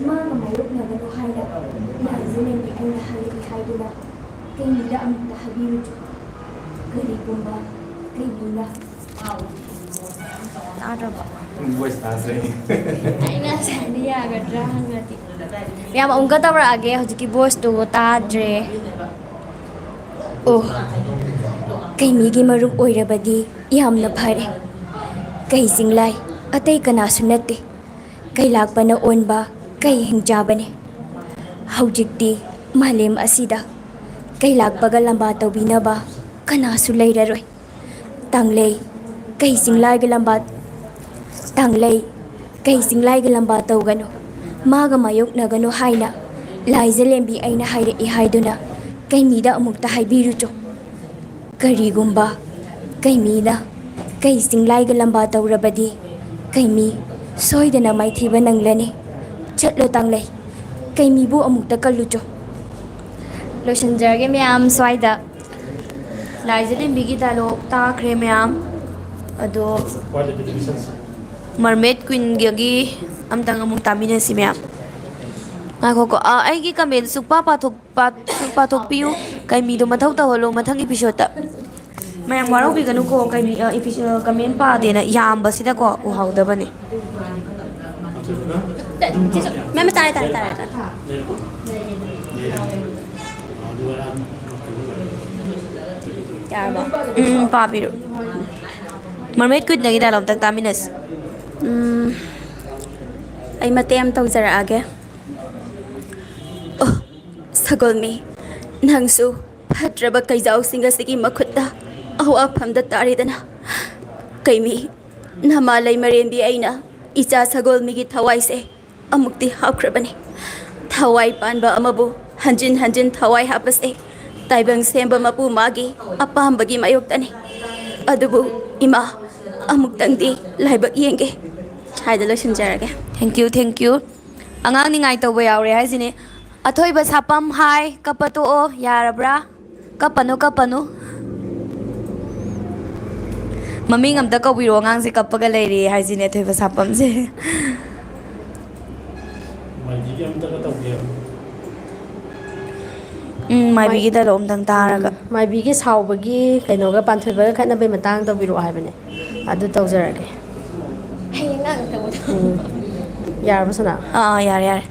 ꯃꯥꯒ ꯃꯥꯌꯣꯛꯅꯒꯅꯨ ꯍꯥꯏꯅ ꯂꯥꯏꯖ ꯂꯦꯝꯕꯤ ꯑꯩꯅ ꯍꯥꯏꯔꯛꯏ ꯍꯥꯏꯗꯨꯅ ꯀꯩꯃꯤꯗ ꯑꯃꯨꯛꯇ ꯍꯥꯏꯕꯤꯔꯨꯆꯣ꯫ ꯀꯔꯤꯒꯨꯝꯕ ꯀꯩꯃꯤꯅ ꯇꯥꯗ꯭ꯔꯕꯣ? ꯚꯣꯏꯁ ꯇꯥꯗ꯭ꯔꯦ꯫ ꯑꯩꯅ ꯉꯁꯥꯏꯗꯤ ꯌꯥꯒꯗ꯭ꯔꯥ ꯍꯪꯉꯗꯤ꯫ ꯃꯌꯥꯝ ꯑꯃꯨꯛꯀ ꯇꯧꯔꯛꯑꯒꯦ, ꯍꯧꯖꯤꯛꯀꯤ ꯚꯣꯏꯁꯇꯨ ꯇꯥꯗ꯭ꯔꯦ꯫ ꯑꯣ, ꯀꯩꯃꯤꯒꯤ ꯃꯔꯨꯞ ꯑꯣꯏꯔꯕꯗꯤ ꯌꯥꯝꯅ ꯐꯔꯦ꯫ ꯀꯩ ꯆꯤꯡꯂꯥꯏ ꯑꯇꯩ ꯀꯅꯥꯁꯨ ꯅꯠꯇꯦ꯫ ꯀꯩ ꯂꯥꯛꯄꯅ ꯑꯣꯟꯕ ꯀꯩ ꯍꯤꯡꯆꯥꯕꯅꯦ꯫ ꯍꯧꯖꯤꯛꯇꯤ ꯃꯥꯂꯦꯝ ꯑꯁꯤꯗ ꯀꯩ ꯂꯥꯛꯄꯒ ꯂꯝꯕꯥ ꯇꯧꯕꯤꯅꯕ ꯀꯅꯥꯁꯨ ꯂꯩꯔꯔꯣꯏ꯫ ꯇꯥꯡꯂꯩ, ꯀꯩ ꯆꯤꯡꯂꯥꯏꯒ ꯂꯝꯕꯥ ꯇꯥꯡꯂꯩ, ꯀꯩ ꯆꯤꯡꯂꯥꯏꯒ ꯂꯝꯕꯥ ꯇꯧꯒꯅꯨ, ꯃꯥꯒ ꯃꯥꯌꯣꯛꯅꯒꯅꯨ ꯍꯥꯏꯅ ꯂꯥꯏꯖ ꯂꯦꯝꯕꯤ ꯑꯩꯅ ꯍꯥꯏꯔꯛꯏ ꯍꯥꯏꯗꯨꯅ ꯀꯩꯃꯤꯗ ꯑꯃꯨꯛꯇ ꯍꯥꯏꯕꯤꯔꯨꯆꯣ꯫ ꯀꯔꯤꯒꯨꯝꯕ ꯀꯩꯃꯤꯅ ꯀꯩ ꯆꯤꯡꯂꯥꯏꯒ ꯂꯝꯕꯥ ꯇꯧꯔꯕꯗꯤ ꯀꯩꯃꯤ ꯁꯣꯏꯗꯅ ꯃꯥꯏꯊꯤꯕ ꯅꯪꯂꯅꯤ꯫ ꯆꯠꯂꯣ ꯇꯥꯡꯂꯩ, ꯀꯩꯃꯤꯕꯨ ꯑꯃꯨꯛꯇ ꯀꯜꯂꯨꯆꯣ꯫ ꯂꯣꯏꯁꯤꯟꯖꯔꯒꯦ ꯃꯌꯥꯝ ꯁ꯭ꯋꯥꯏꯗ꯫ ꯂꯥꯏꯖ ꯂꯦꯝꯕꯤꯒꯤ ꯗꯥꯏꯂꯣꯛ ꯇꯥꯈ꯭ꯔꯦ ꯃꯌꯥꯝ꯫ ꯑꯗꯣ ꯃꯔꯃꯦꯠ ꯀ꯭ꯋꯤꯟꯒꯤ ꯑꯝꯇꯪ ꯑꯃꯨꯛ ꯇꯥꯃꯤꯟꯅꯁꯤ ꯃꯌꯥꯝ꯫ ꯉꯥꯏꯈꯣꯀꯣ, ꯑ, ꯑꯩꯒꯤ comment ꯁꯨꯛꯄꯥ ꯄꯥꯊꯣꯛ-, ꯄꯥ-, ꯁꯨꯛ ꯄꯥꯊꯣꯛꯄꯤꯌꯨ꯫ ꯀꯩꯃꯤꯗꯣ ꯃꯊꯧ ꯇꯧꯍꯜꯂꯣ ꯃꯊꯪ episode ꯇ꯫ ꯃꯌꯥꯝ ꯋꯥꯔꯧꯕꯤꯒꯅꯨꯀꯣ, ꯀꯩꯃꯤ-, ꯑ, episode, comment ꯄꯥꯗꯦꯅ ꯌꯥꯝꯕꯁꯤꯗꯀꯣ ꯎꯍꯧꯗꯕꯅꯦ꯫ ꯃꯦꯝ, ꯇꯥꯔꯦ, ꯇꯥꯔꯦ, ꯇꯥꯔꯦ, ꯇꯥꯔꯦ꯫ ꯌꯥꯔꯕꯣ? ꯎꯝ, ꯎꯝ, ꯄꯥꯕꯤꯔꯣ꯫ Mermaid Queen ꯗꯒꯤ dialogue ꯑꯝꯇꯪ ꯇꯥꯃꯤꯟꯅꯁꯤ꯫ ꯎꯝ, ꯑꯩ ꯃꯇꯦꯛ ꯑꯃ ꯇꯧꯖꯔꯛꯑꯒꯦ꯫ ꯑꯣ, ꯁꯒꯣꯜꯃꯤ, ꯅꯪꯁꯨ ꯐꯠꯇ꯭ꯔꯕ ꯀꯩꯖꯥꯎꯁꯤꯡ ꯑꯁꯤꯒꯤ ꯃꯈꯨꯠꯇ ꯑꯋꯥꯐꯝꯗ ꯇꯥꯔꯦꯗꯅ꯫ ꯀꯩꯃꯤ, ꯅꯃꯥ ꯂꯩꯃꯔꯦꯟꯕꯤ ꯑꯩꯅ ꯏꯆꯥ ꯁꯒꯣꯜꯃꯤꯒꯤ ꯊꯋꯥꯏꯁꯦ ꯑꯃꯨꯛꯇꯤ ꯍꯥꯞꯈ꯭ꯔꯕꯅꯤ꯫ ꯊꯋꯥꯏ ꯄꯥꯟꯕ ꯑꯃꯕꯨ ꯍꯟꯖꯤꯟ ꯍꯟꯖꯤꯟ ꯊꯋꯥꯏ ꯍꯥꯞꯄꯁꯦ ꯇꯥꯏꯕꯪ ꯁꯦꯝꯕ ꯃꯄꯨ ꯃꯥꯒꯤ ꯑꯄꯥꯝꯕꯒꯤ ꯃꯥꯌꯣꯛꯇꯅꯤ꯫ ꯑꯗꯨꯕꯨ ꯏꯃꯥ, ꯑꯃꯨꯛꯇꯪꯗꯤ ꯂꯥꯏꯕꯛ ꯌꯦꯡꯒꯦ ꯍꯥꯏꯗ ꯂꯣꯏꯁꯤꯟꯖꯔꯒꯦ꯫ Thank you, thank you꯫ ꯑꯉꯥꯡ ꯅꯤꯡꯉꯥꯏ ꯇꯧꯕ ꯌꯥꯎꯔꯦ ꯍꯥꯏꯁꯤꯅꯦ꯫ ꯑꯊꯣꯏꯕ ꯁꯥꯄꯝ, ꯍꯥꯏ, ꯀꯞꯄ ꯇꯣꯛꯑꯣ, ꯌꯥꯔꯕ꯭ꯔꯥ? ꯀꯞꯄꯅꯨ, ꯀꯞꯄꯅꯨ꯫ ꯃꯃꯤꯡ ꯑꯝꯇ ꯀꯧꯕꯤꯔꯣ, ꯑꯉꯥꯡꯁꯦ ꯀꯞꯄꯒ ꯂꯩꯔꯦ ꯍꯥꯏꯁꯤꯅꯦ, ꯑꯊꯣꯏꯕ ꯁꯥꯄꯝꯁꯦ꯫ ꯃꯥꯏꯕꯤꯒꯤ ꯑꯝꯇꯒ ꯇꯧꯒꯦ꯫ ꯎꯝ, ꯃꯥꯏꯕꯤꯒꯤ dialogue ꯑꯝꯇꯪ ꯇꯥꯔꯒ꯫ ꯎꯝ, ꯃꯥꯏꯕꯤꯒꯤ ꯁꯥꯎꯕꯒꯤ ꯀꯩꯅꯣꯒ ꯄꯥꯟꯊꯣꯏꯕꯒ ꯈꯠꯅꯕꯩ ꯃꯇꯥꯡ ꯇꯧꯕꯤꯔꯛꯑꯣ ꯍꯥꯏꯕꯅꯦ꯫ ꯑꯗꯨ ꯇꯧꯖꯔꯒꯦ꯫ ꯍꯌꯦꯡ ꯉꯥꯡ ꯇꯧꯕꯗꯣ꯫ ꯎꯝ, ꯌꯥꯔꯕꯣ, ꯁꯣꯅꯥ? ꯑꯥ, ꯑꯥ, ꯌꯥꯔꯦ, ꯌꯥꯔꯦ꯫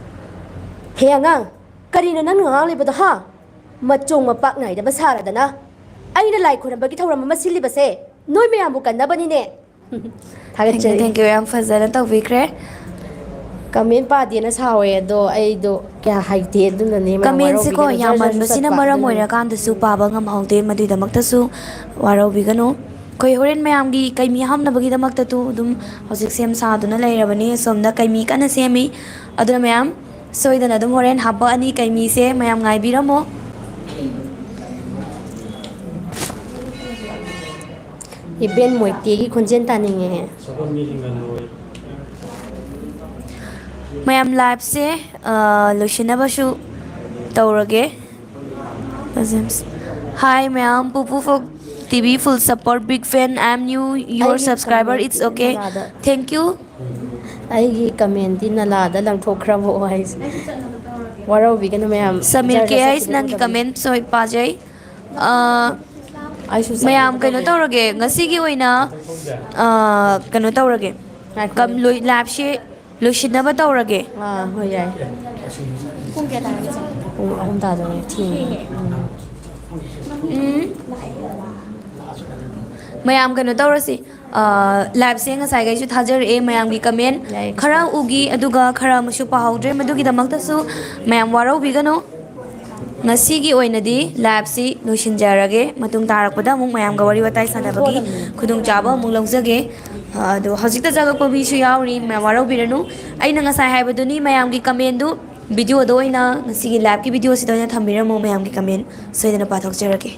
ꯍꯦ ꯑꯉꯥꯡ, ꯀꯔꯤꯅꯣ ꯅꯪꯅ ꯉꯥꯡꯂꯤꯕꯗꯣ, ꯍꯥ? ꯃꯆꯣꯡ ꯃꯄꯥꯛ ꯅꯥꯏꯗꯕ ꯁꯥꯔꯗꯅ꯫ ꯑꯩꯅ ꯂꯥꯏ ꯈꯣꯏꯔꯝꯕꯒꯤ ꯊꯧꯔꯝ ꯑꯃ ꯁꯤꯜꯂꯤꯕꯁꯦ ꯅꯣꯏ ꯃꯌꯥꯝꯕꯨ ꯀꯟꯅꯕꯅꯤꯅꯦ꯫ Thank you, ꯊꯥꯒꯠꯆꯔꯤ꯫ Thank you, ꯌꯥꯝ ꯐꯖꯅ ꯇꯧꯕꯤꯈ꯭ꯔꯦ꯫ Comment ꯄꯥꯗꯦꯅ ꯁꯥꯎꯋꯦ, ꯑꯗꯣ ꯑꯩꯗꯣ ꯀꯌꯥ ꯍꯩꯇꯦ, ꯑꯗꯨꯅꯅꯦ ꯃꯌꯥꯝ comment ꯁꯦꯀꯣ ꯋꯥꯔꯧꯕꯤꯒꯅꯨ, ꯖꯔ ꯖꯔꯁꯨ ꯌꯥꯝꯃꯟꯕꯁꯤꯅ ꯆꯠꯄ, ꯃꯔꯝ ꯑꯗꯨꯅꯅꯦ꯫ ꯑꯣꯏꯔꯀꯥꯟꯗꯁꯨ ꯄꯥꯕ ꯉꯝꯍꯧꯗꯦ, ꯃꯗꯨꯒꯤꯗꯃꯛꯇꯁꯨ ꯋꯥꯔꯧꯕꯤꯒꯅꯨ꯫ ꯑꯩꯈꯣꯏ ꯍꯣꯔꯦꯟ ꯃꯌꯥꯝꯒꯤ ꯀꯩꯃꯤ ꯍꯥꯞꯅꯕꯒꯤꯗꯃꯛꯇꯁꯨ ꯑꯗꯨꯝ ꯍꯧꯖꯤꯛ ꯁꯦꯝ ꯁꯥꯗꯨꯅ ꯂꯩꯔꯕꯅꯤ꯫ ꯁꯣꯝꯗ ꯀꯩꯃꯤ ꯀꯟꯅ ꯁꯦꯝꯃꯤ꯫ ꯑꯗꯨꯅ ꯃꯌꯥꯝ ꯁꯣꯏꯗꯅ ꯑꯗꯨꯝ ꯍꯣꯔꯦꯟ ꯍꯥꯞꯄꯛꯑꯅꯤ ꯀꯩꯃꯤꯁꯦ, ꯃꯌꯥꯝ ꯉꯥꯏꯕꯤꯔꯝꯃꯣ꯫ ꯏꯕꯦꯟ ꯃꯣꯏꯇꯦꯒꯤ ꯈꯣꯟꯖꯦꯜ ꯇꯥꯅꯤꯡꯉꯦ꯫ ꯃꯌꯥꯝ live ꯁꯦ, ꯑ, ꯂꯣꯏꯁꯤꯟꯅꯕꯁꯨ ꯇꯧꯔꯒꯦ꯫ Hi ꯃꯌꯥꯝ, ꯄꯨꯄꯨ ꯐꯣꯛ T V full support, big fan, I am new, your ꯑꯩꯒꯤ subscriber, comment it's okay, ꯃꯉꯥꯗ thank you꯫ ꯑꯩꯒꯤ ꯀꯃꯦꯟꯗꯤ ꯅꯂꯥꯗ ꯂꯪꯊꯣꯛꯈ꯭ꯔꯕꯣ ꯍꯥꯏꯁꯦ꯫ ꯋꯥꯔꯧꯕꯤꯒꯅꯨ ꯃꯌꯥꯝ꯫ ꯁꯃꯤꯔ ꯖꯔ ꯀꯦ ꯖꯔ ꯑꯩꯁ, ꯅꯪꯒꯤ ꯆꯠꯈꯤꯒꯗꯕꯅꯤ꯫ ꯀꯃꯦꯟ ꯁꯣꯏ ꯄꯥꯖꯩ꯫ ꯑ, ꯑꯩꯁꯨ ꯃꯌꯥꯝ ꯀꯩꯅꯣ ꯆꯠꯈꯤꯒꯗꯕꯅꯤ꯫ ꯇꯧꯔꯒꯦ, ꯉꯁꯤꯒꯤ ꯑꯣꯏꯅ, ꯑ, ꯀꯩꯅꯣ ꯇꯧꯔꯒꯦ꯫ ꯉꯥꯏꯈꯣ꯫ ꯀꯝ-, ꯂꯣꯏ-, ꯂꯥꯏꯞꯁꯦ ꯂꯣꯏꯁꯤꯟꯅꯕ ꯇꯧꯔꯒꯦ꯫ ꯑꯥ, ꯍꯣꯏ, ꯌꯥꯏ꯫ ꯄꯨꯡ ꯀꯌꯥ ꯇꯥꯔꯒꯦ ꯏꯆꯦ? ꯄꯨꯡ ꯑꯍꯨꯝ ꯇꯥꯗꯣꯔꯦ, ꯊꯦꯡꯉꯦ꯫ ꯎꯝ꯫ ꯃꯌꯥꯝ ꯀꯩꯅꯣ ꯇꯧꯔꯁꯤ꯫ ꯑ, ꯂꯥꯏꯞꯁꯦ ꯉꯁꯥꯏꯈꯩꯁꯨ ꯊꯥꯖꯔꯛꯑꯦ ꯃꯌꯥꯝꯒꯤ ꯀꯃꯦꯟ꯫ ꯌꯥꯏ꯫ ꯈꯔ ꯎꯈꯤ, ꯑꯗꯨꯒ ꯈꯔ ꯑꯃꯁꯨ ꯄꯥꯍꯧꯗ꯭ꯔꯦ꯫ ꯃꯗꯨꯒꯤꯗꯃꯛꯇꯁꯨ ꯃꯌꯥꯝ ꯋꯥꯔꯧꯕꯤꯒꯅꯨ꯫ ꯉꯁꯤꯒꯤ ꯑꯣꯏꯅꯗꯤ ꯂꯥꯏꯞꯁꯤ ꯂꯣꯏꯁꯤꯟꯖꯔꯒꯦ꯫ ꯃꯇꯨꯡ ꯇꯥꯔꯛꯄꯗ ꯑꯃꯨꯛ ꯃꯌꯥꯝꯒ ꯋꯥꯔꯤ ꯋꯥꯇꯥꯏ ꯁꯥꯟꯅꯕꯒꯤ ꯈꯨꯗꯣꯡꯆꯥꯕ ꯑꯃꯨꯛ ꯂꯧꯖꯒꯦ꯫ ꯑ, ꯑꯗꯣ ꯍꯧꯖꯤꯛꯇ ꯆꯪꯉꯛꯄ ꯃꯤꯁꯨ ꯌꯥꯎꯔꯤ, ꯃꯌꯥꯝ ꯋꯥꯔꯧꯕꯤꯔꯅꯨ꯫ ꯑꯩꯅ ꯉꯁꯥꯏ ꯍꯥꯏꯕꯗꯨꯅꯤ, ꯃꯌꯥꯝꯒꯤ ꯀꯃꯦꯟꯗꯨ ꯚꯤꯗꯤꯑꯣꯗ ꯑꯣꯏꯅ, ꯉꯁꯤꯒꯤ ꯂꯥꯏꯞꯀꯤ ꯚꯤꯗꯤꯑꯣꯁꯤꯗ ꯑꯣꯏꯅ ꯊꯝꯕꯤꯔꯝꯃꯣ, ꯃꯌꯥꯝꯒꯤ ꯀꯃꯦꯟ ꯁꯣꯏꯗꯅ ꯄꯥꯊꯣꯛꯆꯔꯒꯦ꯫